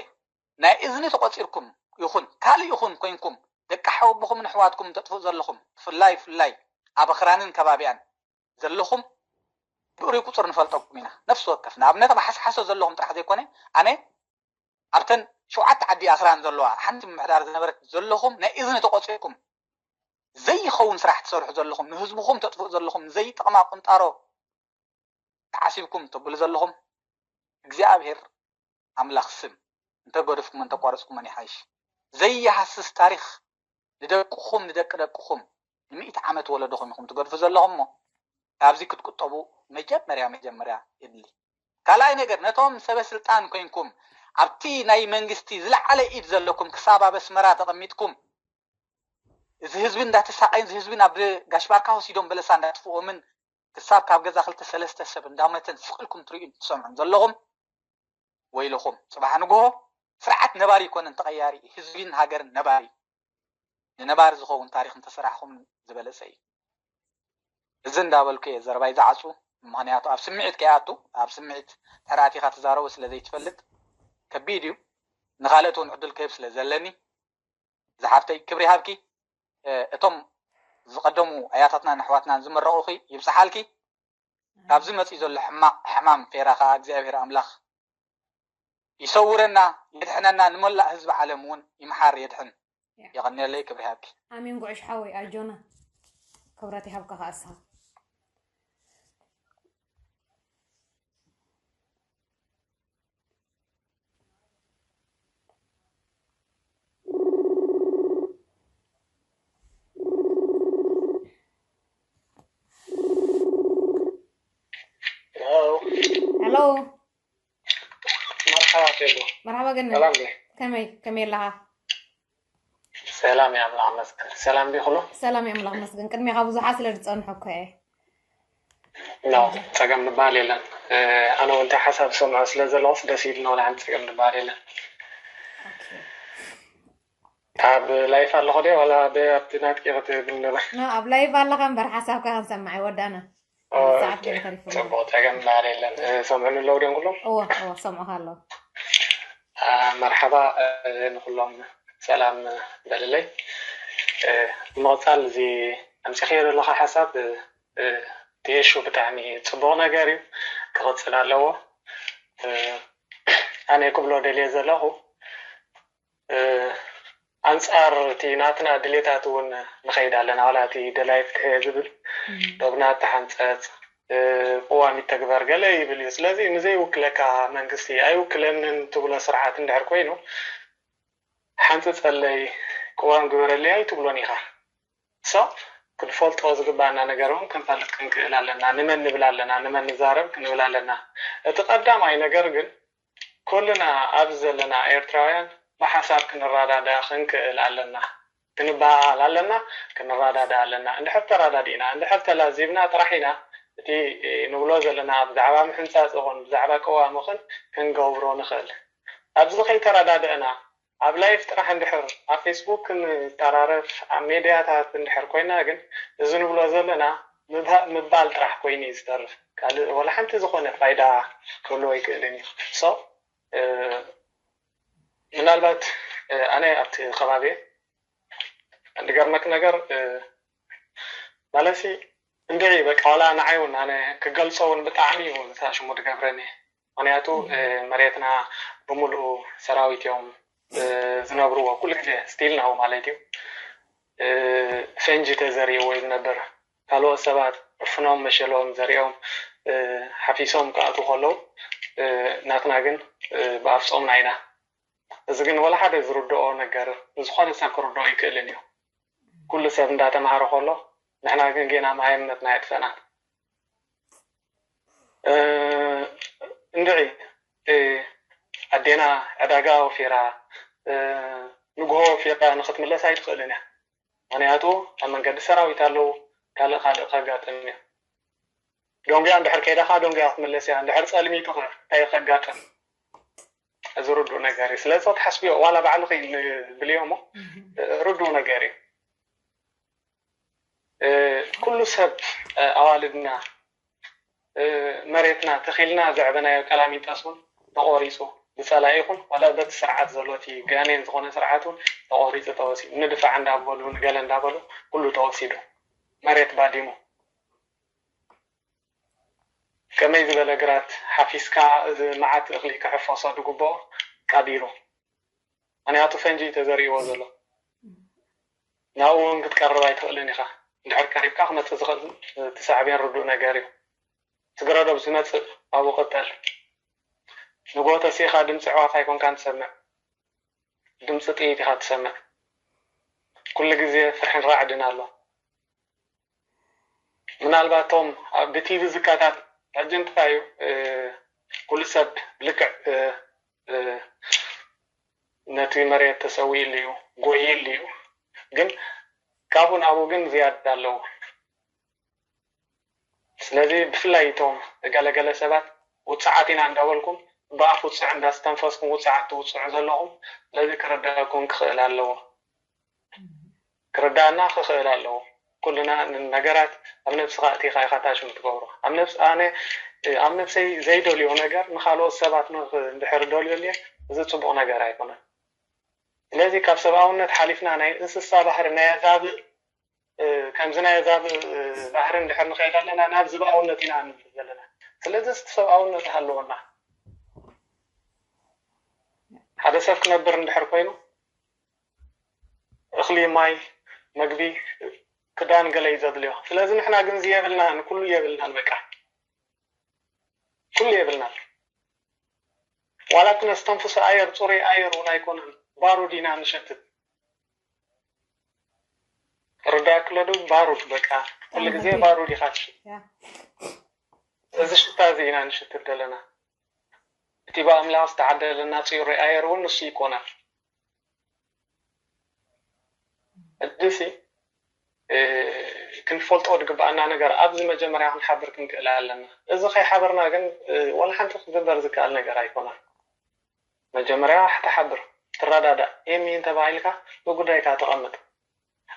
ናይ እዝኒ ተቆፂርኩም ይኹን ካልእ ይኹን ኮንኩም ደቂ ሓወቦኹምን ኣሕዋትኩም ተጥፍኡ ዘለኹም ብፍላይ ብፍላይ ኣብ ኣኽራንን ከባቢኣን ዘለኹም ብእሩይ ቁፅር ንፈልጠኩም ኢና ነፍሲ ወከፍ ንኣብነት ኣብ ሓስሓሶ ዘለኹም ጥራሕ ዘይኮነ ኣነ ኣብተን ሸውዓተ ዓዲ ኣኽራን ዘለዋ ሓንቲ ምምሕዳር ዝነበረት ዘለኹም ናይ እዝኒ ተቆፂርኩም ዘይኸውን ስራሕ ትሰርሑ ዘለኹም ንህዝብኹም ተጥፍኡ ዘለኹም ዘይጠቕማ ቁንጣሮ ተሓሲብኩም ተብሉ ዘለኹም እግዚኣብሔር ኣምላኽ ስም እንተገደፍኩምን እንተቋረፅኩምን ይሓይሽ ዘይሃስስ ታሪኽ ንደቅኹም ንደቂ ደቅኹም ንሚእቲ ዓመት ወለድኹም ኢኹም ትገድፉ ዘለኹም እሞ ካብዚ ክትቁጠቡ መጀመርያ መጀመርያ የድሊ ካልኣይ ነገር ነቶም ሰበ ስልጣን ኮይንኩም ኣብቲ ናይ መንግስቲ ዝለዓለ ኢድ ዘለኩም ክሳብ ኣብ ኣስመራ ተቐሚጥኩም እዚ ህዝቢ እንዳተሳቐይን እዚ ህዝቢ ናብ ጋሽ ባርካ ወሲዶም በለሳ እንዳጥፍኦምን ክሳብ ካብ ገዛ ክልተ ሰለስተ ሰብ እንዳመተን ስቕ ኢልኩም ትርእዩን ትሰምዑን ዘለኹም፣ ወይልኹም። ጽባሕ ንግሆ ስርዓት ነባሪ ኣይኮነን ተቐያሪ፣ ህዝብን ሃገርን ነባሪ። ንነባሪ ዝኸውን ታሪኽ እንተሰራሕኹም ዝበለጸ እዩ። እዚ እንዳበልኩ እየ ዘረባይ ዝዓጹ። ምኽንያቱ ኣብ ስምዒት ከይኣቱ፣ ኣብ ስምዒት ድሕሪ ኣቲኻ ትዛረቦ ስለ ዘይትፈልጥ ከቢድ እዩ። ንኻልኦት እውን ዕድል ክህብ ስለ ዘለኒ፣ ዝሓፍተይ ክብሪ ሃብኪ። እ፣ እቶም ዝቐደሙ ኣያታትናን ኣሕዋትናን ዝምረቑኺ ይብጽሓልኪ። ካብዚ መጺኡ ዘሎ ሕማቕ ሕማም ፌራ ከኣ እግዚኣብሔር ኣምላኽ ይሰውረና፣ የድሕነና፣ ንመላእ ህዝቢ ዓለም እውን ይምሓር የድሕን። ያ። የቐንየለይ፣ ክብሪ ሃብኪ። ኣሜን። ጉዕሽ ሓወይ ኣጆና፣ ክብረት ይሃብካ ከኣ እስኻ። ሄሎ። ሄሎ። መርሓባ ፌቦ። መርሓባ ገነት። ሰላም ዲኻ? ከመይ፣ ከመይ ኣለኻ? ሰላም እየ ኣምላኽ መስገን። ሰላም ዲኹሉ? ሰላም እየ ኣምላኽ መስገን። ቅድሜኻ ብዙሓት ስለ ዝጸንሑ እኮ እየ። ኖ፣ ጸገም ዝበሃል የለን። እ፣ ኣነ እውን እንታይ ሓሳብ ዝሰምዖ ስለ ዘለኹስ ደስ ኢሉኒ፣ ዋላ ሓንቲ ጸገም ዝበሃል የለን። ኦኬ። ኣብ ላይፍ ኣለኹ ድየ ዋላ ብ-፣ ኣብቲ ናትኪ ክትብል ነበር? ኖ፣ ኣብ ላይፍ ኣለኻ እምበር ሓሳብካ ክንሰምዕ ኣይወዳና። ኦ፣ ሰዓት ኦኬ። ገለ ተሪፉና። ጽቡቕ፣ ጸገም ዝበሃል የለን። እ፣ ሰምዑኒ ኣለዉ ድዮም ኩሎም? እወ፣ እወ፣ ሰምዑኻ ኣለዉ። አ፣ መርሓባ፣ እ፣ ንኹሎም ሰላም በልለይ። እ፣ ብምቕጻል እዚ ኣምጺኽዮ ዘለኻ ሓሳብ፣ እ፣ እ፣ እቲ ኢሹ ብጣዕሚ ጽቡቕ ነገር እዩ፣ ክቕጽል ኣለዎ። እ፣ ኣነ ክብሎ ደልየ ዘለኹ፣ እ፣ ኣንጻር እቲ ናትና ድሌታት እውን ንኸይድ ኣለና። ዋላ እቲ ደላይ ፍትሒ እየ ዝብል፣ እም። ዶብና ተሓንጸጽ፣ እ፣ ቅዋም ይተግበር ገለ ይብል እዩ። ስለዚ ንዘይውክለካ መንግስቲ ኣይውክለንን ትብሎ ስርዓት እንድሕር ኮይኑ፣ ሓንጽጸለይ፣ ቅዋም ግበረለይ ኣይትብሎን ኢኻ። ሶ፣ ክንፈልጦ ዝግባኣና ነገር እውን ክንፈልጥ ክንክእል ኣለና። ንመን ንብል ኣለና፣ ንመን ንዛረብ ክንብል ኣለና። እቲ ቀዳማይ ነገር ግን፣ ኩልና ኣብዚ ዘለና ኤርትራውያን ብሓሳብ ክንረዳዳእ ክንክእል ኣለና። ክንበሃሃል ኣለና፣ ክንረዳዳእ ኣለና። እንድሕር ተረዳዲእና፣ እንድሕር ተላዚብና ጥራሕ ኢና እቲ ንብሎ ዘለና ብዛዕባ ምሕንጻጽ ይኹን ብዛዕባ ቅዋም ይኹን ክንገብሮ ንኽእል። ኣብዚ ከይተረዳደእና፣ ኣብ ላይፍ ጥራሕ እንድሕር ኣብ ፌስቡክ ክንጠራረፍ ኣብ ሜድያታት እንድሕር ኮይና ግን እዚ ንብሎ ዘለና ምባ-፣ ምባል ጥራሕ ኮይኑ እዩ ዝተርፍ። ካልእ ወላ ሓንቲ ዝኾነ ፋይዳ ክህልዎ ኣይክእልን እዩ። ሶ፣ እ፣ ምናልባት፣ እ፣ ኣነ ኣብቲ ከባቢ ዝገርመክ ነገር፣ እ፣ ማለትሲ እንድዒ በቃ ዋላ ንዓይ እውን ኣነ ክገልጾ እውን ብጣዕሚ እዩ እዛ ሽሙ ትገብረኒ። ምኽንያቱ፣ እ፣ መሬትና ብምሉኡ ሰራዊት እዮም፣ እ፣ ዝነብርዎ ኩሉ ግዜ ስቲል ነው ማለት እዩ። እ፣ ፈንጂ ተዘሪእዎ እዩ ዝነብር። ካልኦት ሰባት ዕፍኖም መሸሎም ዘሪኦም፣ እ፣ ሓፊሶም ክኣትዉ ከለዉ፣ እ፣ ናትና ግን፣ እ፣ ብኣፍ ጾምና ኢና። እዚ ግን ወላ ሓደ ዝርድኦ ነገር ንዝኾነ ሰብ ክርድኦ ኣይክእልን እዩ። ኩሉ ሰብ እንዳተማሃረ ከሎ ንሕና ግን ጌና መሃይምነትና ኣይጥፈእናን። እ፣ እንድዒ፣ እ፣ ኣዴና ዕዳጋ ወፊራ፣ እ፣ ንግሆ ወፊራ ንኽትምለስ ኣይትኽእልን እያ። ምኽንያቱ ኣብ መንገዲ ሰራዊት ኣለዉ፣ ካልእ ካልእ ከጋጥም እዩ። ደንጉያ እንድሕር ከይዳ ኸዓ ደንጉያ ክትምለስ እያ። እንድሕር ጸልሚቱ ኸ እንታይ ከጋጥም? እዚ ርዱእ ነገር እዩ። ስለዚ ትሓስብዮ ዋላ ባዕልኺ ንብልዮ እሞ፣ ርዱእ ነገር እዩ። እ፣ ኩሉ ሰብ፣ እ፣ ኣዋልድና፣ እ፣ መሬትና ተኺልና ዘዕበናዮ ቀላሚንጣስ እውን ተቖሪጹ ብጸላኢ ይኹን ዋላ በቲ ስርዓት ዘሎ እቲ ጋኔን ዝኾነ ስርዓት እውን ተቖሪጹ ተወሲዱ። ንድፋዕ እንዳበሉ ንገለ እንዳበሉ ኩሉ ተወሲዱ። መሬት ባዲሙ። ከመይ ዝበለ ግራት ሓፊስካ እዚ መዓት እኽሊ ክሕፈሶ ዝግብኦ ቀቢሩ። ምኽንያቱ ፈንጂ እዩ ተዘሪእዎ ዘሎ። ናብኡ እውን ክትቀርብ ኣይትኽእልን ኢኻ። እንድሕር ቀሪብካ ክመጽእ ዝኽእል እቲ ሳዕቤን ርዱእ ነገር እዩ። ትግረዶብ ዝመጽእ ኣብኡ ቅጠል። ንግሆ ተሲእኻ ድምጺ ኣዕዋፍ ኣይኮንካን ትሰምዕ። ድምጺ ጥይት ኢኻ ትሰምዕ። ኩሉ ግዜ ፍርሕን ራዕድን ኣሎ። ምናልባት እቶም ኣብ ብቲቪ ዝከታተል ሕጂ እንታይ እዩ፣ እ፣ ኩሉ ሰብ ልክዕ፣ እ፣ እ፣ ነቲ መሬት ተሰዊእሉ እዩ፣ ጎይሉ እዩ። ግን ካብኡ ናብኡ ግን ዝያዳ ኣለዎ። ስለዚ ብፍላይ እቶም ገለገለ ሰባት ውፅዓት ኢና እንዳበልኩም ብኣፍ ውፅዕ እንዳስተንፈስኩም ውፅዓት ትውፅዑ ዘለኹም ስለዚ ክርዳኩም ክኽእል ኣለዎ። ክርዳእና ክኽእል ኣለዎ። ኩልና ነገራት ኣብ ነብስኻ ኣእቲኻ ኢኻ ታሽም ትገብሮ። ኣብ ነብስ ኣነ ኣብ ነብሰይ ዘይደልዮ ነገር ንኻልኦት ሰባት እንድሕር ደልዮ እየ እዚ ፅቡቕ ነገር ኣይኮነን። ስለዚ ካብ ሰብኣውነት ሓሊፍና ናይ እንስሳ ባህሪ ናይ ኣዛብእ ከምዚ ናይ ኣዛብእ ባህሪ እንድሕር ንኸይድ ኣለና ናብ ዝብኣውነት ኢና ንብል ዘለና። ስለዚ እቲ ሰብኣውነት ሃለወና ሓደ ሰብ ክነብር እንድሕር ኮይኑ እኽሊ፣ ማይ፣ መግቢ፣ ክዳን ገለ እዩ ዘድልዮ። ስለዚ ንሕና ግን እዚ የብልናን፣ ኩሉ የብልናን፣ በቃ ኩሉ የብልናን። ዋላ እቲ ነስተንፍሶ ኣየር ፅሩይ ኣየር እውን ኣይኮነን፣ ባሩድ ኢና ንሸትት። ርዳእክሎ ዶ ባሩድ በቃ ኩሉ ግዜ ባሩድ ኢኻ ትሽት። እዚ ሽታ እዚ ኢና ንሽትት ዘለና። እቲ ብኣምላኽ ዝተዓደለና ፅሩይ ኣየር እውን ንሱ ይኮና። እድሲ ክንፈልጦ ዝግበኣና ነገር ኣብዚ መጀመርያ ክንሓብር ክንክእል ኣለና። እዚ ከይሓበርና ግን ዋላ ሓንቲ ክግበር ዝከኣል ነገር ኣይኮነን። መጀመርያ ተሓብር፣ ትረዳዳእ፣ ኤሚ እንተባሂልካ ብጉዳይካ ተቐምጥ።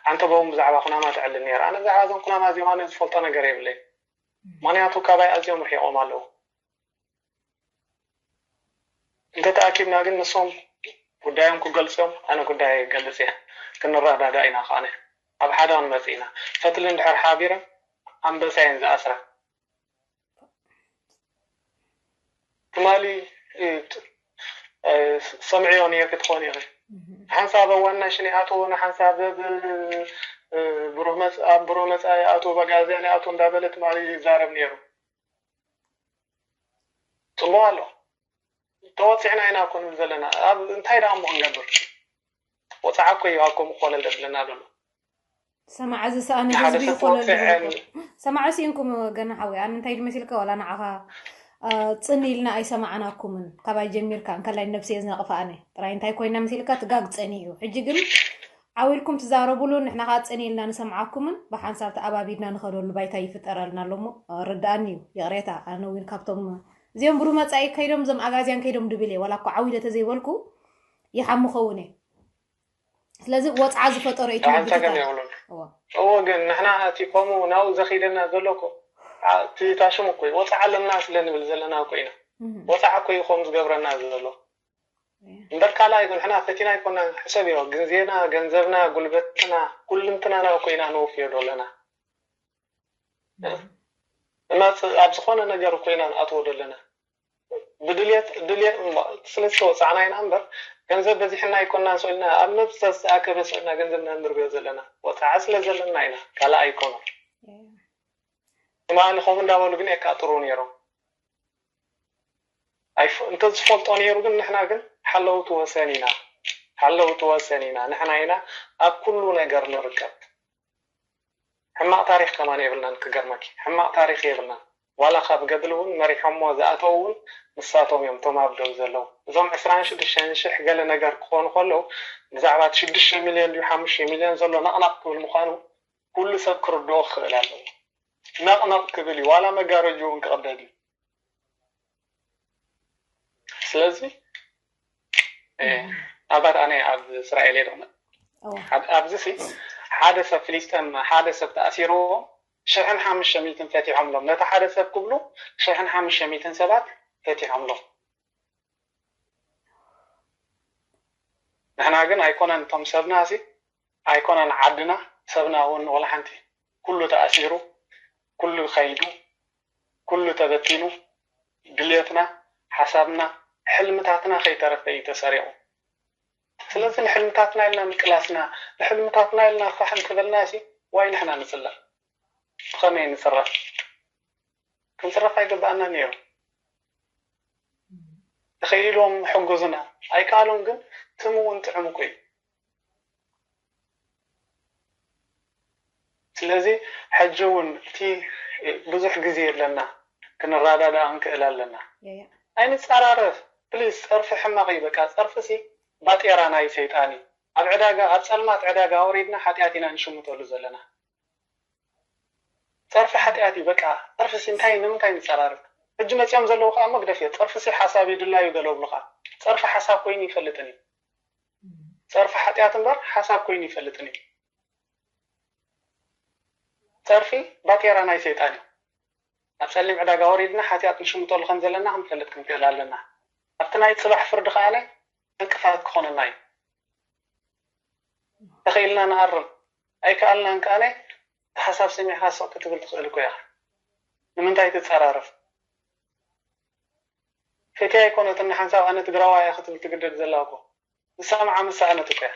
ኣንተ በውን ብዛዕባ ኩናማ ትዕልል ነይራ። ኣነ ብዛዕባ እዞም ኩናማ እዚኦም ኣነ ዝፈልጦ ነገር የብለይ። ምክንያቱ ካባይ ኣዝዮም ርሒቖም ኣለዉ። እንተተኣኪብና ግን ንሶም ጉዳዮም ክገልፅዮም ኣነ ጉዳይ ገልፅ እየ። ክንረዳዳ ኢና ከዓነ ኣብ ሓደ ክንመፅ ኢና። ፈትሊ እንድሕር ሓቢረን ኣንበሳ እየን ዝኣስራ። ትማሊ ሰምዕዮ ነይርኪ ትኾን ኢኺ። ሓንሳብ ዋና ሽኒ ኣቶ ንሓንሳብ ብሩህ መፃ ብሩህ መፃ ኣቶ በጋዝያ ኣቶ እንዳበለ ትማሊ ይዛረብ ነይሩ። ፅቡቅ ኣሎ። ተወፂዕና ኢና እኮ ንብል ዘለና። ኣብ እንታይ ደኣ እሞ ክንገብር? ወፃዓ እኮ እዩ ኣብ ከምኡ ኮለል ደብለና ዘሎ። ሰማዕ ዝሰኣነ ንሓደ ህዝቢ ሰብ ይኮለል ተወፅዐን። ዝብል እኮ። ሰማዕ ስኢንኩም ገና ሓወይ። ኣነ እንታይ ድመሲልካ ዋላ ንዓኻ፣ እ፣ ጽን ኢልና ኣይሰማዕናኩምን። ካባይ ጀሚርካ እንከላይ ነብሰይ ዝነቕፋ ኣነ። ጥራይ እንታይ ኮይና መሲልካ ትጋግ ጸኒሑ። ሕጂ ግን ዓው ኢልኩም ትዛረቡሉ፣ ንሕና ከኣ ጽን ኢልና ንሰምዓኩምን ብሓንሳብ ተኣባቢድና ንኸደሉ ባይታ ይፍጠረልና ኣሎሞ። ርድኣኒ እዩ። ይቕሬታ፣ ኣነ እውን ካብቶም እዚኦም ብሩህ መጻኢ ከይዶም፣ እዞም ኣጋዝያን ከይዶም ድብል እየ። ዋላ እኮ ዓው ኢለ ተዘይበልኩ ይሓሙ ኸውን እየ። ስለዚ ወጽዓ ዝፈጠሮ እዩ እቲ ደሓን ጸገም ምብትታን። የብሉን። እዎ። እዎ፣ ግን ንሕና እቲ ከምኡ ናብኡ ዘኺደና ዘሎ እኮ፣ ዓ-፣ እቲ ታሽሙ እኮ እዩ። ወጽዓ ኣለና ስለ ንብል ዘለና እኮ ኢና። እህ። ወጽዓ እኮ እዩ ከምኡ ዝገብረና ዘሎ። እየ። እምበር ካልእ ኣይኮን፣ ንሕና ፈቲና ኣይኮናን። ሕሰብዮ፣ ግዜና፣ ገንዘብና፣ ጉልበትና፣ ኩልንትናና እኮ ኢና ነውፍዮ ዘለና። እህ። እና ፅ-፣ ኣብ ዝኾነ ነገር እኮ ኢና ንኣትዎ ዘለና። ብድልየት፣ ድልየት እሞ፣ ስለዚ ተወፃዕና ኢና እምበር፣ ገንዘብ በዚሕና ኣይኮናን ሰው ኢልና፣ ኣብ ነብሲ ዝተኣከበ ሰው ኢልና ገንዘብና ንርብዮ ዘለና። ወፃዓ ስለ ዘለና ኢና፣ ካልእ ኣይኮነን። እየ። ትማሊ ከምኡ እንዳበሉ ግን የቃጥሩ ነይሮም። ኣይፍ-፣ እንተዝፈልጦ ነይሩ ግን ንሕና ግን ሓለውቲ ወሰን ኢና። ሓለውቲ ወሰን ኢና። ንሕና ኢና ኣብ ኩሉ ነገር ንርከብ። ሕማቕ ታሪኽ ከማን የብልናን፣ ክገርመኪ። ሕማቕ ታሪኽ የብልናን። ዋላ ካብ ገድሊ እውን መሪሖሞ ዝኣተዉ እውን ንሳቶም እዮም፣ እቶም ኣብ ደው ዘለዉ። እዞም ዕስራን ሽዱሽተን ሽሕ ገለ ነገር ክኾኑ ከለዉ፣ ብዛዕባ እቲ ሽዱሽተ ሚልዮን ድዩ ሓሙሽተ ሚልዮን ዘሎ ነቕነቕ ክብል ምዃኑ ኩሉ ሰብ ክርድኦ ክኽእል ኣለዎ። ነቕነቕ ክብል እዩ፣ ዋላ መጋረጅኡ እውን ክቕደድ እዩ። ስለዚ፣ እ፣ እም። ኣባት ኣነ ኣብ እስራኤል እየ ዝቕመጥ። እወ። ኣብ-፣ ኣብዚ ሲ ሓደ ሰብ ፍሊስጤም ሓደ ሰብ ተኣሲርዎ ሽሕን ሓሙሽተ ሚእትን ፈቲሖምሎም። ነቲ ሓደ ሰብ ክብሉ ሽሕን ሓሙሽተ ሚእትን ሰባት ፈቲሖምሎም። ንሕና ግን ኣይኮነን እቶም ሰብና ሲ ኣይኮነን ዓድና፣ ሰብና እውን ወላ ሓንቲ። ኩሉ ተኣሲሩ፣ ኩሉ ከይዱ፣ ኩሉ ተበቲኑ፣ ድልየትና፣ ሓሳብና፣ ሕልምታትና ከይተረፈ እዩ ተሰሪቑ። ስለዚ ንሕልምታትና ኢልና ምቅላስና፣ ንሕልምታትና ኢልና ፋሕ እንተበልና ሲ ዋይ ንሕና ንፅለል። ብኸመይ ንፅረፍ? ክንፅረፍ ኣይግበኣና ነይሩ። ተኸኢሎም ሕግዙና ኣይከኣሉን፣ ግን ትም እውን ጥዑም እኮ እዩ። ስለዚ ሕጂ እውን እቲ ብዙሕ ግዜ የለና፣ ክንረዳዳእ ክንክእል ኣለና። ያ፣ ያ። ኣይንፀራረፍ ፕሊዝ። ፀርፊ ሕማቕ እዩ። በቃ ፀርፊ ሲ ባጤራ ናይ ሰይጣን እዩ። ኣብ ዕዳጋ፣ ኣብ ፀልማት ዕዳጋ ኣውሪድና ሓጢኣት ኢና ንሽምተሉ ዘለና። ጸርፊ ሓጢኣት እዩ። በቃ ጸርፊ ሲ እንታይ ንምንታይ ንጸራርፍ? ሕጂ መጺኦም ዘለዉ ከኣ መግደፍ እየ። ጸርፊ ሲ ሓሳብ እዩ ድላዩ ገለ ብሉኻ። ጸርፊ ሓሳብ ኮይኑ ይፈልጥን እዩ። ጸርፊ ሓጢኣት እምበር ሓሳብ ኮይኑ ይፈልጥን እዩ። ጸርፊ ባጤራ ናይ ሰይጣን እዩ። ኣብ ጸሊም ዕዳጋ ወሪድና ሓጢኣት ንሽምጠሉ ከም ዘለና ክንፈልጥ ክንክእል ኣለና። ኣብቲ ናይ ጽባሕ ፍርዲ ከኣነ ዕንቅፋት ክኾነና እዩ። ተኽኢልና ንኣርም ኣይከኣልናን ከኣነ እቲ ሓሳብ ሰሚዕካ ስቕ ክትብል ትኽእል እኮ ኢኻ። ንምንታይ ትጸራረፍ? ፈትያ ኣይኮነትን ንሓንሳብ ኣነ ትግራዋይ እየ ክትብል ትግደድ ዘላ እኮ። ዝሰምዓ ምስ ሰኣነት እኮ እያ።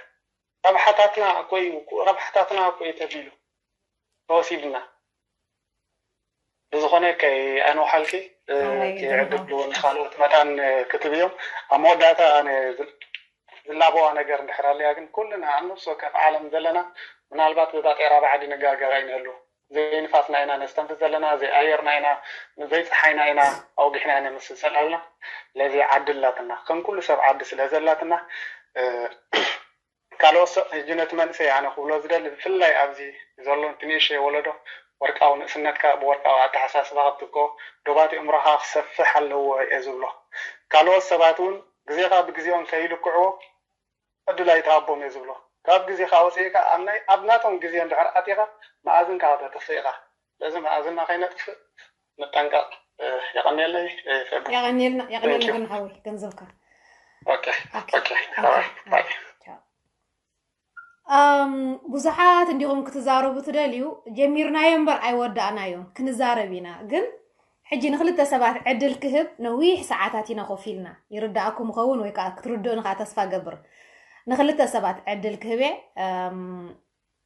ረብሓታትና እኮ እዩ ረብሓታትና እኮ እዩ ተቢሉ ተወሲድና። ብዝኾነ ከይ ኣንውሓልኪ። ኣይ፣ ከይዕግብ ደህና። ንኻልኦት መታን ክትብዮም ኣብ መወዳእታ ኣነ ዝል- ዝላበዋ ነገር እንድሕር ኣለያ ግን ኩልና ኣብ ነፍሲ ወከፍ ዓለም ዘለና ምናልባት ብባጤራ ባዕዲ ንጋገር ኣይንህሉ። ዘይንፋስና ኢና ነስተንፍስ ዘለና፣ ዘይኣየርና ኢና፣ ዘይፀሓይና ኢና ኣውጊሕና ኢና ንምስሰል ኣለና። ስለዚ ዓዲ ኣላትና ከም ኩሉ ሰብ ዓዲ ስለ ዘላትና እ፣ ካልኦት ሰብ ሕጂ ነቲ መንእሰይ ኣነ ክብሎ ዝደሊ ብፍላይ ኣብዚ ዘሎ እቲ ንእሸይ ወለዶ ወርቃዊ ንእስነትካ ብወርቃዊ ኣተሓሳስባ ክትትኮ ዶባት ኣእምሮኻ ክሰፍሕ ኣለዎ እየ ዝብሎ። ካልኦት ሰባት እውን ግዜኻ ብግዜኦም ከይልክዕዎ ዕድል ኣይትሃቦም እየ ዝብሎ። ካብ ግዜኻ ወፂእካ ኣብ ናይ ኣብ ናቶም ግዜ እንድሕር ኣቲኻ መኣዝንካ ከተጥፍእ ኢኻ። ስለዚ መኣዝንና ከይነጥፍእ ንጠንቀቕ። የቐንየለይ። የቐንየልና የቐንየልና ግን ሓወይ ገንዘብካ። ብዙሓት እንዲኹም ክትዛረቡ ትደልዩ። ጀሚርናዮ እምበር ኣይወዳእናዮን። ክንዛረብ ኢና ግን ሕጂ ንክልተ ሰባት ዕድል ክህብ ነዊሕ ሰዓታት ኢና ኮፍ ኢልና። ይርዳእኩም ይኸውን ወይ ከዓ ክትርድኡኒ ከዓ ተስፋ ገብር። ንክልተ ሰባት ዕድል ክህብ እየ።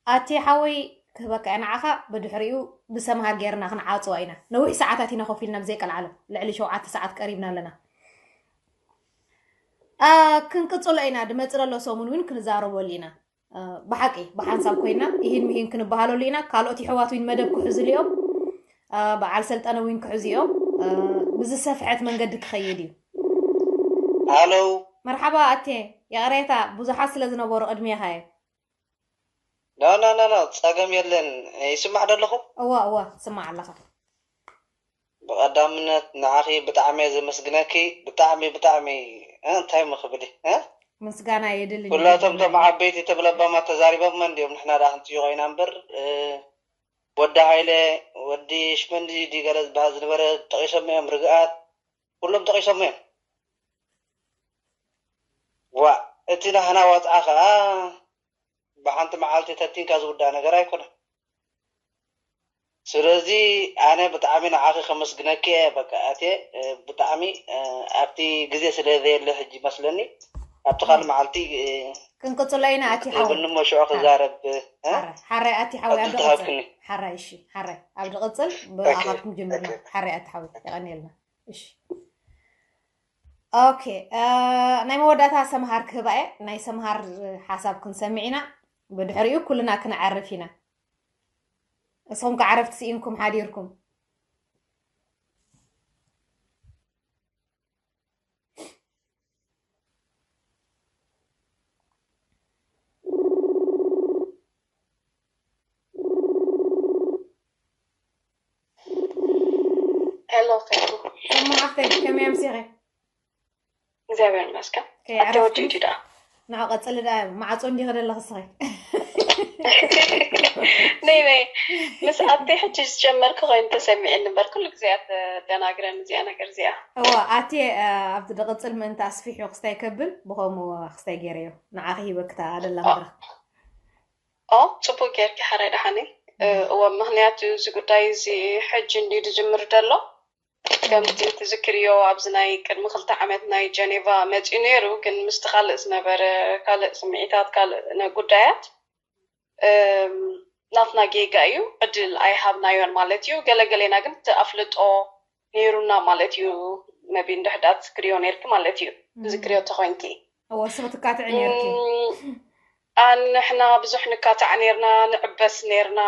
ኣቴ ሓወይ ክህበካ እየ ንዓኻ። ብድሕሪኡ ብሰምሃር ጌርና ክንዓፅዋ ኢና። ነዊሕ ሰዓታት ኢና ኮፍ ኢልና ብዘይቀልዓለም። ልዕሊ ሸውዓተ ሰዓት ቀሪብና ኣለና። ክንቅፅሎ ኢና። ድመፅእ ዘሎ ሰሙን እውን ክንዛረበሉ ኢና። ብሓቂ ብሓንሳብ ኮይና ይሂን ምሂን ክንበሃለሉ ኢና። ካልኦት ይሕዋት እውን መደብ ክሕዙሉ እዮም። በዓል ሰልጠነ እውን ክሕዙ እዮም። ብዝሰፍሐት መንገዲ ክኸይድ እዩ። ሃሎ መርሓባ ኣቴ፣ ይቕሬታ ብዙሓት ስለ ዝነበሩ ቅድሜኻ እየ። ኖ ኖ ኖ ኖ ጸገም የለን። ይስማዕ ዶ ኣለኹ? እዋ እዋ ትስማዕ ኣለኻ። ብቐዳምነት ንዓኺ ብጣዕሚ እየ ዘመስግነኪ። ብጣዕሚ ብጣዕሚ እ፣ እንታይ እሞ ክብል እየ፣ እ? ምስጋና የድልን ኩላቶም እቶም ዓበይቲ እቶም ለባማት ተዛሪቦም እንዲዮም ንሕና ደኣ ክንጥይቖ ኢና እምበር እ፣ ወዲ ሃይለ ወዲ ሽመንዲ ድዩ ገለ ዝበሃል ዝነበረ ጠቒሶም እዮም። ርግኣት ኩሎም ጠቒሶም እዮም። ዋእ እቲ ናህና ዋፅዓ ከዓ ብሓንቲ መዓልቲ ተቲንካ ዝውዳእ ነገር ኣይኮነን። ስለዚ ኣነ ብጣዕሚ ንዓኺ ከመስግነኪ እየ። በቃ ኣቴ ብጣዕሚ ኣብቲ ግዜ ስለ ዘየለ ሕጂ መስለኒ ኣብቲ ካልእ መዓልቲ ክንቅፅሎ ኢና ኣቲ ሓወይ። ብንሞ ሽዑ ክዛረብ እ? ሓራይ ሓራይ ኣቲ ሓወይ ኣብ ዕድል ድቕፅል ተሃብክኒ። ሓራይ እሺ ሓራይ ኣብ ድቕፅል ብኣኻትኩም ጅምርና ሓራይ ኣቲ ሓወይ የቐንየልና። እሺ ኦኬ። ናይ መወዳእታ ሰምሃር ክህባ እየ። ናይ ሰምሃር ሓሳብ ክንሰምዕ ኢና። ብድሕሪኡ ኩልና ክነዕርፍ ኢና። እስኹም ከዓረፍቲ ስኢንኩም ሓዲርኩም። ሄሎ ፌቡ እሞ ሓፍተይ ከመይ ኣምሲኺ? እግዚኣብሔር ይመስገን። ከይዓረፍቲ? ኣተወዲዱ ደኣ ንዓ ቀፅሊ ደኣ ማዕፆ እንዲኺ ደለኺ እስኺ። ነይ ነይ ምስ ኣተይ ሕጂ ዝጀመርኩ ኮይኑ ተሰሚዕኒ እምበር ኩሉ ግዜ እያ ተደናግረኒ እዚኣ ነገር እዚኣ። እዋ ኣቴ ኣብቲ ድቕፅል ምእንቲ ኣስፊሑ ክስታይ ከብል ብኸምኡ ክስታይ ገይረዮ ንዓኺ ሂበክታ ደላ መድረኽ። ኦ ፅቡቅ ጌርኪ ሓራይ ደሓኒ። እወ ምክንያቱ እዚ ጉዳይ እዚ ሕጂ እንድዩ ዝጅምር ዘሎ። ከምቲ ትዝክርዮ ኣብዚ ናይ ቅድሚ ክልተ ዓመት ናይ ጀኔቫ መፂኡ ነይሩ ግን ምስቲ ካልእ ዝነበረ ካልእ ስምዒታት ካልእ ጉዳያት ናትና ጌጋ እዩ ዕድል ኣይሃብናዮን ማለት እዩ። ገለገሌና ግን እቲ ኣፍልጦ ነይሩና ማለት እዩ። መቢ እንድሕዳት ትዝክርዮ ነይርኪ ማለት እዩ። ትዝክርዮ ተኮይንኪ እወ ስኽትካትዒ ነይርኪ። ኣንሕና ብዙሕ ንካታዕ ነርና ንዕበስ ነርና።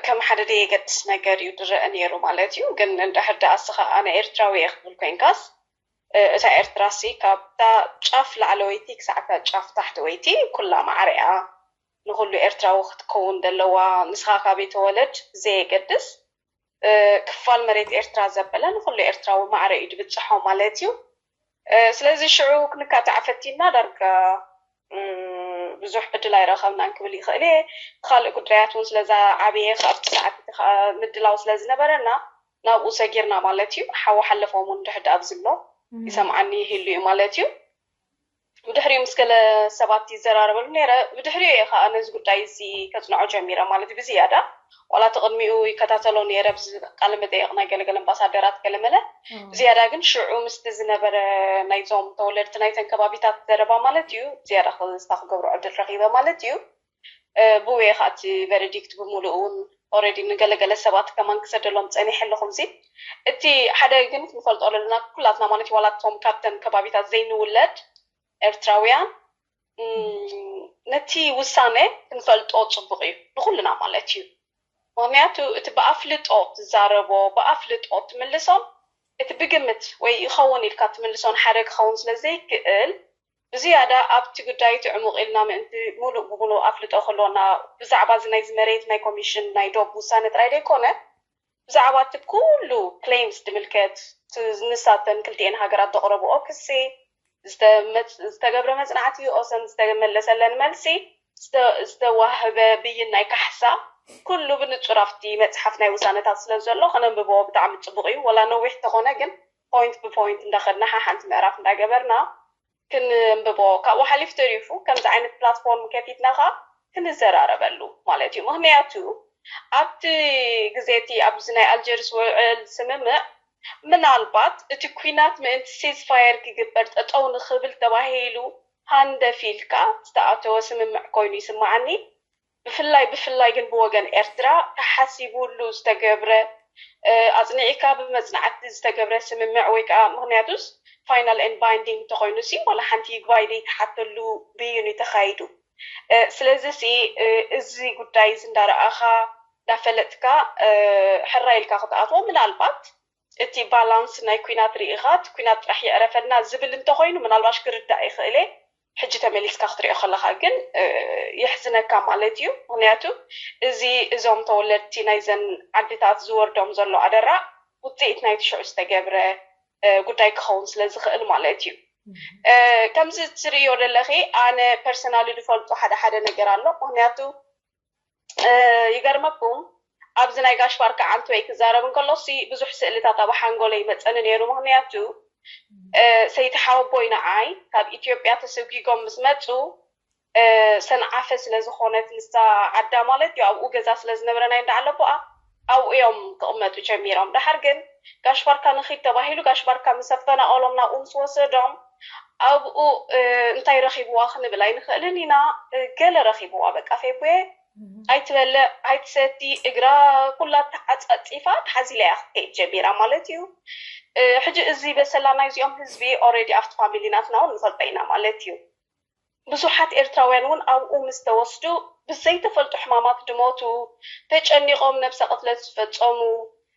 ከም ሓደ ደየገድስ ነገር እዩ ድረአ ነይሩ ማለት እዩ። ግን እንድሕር ደኣ እስኻ ኣነ ኤርትራዊ እየ ክብል ኮይንካስ እታ ኤርትራሲ ካብታ ጫፍ ላዕለወይቲ ክሳዕ እታ ጫፍ ታሕተወይቲ ኩላ ማዕረ እያ። ንኹሉ ኤርትራዊ ክትከውን ዘለዋ፣ ንስኻ ካበይ ተወለድ ዘየገድስ፣ ክፋል መሬት ኤርትራ ዘበለ ንኹሉ ኤርትራዊ ማዕረ እዩ ድብጽሖ ማለት እዩ። ስለዚ ሽዑ ክንካታዕ ፈቲና ዳርጋ ብዙሕ ዕድል ኣይረኸብናን ክብል ይኽእል እየ። ካልእ ጉዳያት እውን ስለዛ ዓብየ ካብቲ ሰዓት እቲ ከዓ ምድላው ስለዝነበረና ናብኡ ሰጊርና ማለት እዩ። ሓወ ሓለፎም እውን ድሕድ ኣብዚ ኣሎ ይሰምዓኒ ይህሉ እዩ ማለት እዩ። ብድሕሪኡ ምስ ገለ ሰባት ይዘራረበሉ ነይረ። ብድሕሪኡ እየ ከዓ ነዚ ጉዳይ እዚ ከፅንዖ ጀሚረ ማለት እዩ። ብዝያዳ ዋላ እቲ ቅድሚኡ ይከታተሎ ነይረ፣ ብዚ ቃለ መጠየቕ ናይ ገለገለ ኣምባሳደራት ገለመለ። ብዝያዳ ግን ሽዑ ምስቲ ዝነበረ ናይዞም ተወለድቲ ናይተን ከባቢታት ዘረባ ማለት እዩ። ዝያዳ ክስታ ክገብሮ ዕድል ረኺበ ማለት እዩ። ብኡ እየ ከዓ እቲ ቨርዲክት ብምሉእ እውን ኦረዲ ንገለገለ ሰባት ከማን ክሰደሎም ፀኒሐ ኣለኹ። እዚ እቲ ሓደ ግን ክንፈልጦ ኣለና ኩላትና ማለት እዩ። ዋላ እቶም ካብተን ከባቢታት ዘይንውለድ ኤርትራውያን ነቲ ውሳነ ክንፈልጦ ፅቡቕ እዩ ንኹልና ማለት እዩ። ምክንያቱ እቲ ብኣፍልጦ ትዛረቦ ብኣፍልጦ ትምልሶን እቲ ብግምት ወይ ይኸውን ኢልካ ትምልሶን ሓደ ክኸውን ስለ ዘይክእል ብዝያዳ ኣብቲ ጉዳይ እቲ ዕሙቕ ኢልና ምእንቲ ሙሉእ ብሙሉእ ኣፍልጦ ክህልወና ብዛዕባ እዚ ናይዚ መሬት ናይ ኮሚሽን ናይ ዶብ ውሳነ ጥራይ ዘይኮነ ብዛዕባ እቲ ኩሉ ክሌምስ ድምልከት ንሳተን ክልቲኤን ሃገራት ዘቕረብኦ ክሲ ዝተገብረ መፅናዕቲ ኦሰን ዝተመለሰለን መልሲ ዝተዋህበ ብይን ናይ ካሕሳ ኩሉ ብንፁር ኣብቲ መፅሓፍ ናይ ውሳነታት ስለ ዘሎ ከነንብቦ ብጣዕሚ ፅቡቕ እዩ። ወላ ነዊሕ ተኾነ ግን ፖይንት ብፖይንት እንዳኸድና ሓሓንቲ ምዕራፍ እንዳገበርና ክንንብቦ ካብኡ ሓሊፍ ተሪፉ ከምዚ ዓይነት ፕላትፎርም ከፊትና ከዓ ክንዘራረበሉ ማለት እዩ። ምክንያቱ ኣብቲ ግዜ እቲ ኣብዚ ናይ ኣልጀርስ ውዕል ስምምዕ ምናልባት እቲ ኲናት ምእንቲ ሴዝፋየር ክግበር ጠጠው ንክብል ተባሂሉ ሃንደፍ ኢልካ ዝተኣተወ ስምምዕ ኮይኑ ይስምዓኒ። ብፍላይ ብፍላይ ግን ብወገን ኤርትራ ተሓሲቡሉ ዝተገብረ ኣፅኒዕካ ብመፅናዕቲ ዝተገብረ ስምምዕ ወይ ከዓ ምክንያቱስ ፋይናል ኤንድ ባይንዲንግ እንተኮይኑ ሲ ዋላ ሓንቲ ይግባይ ዘይተሓተሉ ብይን እዩ ተካይዱ። ስለዚ ሲ እዚ ጉዳይ እዚ እንዳረኣኻ እንዳፈለጥካ ሕራ ኢልካ ክትኣትዎ ምናልባት እቲ ባላንስ ናይ ኲናት ርኢኻ እቲ ኲናት ጥራሕ የዕረፈልና ዝብል እንተኮይኑ ምናልባሽ ክርዳእ ይኽእል እየ። ሕጂ ተመሊስካ ክትሪኦ ከለኻ ግን የሕዝነካ ማለት እዩ። ምክንያቱ እዚ እዞም ተወለድቲ ናይዘን ዓድታት ዝወርዶም ዘሎ ኣደራዕ ውፅኢት ናይቲ ሽዑ ዝተገብረ ጉዳይ ክኸውን ስለ ዝኽእል ማለት እዩ። ከምዚ ትርእዮ ዘለኺ ኣነ ፐርሰናሊ ዝፈልጦ ሓደ ሓደ ነገር ኣሎ። ምክንያቱ ይገርመኩም ኣብዚ ናይ ጋሽ ባርካ ዓንትወይ ክዛረብ እንከሎ ሲ ብዙሕ ስእልታት ኣብ ሓንጎለይ ይመፀኒ ነይሩ። ምክንያቱ ሰይቲ ሓወቦይ ንዓይ ካብ ኢትዮጵያ ተሰጒጎም ምስ መፁ ሰንዓፈ ስለ ዝኾነት ንሳ ዓዳ ማለት እዩ ኣብኡ ገዛ ስለ ዝነበረ ናይ እንዳ ዓለቦኣ ኣብኡ እዮም ክቕመጡ ጀሚሮም። ደሓር ግን ጋሽ ባርካ ንኺድ ተባሂሉ ጋሽ ባርካ ምስ ኣፈናቐሎም ናብኡ ምስ ወሰዶም ኣብኡ እንታይ ረኺብዋ ክንብል ኣይንኽእልን ኢና። ገለ ረኺብዋ በቃ ፌቡየ ኣይትበልዕ ኣይትሰቲ እግራ ኩላ ተዓፃፂፋ ተሓዚላ እያ ክትከይድ ጀሚራ ማለት እዩ። ሕጂ እዚ በሰላ ናይዚኦም ህዝቢ ኦረዲ ኣብቲ ፋሚሊ ናትና እውን ንፈልጦ ኢና ማለት እዩ። ብዙሓት ኤርትራውያን እውን ኣብኡ ምስ ተወስዱ ብዘይተፈልጡ ሕማማት ድሞቱ፣ ተጨኒቖም ነብሰ ቅትለት ዝፈጸሙ፣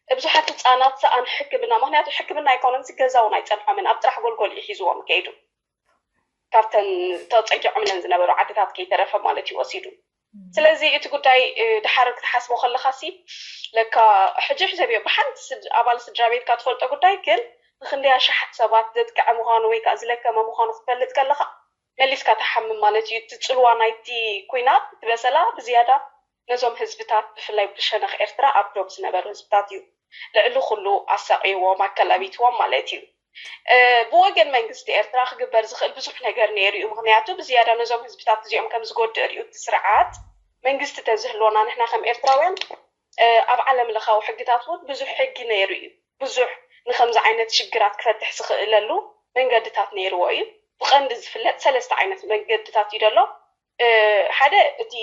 ብዙሓት ህጻናት ሰኣን ሕክምና፣ ምኽንያቱ ሕክምና ኣይኮነን፣ ገዛ እውን ኣይጸንሖምን፣ ኣብ ጥራሕ ጎልጎል እዩ ሒዝዎም ከይዱ። ካብተን ተጸጊዖምለን ዝነበሩ ዓድታት ከይተረፈ ማለት እዩ ወሲዱ። ስለዚ እቲ ጉዳይ ድሓር ክትሓስቦ ከለኻሲ ለካ ሕጂ ሕዘብዮ ብሓንቲ ኣባል ስድራ ቤትካ ትፈልጦ ጉዳይ ግን ንክንደይ ኣሽሓት ሰባት ዘጥቅዐ ምዃኑ ወይ ከዓ ዝለከመ ምዃኑ ክትፈልጥ ከለኻ መሊስካ ትሓምም ማለት እዩ። እቲ ፅልዋ ናይቲ ኲናት እቲ በሰላ ብዝያዳ ነዞም ህዝብታት ብፍላይ ብሸነኽ ኤርትራ ኣብ ዶብ ዝነበሩ ህዝብታት እዩ ልዕሊ ኩሉ ኣሳቕይዎም ኣከላቢትዎም ማለት እዩ። ብወገን መንግስቲ ኤርትራ ክግበር ዝኽእል ብዙሕ ነገር ነይሩ እዩ። ምኽንያቱ ብዝያዳ ነዞም ህዝብታት እዚኦም ከም ዝጎድእ ርእዩ እቲ ስርዓት መንግስቲ ተዝህልወና ንሕና ከም ኤርትራውያን ኣብ ዓለም ለኻዊ ሕግታት እውን ብዙሕ ሕጊ ነይሩ እዩ። ብዙሕ ንከምዚ ዓይነት ሽግራት ክፈትሕ ዝኽእለሉ መንገድታት ነይርዎ እዩ። ብቐንዲ ዝፍለጥ ሰለስተ ዓይነት መንገድታት እዩ ዘሎ። ሓደ እቲ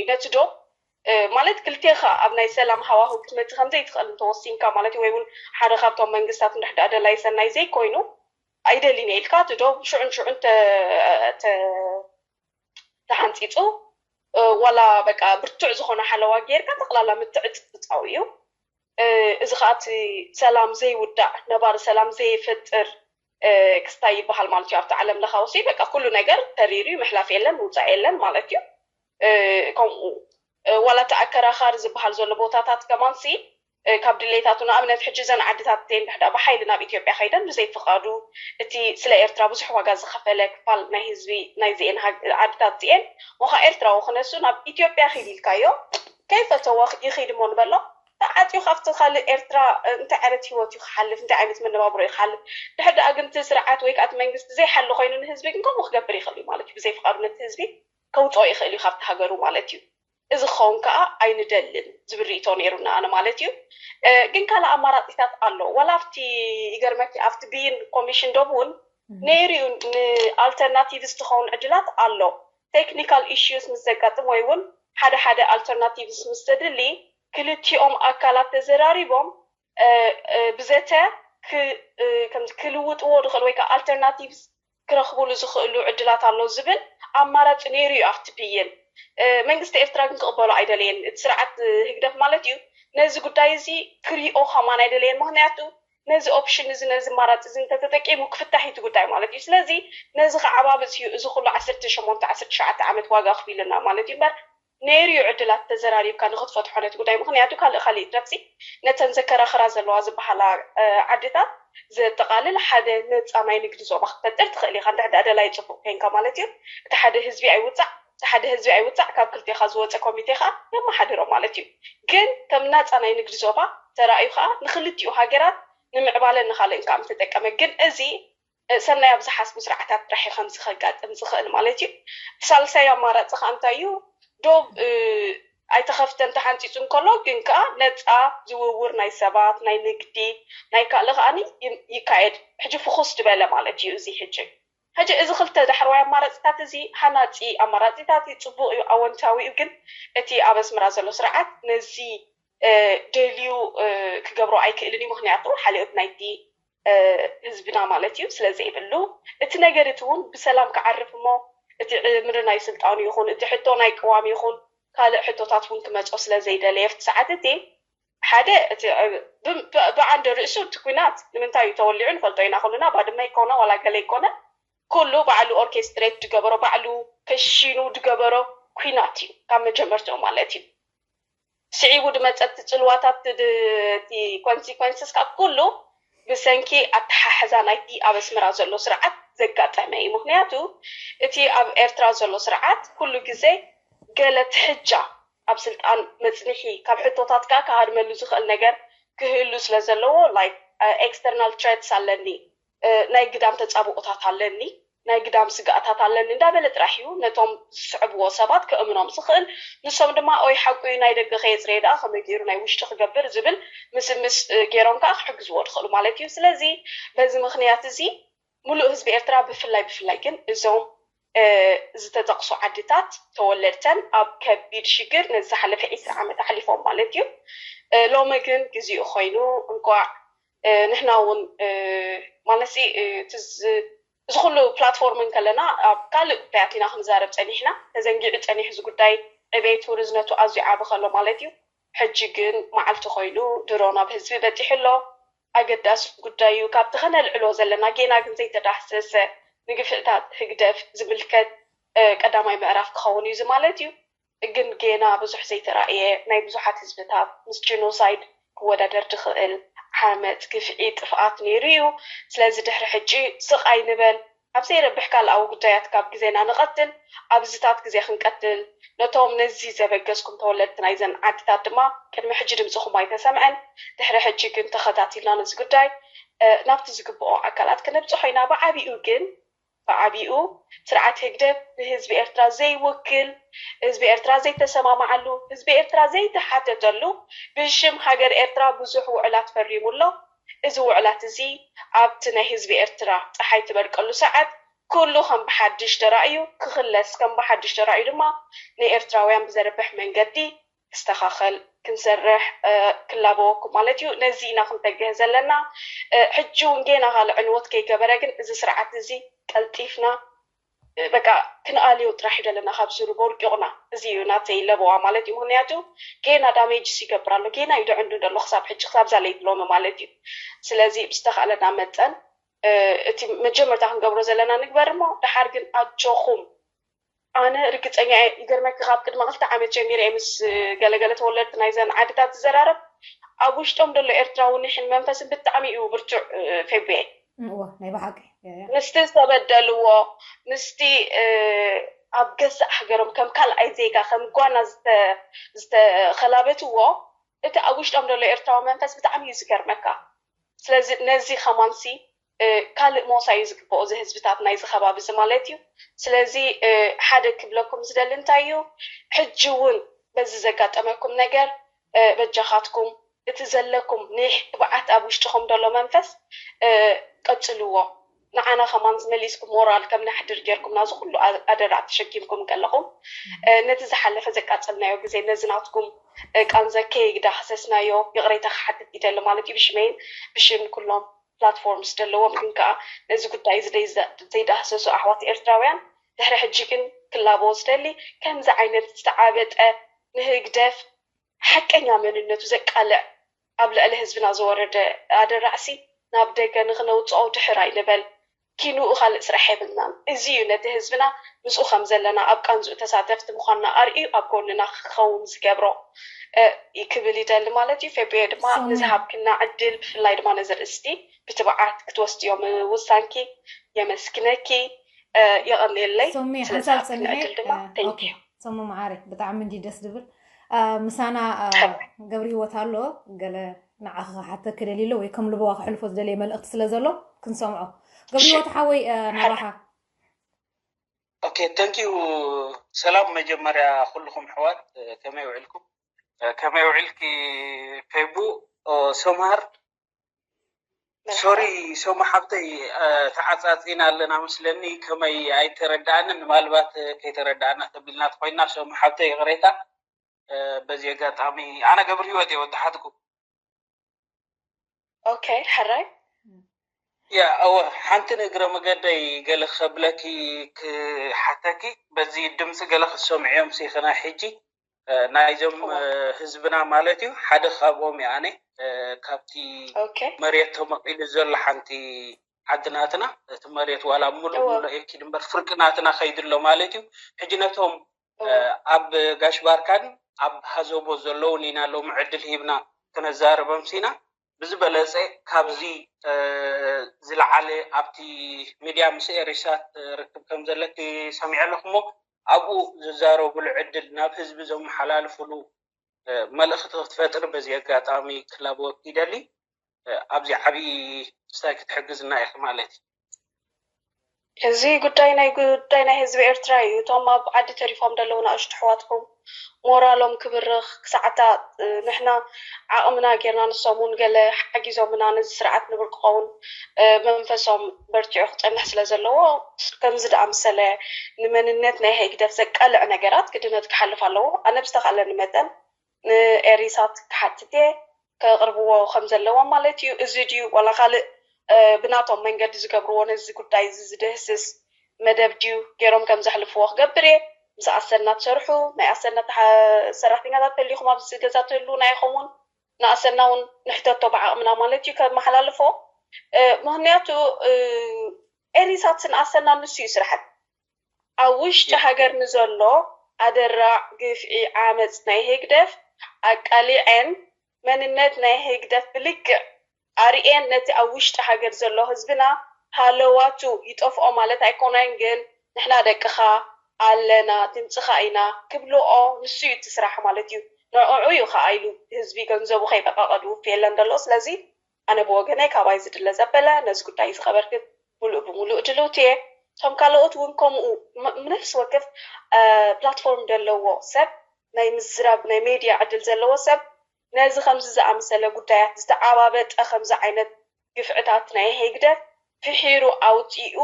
ነቲ ዶብ ማለት ክልቴኻ ኣብ ናይ ሰላም ሃዋህው ክትመፅእ ከም ዘይትኽእል እንተወሲንካ ማለት እዩ ወይ እውን ሓደ ካብቶም መንግስታት እንድሕዳ ደላይ ሰናይ ዘይኮይኑ ኣይደልን እየ ኢልካ እቲ ዶብ ሽዑን ሽዑን ተሓንፂፁ ዋላ በቃ ብርቱዕ ዝኾነ ሓለዋ ጌርካ ጠቕላላ ምትዕፅፃው እዩ። እዚ ከዓ እቲ ሰላም ዘይውዳእ ነባሪ ሰላም ዘይፈጥር ክስታይ ይበሃል ማለት እዩ። ኣብቲ ዓለም ለኻዊ ሲ በቃ ኩሉ ነገር ተሪሩ እዩ፣ ምሕላፍ የለን ምውፃእ የለን ማለት እዩ። ከምኡ ዋላ እቲ ኣከራኻሪ ዝበሃል ዘሎ ቦታታት ከማንሲ ካብ ድሌታቱ ንኣብነት ሕጂ እዘን ዓድታት እተን ድሕዳ ብሓይሊ ናብ ኢትዮጵያ ከይደን ብዘይ ፍቓዱ እቲ ስለ ኤርትራ ብዙሕ ዋጋ ዝኸፈለ ክፋል ናይ ህዝቢ ናይዚኤን ዓድታት እዚኤን ሞኻ ኤርትራዊ ክነሱ ናብ ኢትዮጵያ ኺድ ኢልካዮ ከይፈተወ ይኺድ እሞ ንበሎ ተዓፅዩ ካብቲ ካልእ ኤርትራ እንታይ ዓይነት ህይወት እዩ ክሓልፍ እንታይ ዓይነት መነባብሮ እዩ ክሓልፍ ድሕዳ ግን እቲ ስርዓት ወይ ከዓ እቲ መንግስቲ ዘይሓሊ ኮይኑ ንህዝቢ ግን ከምኡ ክገብር ይኽእል እዩ ማለት እዩ ብዘይ ፍቓዱ ነቲ ህዝቢ ከውፅኦ ይኽእል እዩ ካብቲ ሃገሩ ማለት እዩ እዚ ክኸውን ከዓ ኣይንደልን ዝብል ርእቶ ነይሩና ኣነ ማለት እዩ ግን ካልእ ኣማራፂታት ኣሎ ዋላ ኣብቲ ይገርመኪ ኣብቲ ብይን ኮሚሽን ዶብ እውን ነይሩ እዩ ንኣልተርናቲቭስ ትኸውን ዕድላት ኣሎ technical issues ምስ ዘጋጥም ወይ እውን ሓደ ሓደ alternatives ምስ ዘድሊ ክልቲኦም ኣካላት ተዘራሪቦም ብዘተ ክልውጥዎ ዝኽእል ወይ ከዓ alternatives ክረኽቡሉ ዝኽእሉ ዕድላት ኣሎ ዝብል ኣማራፂ ነይሩ እዩ ኣብቲ ብይን መንግስቲ ኤርትራ ግን ክቕበሎ ኣይደለየን እቲ ስርዓት ህግደፍ ማለት እዩ ነዚ ጉዳይ እዚ ክሪኦ ከማን ኣይደለየን ምክንያቱ ነዚ option እዚ ነዚ ኣማራፂ እዚ እንተተጠቂሙ ክፍታሕ እዩ እቲ ጉዳይ ማለት እዩ ስለዚ ነዚ ክዓባብፅ እዩ እዚ ኩሉ ዓሰርተ ሸሞንተ ዓሰርተ ትሽዓተ ዓመት ዋጋ ኣኽፊሉና ማለት እዩ እምበር ነይሩ እዩ ዕድላት ተዘራሪብካ ንክትፈትሖ ነቲ ጉዳይ ምክንያቱ ካልእ ካልእ ይትረፍሲ ነተን ዘከራኽራ ዘለዋ ዝበሃላ ዓድታት ዘጠቓልል ሓደ ነፃ ናይ ንግዲ ዞባ ክትፈጥር ትኽእል ኢኻ እንድሕር ደኣ ደላይ ፅቡቕ ኮንካ ማለት እዩ እቲ ሓደ ህዝቢ ኣይውፃዕ እቲ ሓደ ህዝቢ ኣይውፃዕ ካብ ክልቴኻ ዝወፀ ኮሚቴ ከዓ የመሓድሮ ማለት እዩ ግን ከም ናፃ ናይ ንግዲ ዞባ ተራእዩ ከዓ ንክልቲኡ ሃገራት ንምዕባለን ንካልእን ከዓ ምተጠቀመ ግን እዚ ሰናይ ኣብ ዝሓስቡ ስርዓታት ጥራሕ እዩ ከምዚ ከጋጥም ዝኽእል ማለት እዩ። እቲ ሳልሳይ ኣማራፂ ከዓ እንታይ እዩ? ዶብ ኣይተኸፍተን ተሓንፂፁ እንከሎ ግን ከዓ ነፃ ዝውውር ናይ ሰባት፣ ናይ ንግዲ፣ ናይ ካልእ ከዓ ይካየድ። ሕጂ ፍኹስ ዝበለ ማለት እዩ እዚ ሕጂ። ሕጂ እዚ ክልተ ዳሕረዋይ ኣማራፂታት እዚ ሃናፂ ኣማራፂታት እዩ፣ ፅቡቕ እዩ፣ ኣወንታዊ እዩ። ግን እቲ ኣብ ኣስመራ ዘሎ ስርዓት ነዚ ደልዩ ክገብሮ ኣይክእልን እዩ። ምክንያቱ ሓልዮት ናይቲ ህዝብና ማለት እዩ ስለ ዘይብሉ እቲ ነገር እቲ እውን ብሰላም ክዓርፍ እሞ እቲ ዕምሪ ናይ ስልጣኑ ይኹን እቲ ሕቶ ናይ ቅዋም ይኹን ካልእ ሕቶታት እውን ክመፆ ስለ ዘይደለየ ኣብቲ ሰዓት እቲ ሓደ እቲ ብዓንደ ርእሱ እቲ ኩናት ንምንታይ እዩ ተወሊዑ ንፈልጦ ኢና ኩሉና ባድመ ይኮነ ዋላ ገለ ይኮነ ኩሉ ባዕሉ ኦርኬስትሬት ድገበሮ ባዕሉ ከሺኑ ድገበሮ ኩናት እዩ ካብ መጀመርትኡ ማለት እዩ ስዒቡ ድመፀ እቲ ፅልዋታት እቲ ኮንሲኮንስስ ካብ ኩሉ ብሰንኪ ኣተሓሕዛ ናይቲ ኣብ ኣስመራ ዘሎ ስርዓት ዘጋጠመ እዩ። ምክንያቱ እቲ ኣብ ኤርትራ ዘሎ ስርዓት ኩሉ ግዜ ገለ ትሕጃ ኣብ ስልጣን መፅንሒ ካብ ሕቶታት ከዓ ክሃድመሉ ዝኽእል ነገር ክህሉ ስለ ዘለዎ like external threats ኣለኒ ናይ ግዳም ተፃብኦታት ኣለኒ ናይ ግዳም ስግኣታት ኣለኒ እንዳበለ ጥራሕ እዩ ነቶም ዝስዕብዎ ሰባት ከእምኖም ዝኽእል። ንሶም ድማ ኦይ ሓቁ እዩ ናይ ደገ ከየፅረየ ደኣ ከመይ ገይሩ ናይ ውሽጢ ክገብር ዝብል ምስምስ ገይሮም ከዓ ክሕግዝዎ ዝኽእሉ ማለት እዩ። ስለዚ በዚ ምኽንያት እዚ ሙሉእ ህዝቢ ኤርትራ ብፍላይ ብፍላይ ግን እዞም ዝተጠቕሱ ዓድታት ተወለድተን ኣብ ከቢድ ሽግር ነዚ ዝሓለፈ ዒስራ ዓመት ኣሕሊፎም ማለት እዩ። ሎሚ ግን ግዚኡ ኮይኑ እንቋዕ ንሕና እውን ማለት እዚ ኩሉ ፕላትፎርም እንከለና ኣብ ካልእ ጉዳያት ኢና ክንዛረብ ፀኒሕና ተዘንጊዑ ፀኒሑ እዚ ጉዳይ ዕቤቱ ርዝነቱ ኣዝዩ ዓቢ ከሎ ማለት እዩ ሕጂ ግን መዓልቲ ኮይኑ ድሮ ናብ ህዝቢ በፂሑ ኣሎ ኣገዳሲ ጉዳይ እዩ ካብቲ ከነልዕሎ ዘለና ጌና ግን ዘይተዳህሰሰ ንግፍዕታት ህግደፍ ዝምልከት ቀዳማይ ምዕራፍ ክኸውን እዩ ማለት እዩ ግን ጌና ብዙሕ ዘይተራእየ ናይ ብዙሓት ህዝብታት ምስ ጀኖሳይድ ክወዳደር ዝኽእል ዓመፅ፣ ግፍዒ፣ ጥፍኣት ነይሩ እዩ። ስለዚ ድሕሪ ሕጂ ስቕ ኣይንበል። ኣብ ዘይረብሕ ካልኣዊ ጉዳያት ካብ ግዜና ንቐትል፣ ኣብዚታት ግዜ ክንቀትል፣ ነቶም ነዚ ዘበገስኩም ተወለድቲ ናይዘን ዓድታት ድማ ቅድሚ ሕጂ ድምፅኹም ኣይተሰምዐን። ድሕሪ ሕጂ ግን ተኸታቲልና ነዚ ጉዳይ ናብቲ ዝግብኦ ኣካላት ክነብፅሖ ኢና። ብዓቢኡ ግን ብዓቢኡ ስርዓት ህግደፍ ንህዝቢ ኤርትራ ዘይውክል፣ ህዝቢ ኤርትራ ዘይተሰማማዓሉ፣ ህዝቢ ኤርትራ ዘይተሓተተሉ፣ ብሽም ሃገር ኤርትራ ብዙሕ ውዕላት ፈሪሙ ኣሎ። እዚ ውዕላት እዚ ኣብቲ ናይ ህዝቢ ኤርትራ ጸሓይ ትበርቀሉ ሰዓት ኩሉ ከም ብሓድሽ ተራእዩ ክኽለስ፣ ከም ብሓድሽ ተራእዩ ድማ ንኤርትራውያን ብዘርብሕ መንገዲ ክስተኻኸል ክንሰርሕ ክላበወኩም ማለት እዩ። ነዚ ኢና ክንተግህ ዘለና። ሕጂ እውን ጌና ካልእ ዕንወት ከይገበረ ግን እዚ ስርዓት እዚ ቀልጢፍና በቃ ክንኣልዮ ጥራሕ እዩ ዘለና ካብ ስሩ ቦርቂቑና እዚ እዩ ናተይ ለበዋ ማለት እዩ ምክንያቱ ጌና ዳሜጅስ ይገብር ኣሎ ጌና እዩ ድዕንዱ ዘሎ ክሳብ ሕጂ ክሳብ ዛለይቲ ሎሚ ማለት እዩ ስለዚ ብዝተኽኣለና መጠን እቲ መጀመርታ ክንገብሮ ዘለና ንግበር እሞ ደሓር ግን ኣጆኹም ኣነ ርግፀኛ እየ። ይገርመኪ፣ ካብ ቅድሚ ክልተ ዓመት ጀሚረ እየ ምስ ገለገለ ተወለድቲ ናይዘን ዓድታት ዝዘራረብ። ኣብ ውሽጦም ዘሎ ኤርትራዊ ኒሕን መንፈስን ብጣዕሚ እዩ ብርቱዕ። ፌብየ እዎ ናይ ብሓቂ ምስቲ ዝተበደልዎ፣ ምስቲ ኣብ ገዛእ ሃገሮም ከም ካልኣይ ዜጋ ከም ጓና ዝተኸላበትዎ፣ እቲ ኣብ ውሽጦም ዘሎ ኤርትራዊ መንፈስ ብጣዕሚ እዩ ዝገርመካ። ስለዚ ነዚ ከማንሲ ካልእ ሞሳ እዩ ዝግብኦ እዚ ህዝብታት ናይዚ ከባቢ እዚ ማለት እዩ። ስለዚ ሓደ ክብለኩም ዝደሊ እንታይ እዩ፣ ሕጂ እውን በዚ ዘጋጠመኩም ነገር በጃኻትኩም እቲ ዘለኩም ኒሕ ትብዓት ኣብ ውሽጥኹም ዘሎ መንፈስ ቀጽልዎ። ንዓና ከማን ዝመሊስኩም ሞራል ከም ነሕድር ጌርኩም ናዚ ኩሉ ኣደራዕ ተሸኪምኩም ከለኹም ነቲ ዝሓለፈ ዘቃጸልናዮ ግዜ ነዚ ናትኩም ቃንዘ ከይዳህሰስናዮ ይቕሬታ ክሓትት ይደሊ ማለት እዩ። ብሽመይን ብሽም ኩሎም ፕላትፎርምስ ዘለዎም ግን ከዓ ነዚ ጉዳይ እዚ ዘይዳህሰሱ ኣሕዋት ኤርትራውያን ድሕሪ ሕጂ ግን ክላበዎ ዝደሊ ከምዚ ዓይነት ዝተዓበጠ ንህግደፍ ሓቀኛ መንነቱ ዘቃልዕ ኣብ ልዕሊ ህዝብና ዝወረደ ኣደራዕሲ ናብ ደገ ንክነውፅኦ ድሕር ኣይንበል። ኪንኡ ካልእ ስራሕ የብልናን። እዚ እዩ ነቲ ህዝብና ምስኡ ከም ዘለና ኣብ ቃንዝኡ ተሳተፍቲ ምዃንና ኣርእዩ ኣብ ጎንና ክኸውን ዝገብሮ ክብል ይደሊ ማለት እዩ። ፌብየ ድማ ንዝሃብክና ዕድል ብፍላይ ድማ ነዚ ርእስቲ ብትብዓት ክትወስድዮ ምውሳንኪ የመስግነኪ። የቐንየለይ። ሶሚ ሓንሳብ ፅንሒ። ሶሚ መዓሪ ብጣዕሚ እንዲ ደስ ዝብል ምሳና ገብሪ ህይወት ኣሎ። ገለ ንዓኺ ክሓተኪ ደልዩ ኣሎ ወይ ከም ልበዋ ክሕልፎ ዝደለየ መልእኽቲ ስለ ዘሎ ክንሰምዖ። ገብሪ ህይወት ሓወይ ናባኻ። ኦኬ፣ ተንኪዩ። ሰላም መጀመርያ ኩልኹም ኣሕዋት፣ ከመይ ውዕልኩም? ከመይ ውዕልኪ ፌቡ? ሶማር ሶሪ ሶማ ሓብተይ፣ ተዓፃፂና ኣለና መስለኒ። ከመይ ኣይተረዳእንን፣ ምናልባት ከይተረዳእና ተቢልና ተኮይና ሶማ ሓብተይ ይቕሬታ። በዚ ኣጋጣሚ ኣነ ገብሪ ህይወት እየ ወዲ ሓትኩም። ኦኬ፣ ሕራይ። ያ እወ፣ ሓንቲ ንእግረ መገደይ ገለ ክሰብለኪ ክሓተኪ፣ በዚ ድምፂ ገለ ክትሰምዕዮም ሲክና ሕጂ ናይዞም ህዝብና ማለት እዩ። ሓደ ካብኦም እየ ኣነ። ካብቲ መሬት ተመቂሉ ዘሎ ሓንቲ ዓዲ ናትና፣ እቲ መሬት ዋላ ሙሉእ ሙሉእ የኪድ እምበር ፍርቂ ናትና ከይዱ ኣሎ ማለት እዩ። ሕጂ ነቶም ኣብ ጋሽ ባርካን ኣብ ሃዞቦ ዘለውን ኢና ሎሚ ዕድል ሂብና ክነዛርቦም ሲና። ብዝበለፀ ካብዚ ዝለዓለ ኣብቲ ሚድያ ምስ ኤሪሳት ርክብ ከም ዘለኪ ሰሚዐ ኣለኹ እሞ ኣብኡ ዝዛረብሉ ዕድል ናብ ህዝቢ ዘመሓላልፍሉ መልእኽቲ ክትፈጥሪ በዚ ኣጋጣሚ ክላበወኪ ይደሊ። ኣብዚ ዓብዪ ስታይ ክትሕግዝና ኢኺ ማለት እዩ። እዚ ጉዳይ ናይ ጉዳይ ናይ ህዝቢ ኤርትራ እዩ። እቶም ኣብ ዓዲ ተሪፎም ዘለዉ ንኣሽቱ ኣሕዋትኩም ሞራሎም ክብርኽ ክሳዕታ ንሕና ዓቕምና ጌርና ንሶም እውን ገለ ሓጊዞምና ነዚ ስርዓት ንብርክኸውን መንፈሶም በርቲዑ ክጸንሕ ስለ ዘለዎ ከምዚ ደኣምሰለ ንመንነት ናይ ህግደፍ ዘቃልዕ ነገራት ግድነት ክሓልፍ ኣለዎ። ኣነ ብዝተኻእለኒ መጠን ንኤሪሳት ክሓትት እየ። ከቕርብዎ ከም ዘለዎም ማለት እዩ። እዚ ድዩ ዋላ ካልእ ብናቶም መንገዲ ዝገብርዎ ነዚ ጉዳይ እዚ ዝድህስስ መደብ ድዩ ገይሮም ከም ዘሕልፍዎ ክገብር እየ። ምስ ኣሰና ትሰርሑ ናይ ኣሰና ሰራሕተኛታት ተሊኹም ኣብዚ ገዛ ትህልውና ኢኹም እውን ንኣሰና እውን ንሕተቶ ብዓቕምና ማለት እዩ ከመሓላልፎ። ምክንያቱ ኤሪሳት ንኣሰና ንሱ እዩ ስራሐን ኣብ ውሽጢ ሃገር ንዘሎ ኣደራዕ ግፍዒ ዓመፅ ናይ ህግደፍ ኣቃሊዐን መንነት ናይ ህግደፍ ብልክዕ ኣርእየን ነቲ ኣብ ውሽጢ ሃገር ዘሎ ህዝብና ሃለዋቱ ይጠፍኦ ማለት ኣይኮነን፣ ግን ንሕና ደቅኻ ኣለና ድምፅኻ ኢና ክብልኦ ንሱ እዩ እቲ ስራሕ ማለት እዩ። ንዕዑ እዩ ከዓ ኢሉ ህዝቢ ገንዘቡ ከይበቃቀ ድውፍየለን ዘሎ። ስለዚ ኣነ ብወገነይ ካባይ ዝድለ ዘበለ ነዚ ጉዳይ እዚ ከበርክት ሙሉእ ብሙሉእ ድልውቲ እየ። እቶም ካልኦት እውን ከምኡ ነፍሲ ወከፍ ፕላትፎርም ዘለዎ ሰብ ናይ ምዝራብ ናይ ሜድያ ዕድል ዘለዎ ሰብ ነዚ ከምዚ ዝኣምሰለ ጉዳያት ዝተዓባበጠ ከምዚ ዓይነት ግፍዕታት ናይ ህግደፍ ፍሒሩ ኣውፂኡ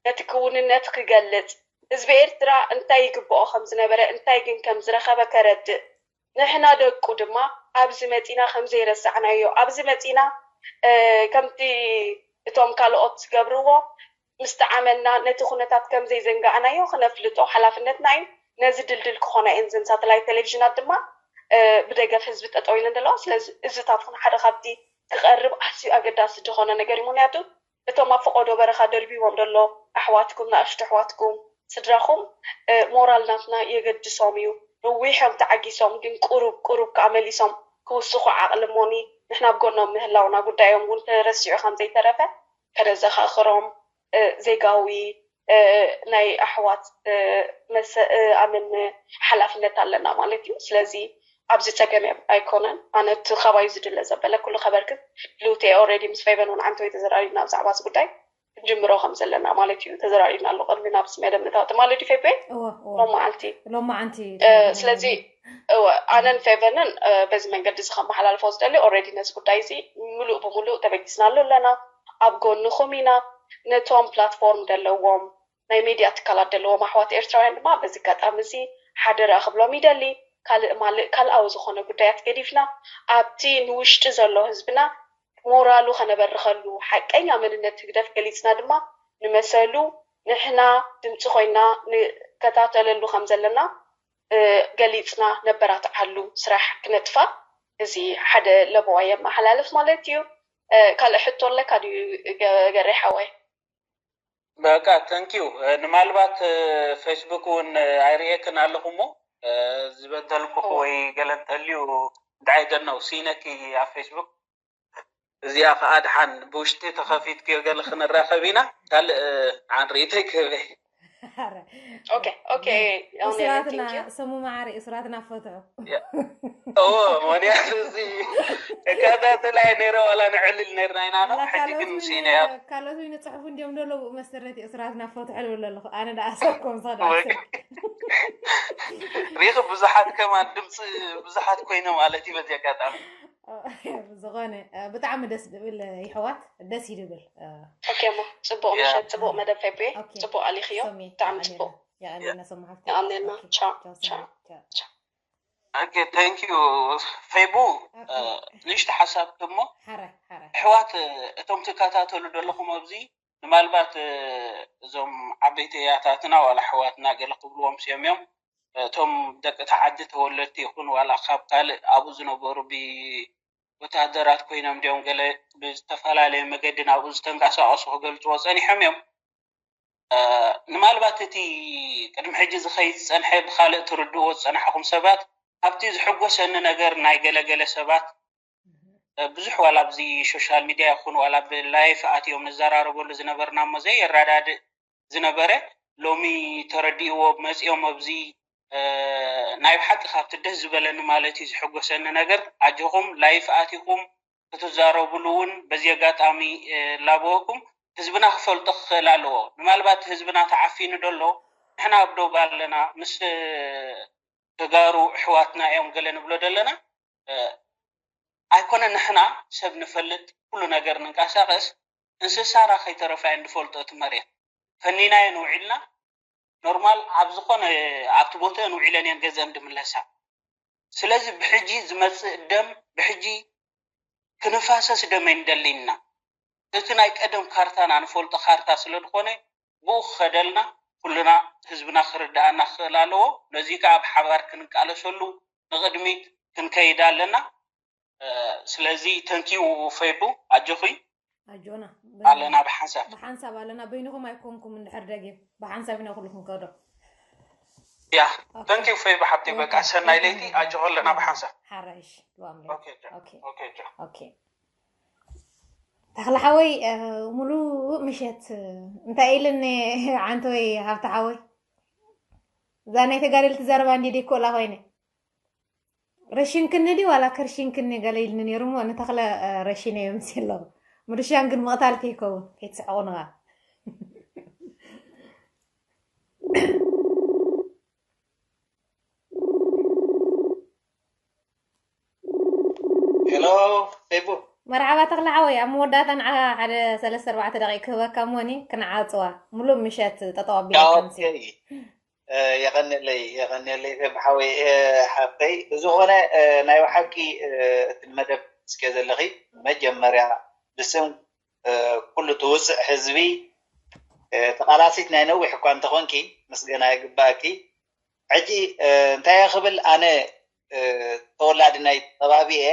ነቲ ክውንነት ክገልፅ ህዝቢ ኤርትራ እንታይ ይግብኦ ከምዝነበረ እንታይ ግን ከምዝረኸበ ከረድእ ንሕና ደቁ ድማ ኣብዚ መፂና ከምዘይረሳዕናዮ ኣብዚ መፂና ከምቲ እቶም ካልኦት ዝገብርዎ ምስ ጠዓመና ነቲ ኩነታት ከምዘይዘንጋዕናዮ ክነፍልጦ ሓላፍነትና እዩ። ነዚ ድልድል ክኾና እየን ዘን ሳተላይት ቴሌቪዥናት ድማ ብደገፍ ህዝቢ ጠጠው ኢለን ዘለዋ። ስለዚ እዚታት ን ሓደ ካብቲ ክቐርብ ኣዝዩ ኣገዳሲ ዝኾነ ነገር እዩ። ምክንያቱ እቶም ኣብ ፈቆዶ በረኻ ደርቢዎም ዘሎ ኣሕዋትኩም ንኣሽቱ ኣሕዋትኩም ስድራኹም ሞራል ናትና የገድሶም እዩ። ነዊሕ እዮም ተዓጊሶም፣ ግን ቁሩብ ቁሩብ ከዓ መሊሶም ክውስኹ ዓቕሊ እሞኒ ንሕና ኣብ ጎኖም ምህላውና፣ ጉዳዮም እውን ተረሲዑ ከም ዘይተረፈ ከነዘኻኽሮም ዜጋዊ ናይ ኣሕዋት ኣምን ሓላፍነት ኣለና ማለት እዩ። ስለዚ ኣብዚ ፀገም ኣይኮነን። ኣነ እቲ ካባዩ ዝድለ ዘበለ ኩሉ ከበርክት ልውቴ ኦልሬዲ ምስ ፈይበን እውን ዓንተወይ ተዘራሪብና ብዛዕባ እዚ ጉዳይ ክንጅምሮ ከም ዘለና ማለት እዩ። ተዘራሪብና ኣሎ ቅድሚ ናብዚ መደብ ምእታው ማለት እዩ። ፈይበ ሎም መዓልቲ ሎም መዓንቲ ስለዚ ኣነን ፌቨንን በዚ መንገዲ እዚ ከመሓላልፎ ዝደሊ ኦልሬዲ ነዚ ጉዳይ እዚ ምሉእ ብምሉእ ተበጊስናሉ ኣለና። ኣብ ጎንኹም ኢና። ነቶም ፕላትፎርም ዘለዎም ናይ ሜድያ ትካላት ዘለዎም ኣሕዋት ኤርትራውያን ድማ በዚ ኣጋጣሚ እዚ ሓደራ ክብሎም ይደሊ። ካልእ ማልእ ካልኣዊ ዝኾነ ጉዳያት ገዲፍና ኣብቲ ንውሽጢ ዘሎ ህዝብና ሞራሉ ከነበርኸሉ ሓቀኛ መንነት ህግደፍ ገሊጽና ድማ ንመሰሉ ንሕና ድምፂ ኮይና ንከታተለሉ ከም ዘለና ገሊፅና ነበራትዓሉ ስራሕ ክነጥፋ እዚ ሓደ ለበዋ የመሓላልፍ ማለት እዩ። ካልእ ሕቶ ኣለካ ድዩ ገሬ ሓወይ? በቃ ተንኪው ንምናልባት ፌስቡክ እውን ኣይርእየክን ኣለኹ እሞ ዝበደልኩ ወይ ገለ እንተልዩ እንታይ ገነው ሲነኪ ኣብ ፌስቡክ እዚኣ ከዓ ድሓን ብውሽጢ ተኸፊትክዮ ገለ ክንራኸብ ኢና ካልእ ንዓን ርእይተይ ክህበ ኦኬ ኦኬ ኦኔ እሱራትና thank you። ሰሙ መዓሪ እሱራትና ፈትሑ እዎ ምክንያቱ እዚ እከታተላይ ነይረ ዋላ ንዕልል ነይርና ኢና ነው ሕጂ ግን ስኢነያ ካልኦት ወይ ንፅሑፍ እንዲዮም ደሎ ብኡ መሰረት እዩ እሱራትና ፈትሑ ልብል ኣለኹ ኣነ ደኣ ሰብኮም ዝኸዳ ሪኽ ብዙሓት ከማን ድምፂ ብዙሓት ኮይነ ማለት እዩ በዚ ኣጋጣሚ ዝኾነ ብጣዕሚ ደስ ዝብል ይሕዋት ደስ ይድብል ኦኬ እሞ ፅቡቅ ምሸት ፅቡቅ መደብ ፌቤ ፅቡቅ ኣሊኽዮ ብጣዕሚ ፅቡቅ የቀኔና ሰሙ ሓፍቲ የቀኔልና ቻው ቻው ኦኬ thank you ፌቡ ንእሽተ ሓሳብ እሞ ሓራይ ሓራይ ኣሕዋት እቶም ትከታተሉ ዘለኹም ኣብዚ ምናልባት እዞም ዓበይቲ ያታትና ዋላ ኣሕዋትና ገለ ክብልዎም ስዮም እዮም እቶም ደቂ ተዓዲ ተወለድቲ ይኹን ዋላ ካብ ካልእ ኣብኡ ዝነበሩ ብወታደራት ኮይኖም ድዮም ገለ ብዝተፈላለየ መገዲ ናብኡ ዝተንቀሳቀሱ ክገልፅዎ ፀኒሖም እዮም ንምናልባት እቲ ቅድሚ ሕጂ ዝኸይድ ዝፀንሐ ብካልእ ትርድእዎ ዝፀናሕኹም ሰባት ኣብቲ ዝሕጎሰኒ ነገር ናይ ገለገለ ሰባት ብዙሕ ዋላ ኣብዚ ሶሻል ሚድያ ይኹን ዋላ ብላይፍ ኣትዮም ንዘራረበሉ ዝነበርና እሞ ዘየረዳድእ ዝነበረ ሎሚ ተረዲእዎ መፂኦም ኣብዚ ናይ ብሓቂ ካብቲ ደስ ዝበለኒ ማለት እዩ ዝሕጎሰኒ ነገር ኣጆኹም ላይፍ ኣቲኹም ክትዛረብሉ እውን በዚ ኣጋጣሚ ላበወኩም ህዝብና ክፈልጦ ክኽእል ኣለዎ ምናልባት ህዝብና ተዓፊኑ ደሎ ንሕና ኣብ ዶብ ኣለና ምስ ተጋሩ ኣሕዋትና እዮም ገለ ንብሎ ዘለና ኣይኮነ ንሕና ሰብ ንፈልጥ ኩሉ ነገር ንንቀሳቀስ እንስሳና ከይተረፋ እየን ዝፈልጦ እቲ መሬት ፈኒናየን ውዒልና ኖርማል ኣብ ዝኾነ ኣብቲ ቦተአን ውዒለን እየን ገዘአን ድምለሳ ስለዚ ብሕጂ ዝመፅእ ደም ብሕጂ ክንፋሰስ ደም ኣይንደልይና እቲ ናይ ቀደም ካርታና ንፈልጦ ካርታ ስለዝኾነ ብኡ ክኸደልና ኩልና ህዝብና ክርድኣና ክኽእል ኣለዎ ነዚ ከዓ ብሓባር ክንቃለሰሉ ንቕድሚት ክንከይድ ኣለና ስለዚ ተንኪው ፌቡ ኣጆኺ ኣጆና ኣለና ብሓንሳብ ብሓንሳብ ኣለና በይንኹም ኣይኮንኩም እንድሕር ደጊም ብሓንሳብ ኢና ኩሉ ክንከዶ ያ ተንኪው ፌቡ ሓብቲ በቃ ሰናይ ለይቲ ኣጆኺ ኣለና ብሓንሳብ ሓራይሽ ኦኬ ኦኬ ኦኬ ተኽለ ሓወይ ሙሉእ ምሸት እንታይ ኢልኒ ዓንተወይ ሃብቲ ሓወይ እዛ ናይ ተጋደልቲ ዘረባ እንዲ ደይኮላ ኮይነ ረሽንክኒ ድዩ ዋላ ከርሽንክኒ ገለ ኢልኒ ነይሩ እሞ ንተኽለ ረሽነዮ ምስ ኣለኹ ምርሻን ግን ምቕታል ከይከውን ከይትስሕቑ ንኻ ሄሎ ፌቡ መርሓባ ተኽለ ሓወይ ኣብ መወዳእታ ንዓኻ ሓደ ሰለስተ ኣርባዕተ ደቂቕ ክህበካ እሞኒ ክንዓፅዋ ሙሉእ ምሸት ጠጠው ኣቢላ የቐንለይ የቐንለይ ፌቡ ሓወይ ሓፍተይ ብዝኾነ ናይ ብሓቂ እቲ መደብ እስከ ዘለኺ መጀመርያ ብስም ኩሉ ትውፅዕ ህዝቢ ተቓላሲት ናይ ነዊሕ እኳ እንተኾንኪ ምስገና ይግባእኪ ሕጂ እንታይ ክብል ኣነ ተወላዲ ናይ ከባቢ እየ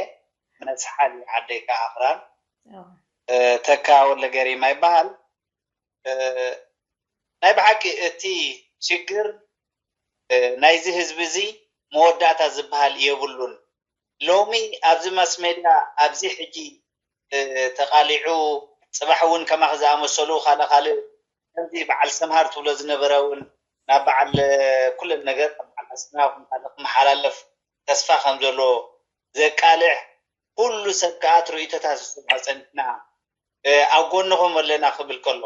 ምነስሓል ዓደይ ከዓ ኣኽራን ተካ ወለ ገሪማ ይበሃል ናይ ብሓቂ እቲ ሽግር ናይዚ ህዝቢ እዚ መወዳእታ ዝበሃል የብሉን። ሎሚ ኣብዚ ማስ ሜድያ ኣብዚ ሕጂ ተቓሊዑ ፅባሕ እውን ከማኽ ዝኣመሰሉ ካልእ ካልእ ከምዚ በዓል ሰምሃር ትብሎ ዝነበረ እውን ናብ በዓል ኩለን ነገር በዓል ኣስና ክመሓላለፍ ተስፋ ከም ዘሎ ዘቃልዕ ኩሉ ሰብ ከዓ ትርኢቶታት ዝስምዖ ፀኒሕና ኣብ ጎንኹም ኣለና ክብል ከሎ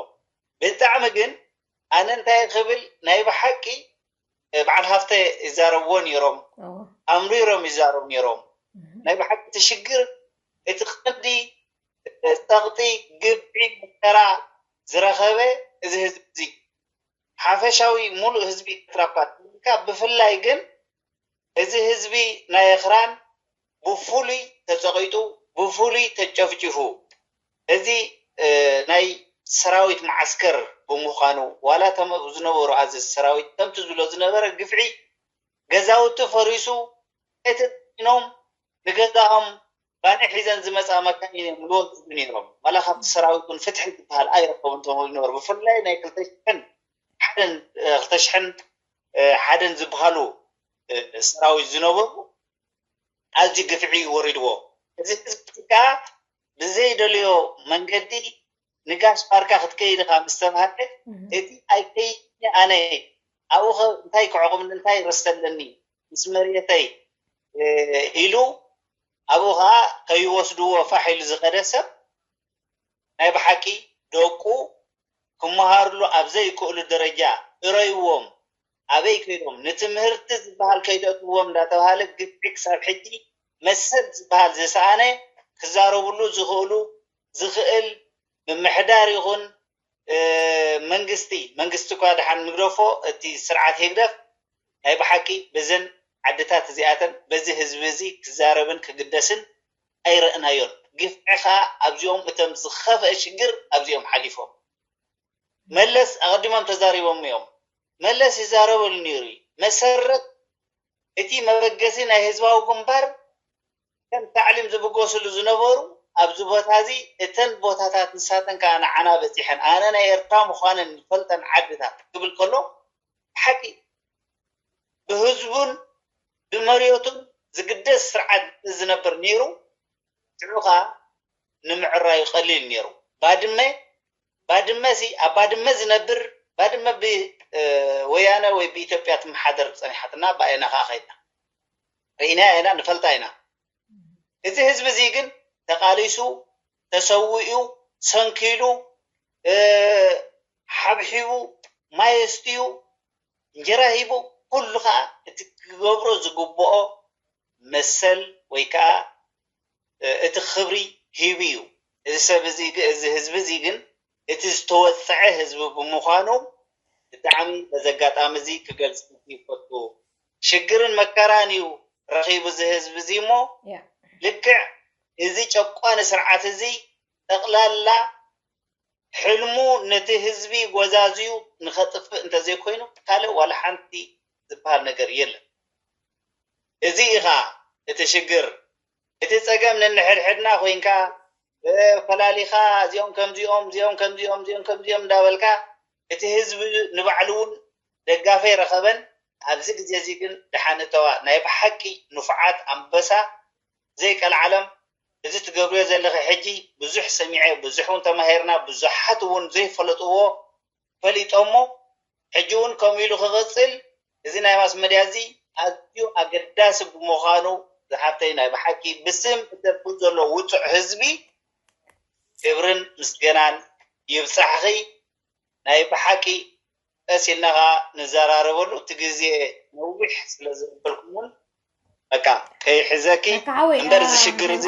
ብጣዕሚ ግን ኣነ እንታይ ክብል ናይ ብሓቂ በዓል ሃፍተ ይዛረብዎ ነይሮም ኣምሪሮም ይዛረቡ ነይሮም ናይ ብሓቂ እቲ ሽግር እቲ ቀንዲ ፀቕጢ ግብዒ መከራ ዝረኸበ እዚ ህዝቢ እዚ ሓፈሻዊ ሙሉእ ህዝቢ ኤርትራ እኳ ብፍላይ ግን እዚ ህዝቢ ናይ ኣኽራን ብፍሉይ ተፀቒጡ ብፍሉይ ተጨፍጭፉ እዚ ናይ ሰራዊት መዓስከር ብምዃኑ ዋላ ዝነበሩ ኣዘዝቲ ሰራዊት ከምቲ ዝብሎ ዝነበረ ግፍዒ ገዛውቲ ፈሪሱ ተጠቂኖም ንገዛኦም ባኒ ሒዘን ዝመፃ መካይን እዮም ዝወስዱ ነይሮም ዋላ ካብቲ ሰራዊት እውን ፍትሒ ዝበሃል ኣይረከቡን ተመሉ ነበሩ ብፍላይ ናይ ክልተ ሽሕን ሓደን ክልተ ሽሕን ሓደን ዝበሃሉ ሰራዊት ዝነበሩ ኣዝዩ ግፍዒ እዩ ወሪድዎ እዚ ህዝቢ ከዓ ብዘይደልዮ መንገዲ ንጋሽ ባርካ ክትከይድ ኢኻ ምስ ተባሃለ እቲ ኣይከይድኒ ኣነ ኣብኡ እንታይ ክዕቑብኒ እንታይ ርስቲ ኣለኒ ምስ መሬተይ ኢሉ ኣብኡ ከዓ ከይወስድዎ ፋሕ ኢሉ ዝኸደ ሰብ ናይ ብሓቂ ደቁ ክመሃርሉ ኣብ ዘይክእሉ ደረጃ እረይዎም ኣበይ ከይዶም ንትምህርቲ ዝበሃል ከይተእትዎም እንዳተባሃለ ግፍዒ ክሳብ ሕጂ መሰል ዝበሃል ዝሰኣነ ክዛረብሉ ዝኽእሉ ዝኽእል ምምሕዳር ይኹን መንግስቲ መንግስቲ እኳ ደሓን ንግደፎ እቲ ስርዓት ህግደፍ ናይ ብሓቂ በዘን ዓድታት እዚኣተን በዚ ህዝቢ እዚ ክዛረብን ክግደስን ኣይረእናዮን ግፍዒ ከዓ ኣብዚኦም እቶም ዝኸፍአ ሽግር ኣብዚኦም ሓሊፎም መለስ ኣቐዲሞም ተዛሪቦም እዮም መለስ ይዛረበሉ ነይሩ እዩ መሰረት እቲ መበገሲ ናይ ህዝባዊ ግንባር ከም ታዕሊም ዝብገስሉ ዝነበሩ ኣብዚ ቦታ እዚ እተን ቦታታት ንሳተን ከዓ ንዓና በፂሐን ኣነ ናይ ኤርትራ ምዃነን ዝፈልጠን ዓድታት ክብል ከሎ ብሓቂ ብህዝቡን ብመሬቱን ዝግደስ ስርዓት ዝነብር ነይሩ ሽዑ ከዓ ንምዕራዩ ቀሊል ነይሩ ባድመ ባድመ ሲ ኣብ ባድመ ዝነብር ባድመ ብወያነ ወይ ብኢትዮጵያ ትመሓደር ፀኒሓትና ብኣየና ከዓ ከይድና ርኢና ኢና ንፈልጣ ኢና እዚ ህዝቢ እዚ ግን ተቃሊሱ ተሰዊኡ ሰንኪሉ ሓብሒቡ ማይ ኣስትዩ እንጀራ ሂቡ ኩሉ ከዓ እቲ ክገብሮ ዝግብኦ መሰል ወይ ከዓ እቲ ክብሪ ሂቡ እዩ እዚ ሰብ እዚ እዚ ህዝቢ እዚ ግን እቲ ዝተወፀዐ ህዝቢ ብምዃኑ ብጣዕሚ በዚ ኣጋጣሚ እዚ ክገልፅ ይፈቱ ሽግርን መከራን እዩ ረኺቡ እዚ ህዝቢ እዚ እሞ ልክዕ እዚ ጨቋኒ ስርዓት እዚ ጠቕላላ ሕልሙ ነቲ ህዝቢ ጎዛዝዩ ንኸጥፍእ እንተዘይኮይኑ ካልእ ዋላ ሓንቲ ዝበሃል ነገር የለን። እዚ ኢኻ እቲ ሽግር። እቲ ጸገም ነንሕድሕድና ኮይንካ ፈላሊኻ እዚኦም ከምዚኦም እዚኦም ከምዚኦም እዚኦም ከምዚኦም እንዳበልካ እቲ ህዝቢ ንባዕሉ እውን ደጋፊ ኣይረኸበን። ኣብዚ ግዜ እዚ ግን ደሓን እተዋ ናይ ብሓቂ ንፉዓት ኣንበሳ ዘይቀልዓለም እዚ ትገብርዮ ዘለኺ ሕጂ ብዙሕ ሰሚዐ ብዙሕ እውን ተማሂርና ብዙሓት እውን ዘይፈለጥዎ ፈሊጦሞ ሕጂ እውን ከምኡ ኢሉ ክቕፅል እዚ ናይ ማስ መድያ እዚ ኣዝዩ ኣገዳሲ ብምዃኑ ዝሓፍተይ ናይ ብሓቂ ብስም እተብኡ ዘሎ ውፁዕ ህዝቢ ክብርን ምስገናን ይብፃሕኺ ናይ ብሓቂ ቀስ ኢልና ከዓ ንዘራረበሉ እቲ ግዜ ነዊሕ ስለ ዘበልኩምን በቃ ከይሕዘኪ እምበር እዚ ሽግር እዚ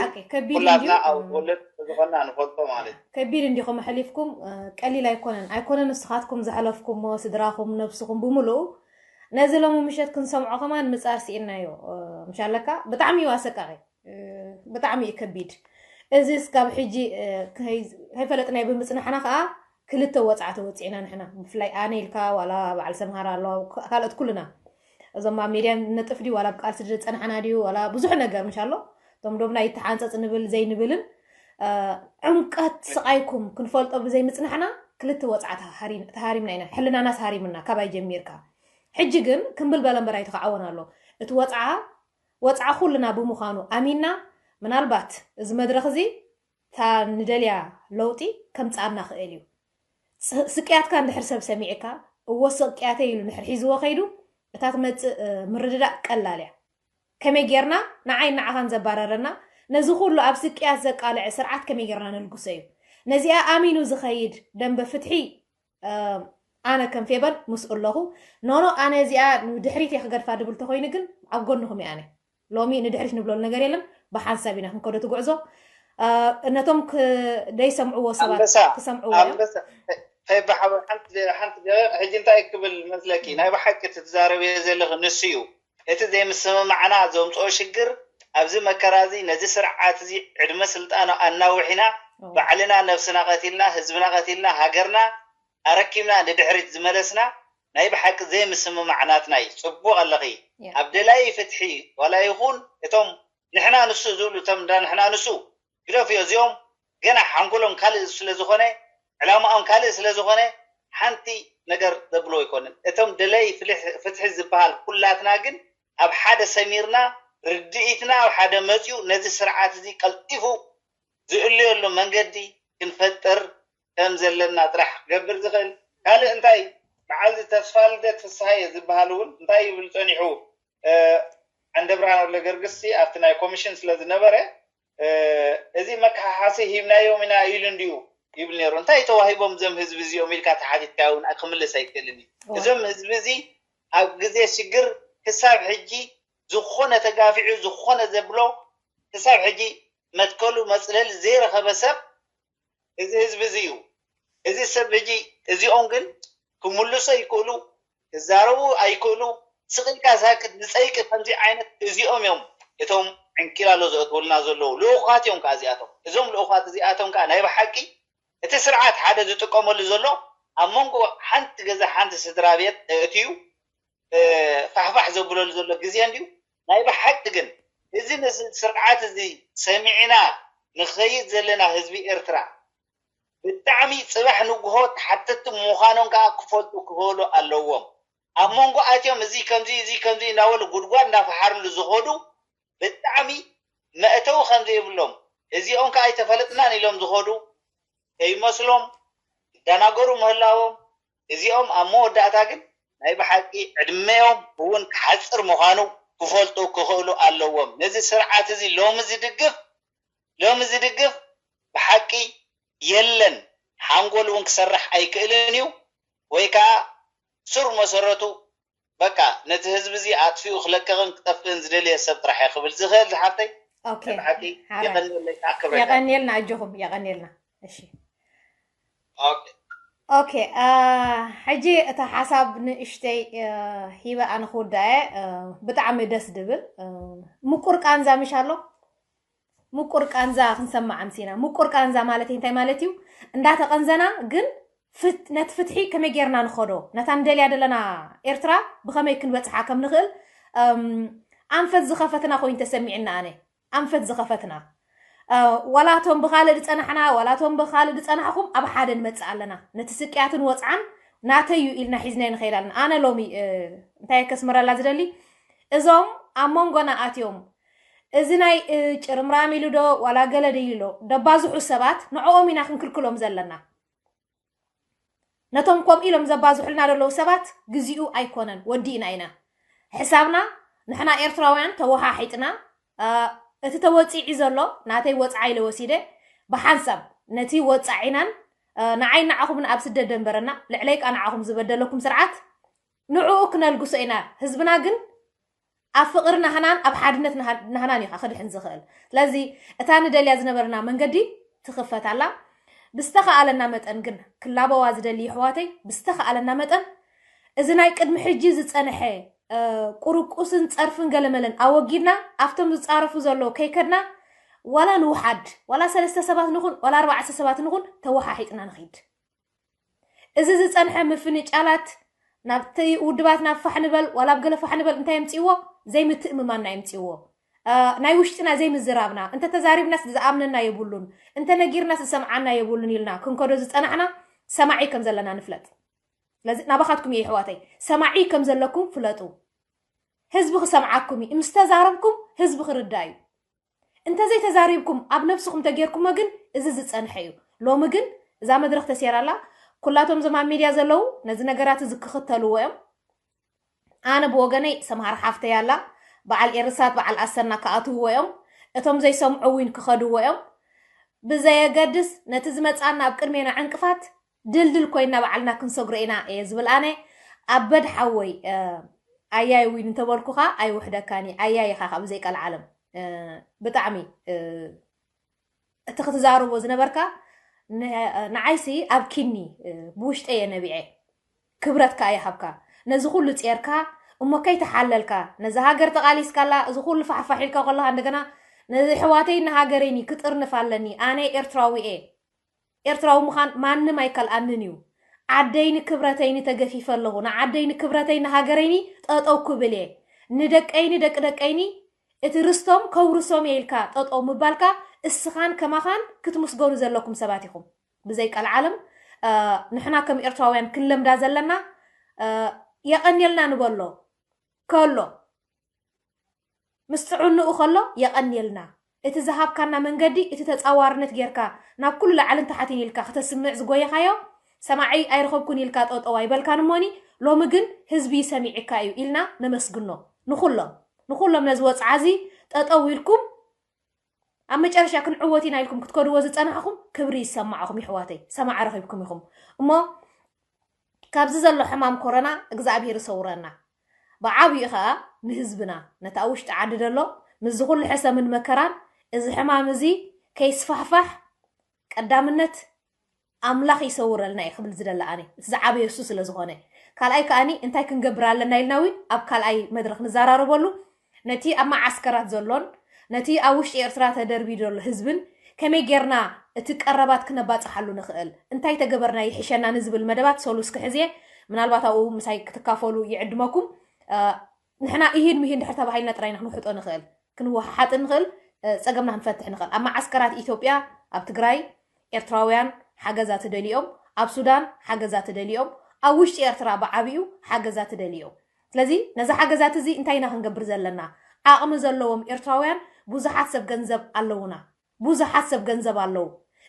ኩላትና ኣብ ወለድ ዝኾና ንፈልጦ ማለት እዩ። ከቢድ እንዲኹም ኣሕሊፍኩም ቀሊል ኣይኮነን ኣይኮነን ንስኻትኩም ዘሕለፍኩሞ ስድራኹም ነብስኹም ብምልኡ ነዚ ሎሚ ምሸት ክንሰምዖ ከማን ምፃር ስኢንናዮ ምሻለካ ብጣዕሚ እዩ ኣሰቃቂ ብጣዕሚ እዩ ከቢድ እዚ እስካብ ሕጂ ከይፈለጥናዮ ብምፅናሕና ከዓ ክልተ ወፅዓ ተወፂዕና ንሕና ብፍላይ ኣነ ኢልካ ዋላ በዓል ሰምሃር ኣለዋ ካልኦት ኩልና እዞም ኣብ ሜድያ ነጥፍ ድዩ ዋላ ኣብ ቃልሲ ዝፀናሕና ድዩ ዋላ ብዙሕ ነገር ምሽ ኣሎ እቶም ዶብና ይተሓንፀፅ ንብል ዘይንብልን ዕምቀት ስቃይኩም ክንፈልጦ ብዘይምፅናሕና ክልተ ወፅዓ ተሃሪምና ኢና ሕልናናስ ሃሪምና ካባይ ጀሚርካ ሕጂ ግን ክምብል በለ እምበር ኣይተኸዓወን ኣሎ። እቲ ወፅዓ ወፅዓ ኩልና ብምዃኑ ኣሚንና፣ ምናልባት እዚ መድረኽ እዚ እታ ንደልያ ለውጢ ከምፅኣና ክእል እዩ። ስ- ስቅያትካ እንድሕር ሰብ ሰሚዕካ፣ እዎ ስቅያተይ ኢሉ እንድሕር ሒዝዎ ከይዱ፣ እታ ትመፅእ ምርድዳእ ቀላል እያ። ከመይ ጌርና ንዓይ ንዓኻን ዘባረረና፣ ነዚ ኩሉ ኣብ ስቅያት ዘቃልዐ ስርዓት ከመይ ጌርና ነልግሶ እዩ። ነዚኣ ኣሚኑ ዝኸይድ ደንበ ፍትሒ ኣነ ከም ፌበን ምስ ኣለኹ፣ ኖኖ፣ ኣነ እዚኣ ንድሕሪት እየ ክገድፋ ድብል ተኮይኑ ግን ኣብ ጎንኹም እየ ኣነ። ሎሚ ንድሕሪት ንብለሉ ነገር የለን። ብሓንሳብ ኢና ክንከዶ እቲ ጉዕዞ። ነቶም ደይሰምዕዎ ሰባት ክሰምዕዎ እዮም። ፈይባሓበ ሓንቲ ገበቕ ሕጂ እንታይ ክብል መስለኪ? ናይ ብሓቂ እቲ ትዛረብዮ ዘለኺ ንሱ እዩ። እቲ ዘይምስምማዕና ዘምፅኦ ሽግር ኣብዚ መከራ እዚ ነዚ ስርዓት እዚ ዕድመ ስልጣኑ ኣናውሒና ባዕልና ነብስና ቀቲልና ህዝብና ቀቲልና ሃገርና ኣረኪብና ንድሕሪት ዝመለስና ናይ ብሓቂ ዘይምስምማዕ ናትና እዩ። ፅቡቕ ኣለኺ። ኣብ ደላይ ፍትሒ ዋላ ይኹን እቶም ንሕና ንሱ ዝብሉ እቶም እንዳ ንሕና ንሱ ግደፍዮ እዚኦም ገና ሓንጎሎም ካልእ ስለዝኾነ ዕላማኦም ካልእ ስለዝኾነ ሓንቲ ነገር ዘብሎ ኣይኮንን። እቶም ደላይ ፍትሒ ዝበሃል ኩላትና ግን ኣብ ሓደ ሰሚርና ርድኢትና ኣብ ሓደ መፅዩ ነዚ ስርዓት እዚ ቀልጢፉ ዝእለየሉ መንገዲ ክንፈጥር ከም ዘለና ጥራሕ ክገብር ዝኽእል ካልእ እንታይ በዓል ተስፋ ልደት ፍስሃየ ዝበሃል እውን እንታይ ይብል ፀኒሑ ዓንደብርሃን ወልደገርግስ ኣብቲ ናይ ኮሚሽን ስለ ዝነበረ እዚ መከሓሓሲ ሂብናዮም ኢና ኢሉ እንድዩ ይብል ነይሩ። እንታይ ተዋሂቦም እዞም ህዝቢ እዚኦም ኢልካ ተሓቲትካ እውን ክምልስ ኣይክእልን እዩ። እዞም ህዝቢ እዚ ኣብ ግዜ ሽግር ክሳብ ሕጂ ዝኾነ ተጋፊዑ ዝኾነ ዘብሎ ክሳብ ሕጂ መትከሉ መፅለሊ ዘይረኸበ ሰብ እዚ ህዝቢ እዚ እዩ። እዚ ሰብ ሕጂ እዚኦም ግን ክምልሶ ይክእሉ፣ ክዛረቡ ኣይክእሉ። ስቕ ኢልካ ሳክት ዝፀይቂ ከምዚ ዓይነት እዚኦም እዮም እቶም ዕንኪላሎ ዘእትውልና ዘለዉ ልኡኻት እዮም ከዓ እዚኣቶም። እዞም ልኡኻት እዚኣቶም ከዓ ናይ ብሓቂ እቲ ስርዓት ሓደ ዝጥቀመሉ ዘሎ ኣብ መንጎ ሓንቲ ገዛ ሓንቲ ስድራ ቤት ኣእትዩ ፋሕፋሕ ዘብለሉ ዘሎ ግዜ እንድዩ። ናይ ብሓቂ ግን እዚ ስርዓት እዚ ሰሚዕና ንኸይድ ዘለና ህዝቢ ኤርትራ ብጣዕሚ ፅባሕ ንግሆ ተሓተቲ ምዃኖም ከዓ ክፈልጡ ክኽእሉ ኣለዎም። ኣብ መንጎ ኣትዮም እዚ ከምዚ እዚ ከምዚ እናበሉ ጉድጓድ እናፈሓርሉ ዝኸዱ ብጣዕሚ መእተዊ ከምዘይብሎም እዚኦም ከዓ ኣይተፈለጥናን ኢሎም ዝኸዱ ከይመስሎም ይደናገሩ ምህላዎም እዚኦም ኣብ መወዳእታ ግን ናይ ብሓቂ ዕድመኦም እውን ክሓፅር ምዃኑ ክፈልጡ ክኽእሉ ኣለዎም። ነዚ ስርዓት እዚ ሎሚ ዝድግፍ ሎሚ ዝድግፍ ብሓቂ የለን። ሓንጎል እውን ክሰርሕ ኣይክእልን እዩ ወይ ከዓ ስር መሰረቱ በቃ ነቲ ህዝቢ እዚ ኣጥፊኡ ክለቀቕን ክጠፍእን ዝደልየ ሰብ ጥራሕ እየ ክብል ዝኽእል ዝሓፍተይ። የቐንየልና ኣጆኹም፣ የቐንየልና። እሺ ኦኬ፣ ሕጂ እታ ሓሳብ ንእሽተይ ሂበ ኣነ ክውዳእ እየ። ብጣዕሚ ደስ ድብል ምቁር ቃንዛ ምሽ ኣሎ። ምቁር ቃንዛ ክንሰማዕ ኣምሲና። ምቁር ቃንዛ ማለት እንታይ ማለት እዩ? እንዳተቐንዘና ግን ነቲ ፍትሒ ከመይ ጌርና ንኸዶ፣ ነታ ንደልያ ዘለና ኤርትራ ብኸመይ ክንበጽሓ ከም ንኽእል ኣንፈት ዝኸፈትና ኮይኑ ተሰሚዕና። ኣነ ኣንፈት ዝኸፈትና ዋላቶም ብኻልእ ዝጸናሕና ዋላቶም ብኻልእ ዝጸናሕኹም ኣብ ሓደ ንመጽእ ኣለና። ነቲ ስቅያትን ወጽዓን ናተይ እዩ ኢልና ሒዝናዮ ንኸይድ ኣለና። ኣነ ሎሚ እንታይ ከስምረላ ዝደሊ እዞም ኣብ መንጎና ኣትዮም እዚ ናይ ጭርምራም ኢሉ ዶ ዋላ ገለ ድዩ ኢሎ ደባዝሑ ሰባት ንዕኦም ኢና ክንክልክሎም ዘለና። ነቶም ከምኡ ኢሎም ዘባዝሑልና ዘለዉ ሰባት ግዜኡ ኣይኮነን፣ ወዲእና ኢና ሕሳብና። ንሕና ኤርትራውያን ተወሓሒጥና እቲ ተወፂዒ ዘሎ ናተይ ወፅዓ ኢለ ወሲደ ብሓንሳብ ነቲ ወፃዒናን ንዓይ ንዓኹምን ኣብ ስደት ደንበረና ልዕለይ ቃ ንዓኹም ዝበደለኩም ስርዓት ንዕኡ ክነልግሶ ኢና። ህዝብና ግን ኣብ ፍቕሪ ናህናን ኣብ ሓድነት ናህናን እዩ ክድሕን ዝኽእል። ስለዚ እታ ንደልያ ዝነበርና መንገዲ ትኽፈት ኣላ። ብዝተኸኣለና መጠን ግን ክላበዋ ዝደሊ ይሕዋተይ ብዝተኸኣለና መጠን እዚ ናይ ቅድሚ ሕጂ ዝፀንሐ ቁርቁስን ፀርፍን ገለመለን ኣወጊድና ኣብቶም ዝፃረፉ ዘለዉ ከይከድና ዋላ ንውሓድ ዋላ ሰለስተ ሰባት ንኹን ዋላ ኣርባዕተ ሰባት ንኹን ተወሓሒጥና ንኺድ። እዚ ዝፀንሐ ምፍንጫላት ናብቲ ውድባት ናብ ፋሕ ንበል ዋላ ኣብ ገለ ፋሕ ንበል እንታይ የምፅእዎ? ዘይምትእምማንና የምፅእዎ። ናይ ውሽጥና ዘይምዝራብና፣ እንተተዛሪብናስ ዝኣምነና የብሉን፣ እንተነጊርናስ ዝሰምዓና የብሉን ኢልና ክንከዶ ዝፀናሕና ሰማዒ ከም ዘለና ንፍለጥ። ስለዚ ናባኻትኩም እየ ይሕዋተይ፣ ሰማዒ ከም ዘለኩም ፍለጡ። ህዝቢ ክሰምዓኩም እዩ። ምስ ተዛረብኩም ህዝቢ ክርዳእ እዩ። እንተዘይተዛሪብኩም ኣብ ነብስኹም ተጌርኩሞ ግን እዚ ዝጸንሐ እዩ። ሎሚ ግን እዛ መድረኽ ተሴራላ ኩላቶም እዞም ኣብ ሚድያ ዘለዉ ነዚ ነገራት እዚ ክኽተልዎ እዮም። ኣነ ብወገነይ ሰምሃር ሓፍተይ ኣላ፣ በዓል ኤርሳት በዓል ኣሰና ክኣትውዎ እዮም። እቶም ዘይሰምዑ እውን ክኸድዎ እዮም። ብዘየገድስ ነቲ ዝመጻና ኣብ ቅድሜና ዕንቅፋት ድልድል ኮይና ባዕልና ክንሰግሮ ኢና እየ ዝብል ኣነ። ኣበድ ሓወይ ኣያይ ዊን እንተበልኩኻ ኣይውሕደካኒ ኣያይ ኢኻ ካብ ዘይቀልዓለም ብጣዕሚ እቲ ክትዛረቦ ዝነበርካ ንዓይሲ ኣብ ኪኒ ብውሽጠ እየ ነቢዐ። ክብረትካ ይሃብካ። ነዚ ኩሉ ጼርካ እሞ ከይተሓለልካ ነዚ ሃገር ተቓሊስካላ እዚ ኩሉ ፋሕፋሕ ኢልካ ከለካ እንደገና ነዚ ሕዋተይ ንሃገረይኒ ክጥርንፍ ኣለኒ ኣነ ኤርትራዊ እየ። ኤርትራዊ ምዃን ማንም ኣይከልኣንን እዩ። ዓደይኒ ክብረተይኒ ተገፊፈ ኣለኹ። ንዓደይኒ ክብረተይኒ ሃገረይኒ ጠጠው ክብል እየ። ንደቀይኒ ደቂ ደቀይኒ እቲ ርስቶም ከውርሶም እየ ኢልካ ጠጠው ምባልካ እስኻን ከማኻን ክትምስገኑ ዘለኩም ሰባት ኢኹም። ብዘይ ቀልዓለም ንሕና ከም ኤርትራውያን ክንለምዳ ዘለና የቐንየልና ንበሎ ከሎ ምስ ጥዕንኡ ከሎ የቐንየልና። እቲ ዝሃብካና መንገዲ እቲ ተጻዋርነት ጌርካ ናብ ኩሉ ላዕልን ታሕትን ኢልካ ክተስምዕ ዝጎየኻዮ ሰማዒ ኣይረኸብኩን ኢልካ ጠጠው ኣይበልካን እሞኒ ሎሚ ግን ህዝቢ ሰሚዕካ እዩ ኢልና ነመስግኖ። ንኹሎም ንኹሎም ነዚ ወጽዓ እዚ ጠጠው ኢልኩም ኣብ መጨረሻ ክንዕወት ኢና ኢልኩም ክትከድዎ ዝጸናሕኹም ክብሪ ይሰማዕኹም ይሕዋተይ። ሰማዕ ረኺብኩም ኢኹም እሞ ካብዚ ዘሎ ሕማም ኮረና እግዚኣብሔር ይሰውረና። ብዓብዩ ኸኣ ንህዝብና ነቲ ኣብ ውሽጢ ዓዲ ደሎ ምስዚ ኩሉ ሕሰምን መከራን እዚ ሕማም እዚ ከይስፋሕፋሕ ቀዳምነት ኣምላኽ ይሰውረልና እየ ክብል ዝደለ ኣነ እቲ ዝዓበየ እሱ ስለ ዝኾነ ካልኣይ ከኣኒ እንታይ ክንገብር ኣለና ኢልና እውን ኣብ ካልኣይ መድረክ ንዘራረበሉ ነቲ ኣብ መዓስከራት ዘሎን ነቲ ኣብ ውሽጢ ኤርትራ ተደርቢ ዘሎ ህዝብን ከመይ ጌርና እቲ ቀረባት ክነባፅሓሉ ንኽእል እንታይ ተገበርና ይሕሸና ንዝብል መደባት ሰሉስ ክሕዝየ ምናልባት ኣብኡ ምሳይ ክትካፈሉ ይዕድመኩም ንሕና ኢሂድ ምሂድ እንድሕር ተባሂልና ጥራይና ክንውሕጦ ንኽእል ክንወሓሓጥ ንኽእል ፀገምና ክንፈትሕ ንኽእል ኣብ መዓስከራት ኢትዮጵያ ኣብ ትግራይ ኤርትራውያን ሓገዛ ትደሊኦም ኣብ ሱዳን ሓገዛ ትደሊኦም ኣብ ውሽጢ ኤርትራ ብዓብዩ ሓገዛ ትደሊኦም ስለዚ ነዚ ሓገዛት እዚ እንታይ ኢና ክንገብር ዘለና ዓቕሚ ዘለዎም ኤርትራውያን ብዙሓት ሰብ ገንዘብ ኣለውና ብዙሓት ሰብ ገንዘብ ኣለዉ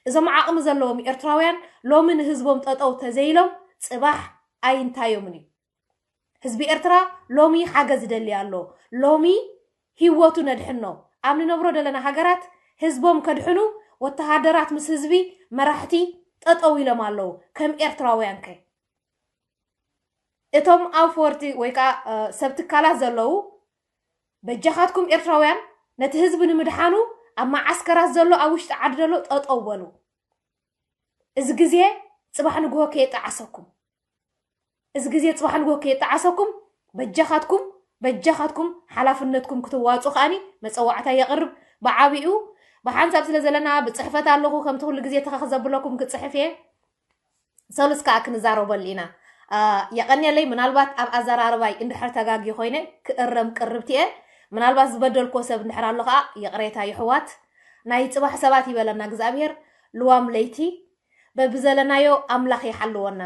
እዞም ዓቕሚ ዘለዎም ኤርትራውያን ሎሚ ንህዝቦም ጠጠው ተዘይሎም ፅባሕ ኣይንታዮምን እዩ ህዝቢ ኤርትራ ሎሚ ሓገዝ ይደሊ ኣሎ ሎሚ ሂወቱ ነድሕኖ ኣብ ንነብሮ ዘለና ሃገራት ህዝቦም ከድሕኑ ወተሃደራት ምስ ህዝቢ መራሕቲ ጠጠው ኢሎም ኣለዉ ከም ኤርትራውያን ከ እቶም ኣውፈርቲ ወይ ከዓ ሰብ ትካላት ዘለዉ በጃኻትኩም ኤርትራውያን ነቲ ህዝቢ ንምድሓኑ ኣብ መዓስከራት ዘሎ ኣብ ውሽጢ ዓዲ ዘሎ ጠጠው በሉ እዚ ግዜ ፅባሕ ንግሆ ከየጠዓሰኩም እዚ ግዜ ፅባሕ ንግሆ ከየጠዓሰኩም በጃኻትኩም በጃኻትኩም ሓላፍነትኩም ክትዋፁ ከኣኒ መፀዋዕታ የቕርብ ብዓብኡ ብሓንሳብ ስለ ዘለና ብፅሕፈት ኣለኹ ከምቲ ኩሉ ግዜ ተኸኽ ዘብለኩም ክፅሕፍ እየ ሰሉስ ከዓ ክንዛረበሉ ኢና የቐንየለይ ምናልባት ኣብ ኣዘራርባይ እንድሕር ተጋጊ ኮይነ ክእረም ቅርብቲ እየ ምናልባት ዝበደልኮ ሰብ እንድሕር ኣሎ ከዓ ይቕሬታ ይሕዋት ናይ ፅባሕ ሰባት ይበለና እግዚኣብሔር ልዋም ለይቲ በብዘለናዮ ኣምላኽ ይሓልወና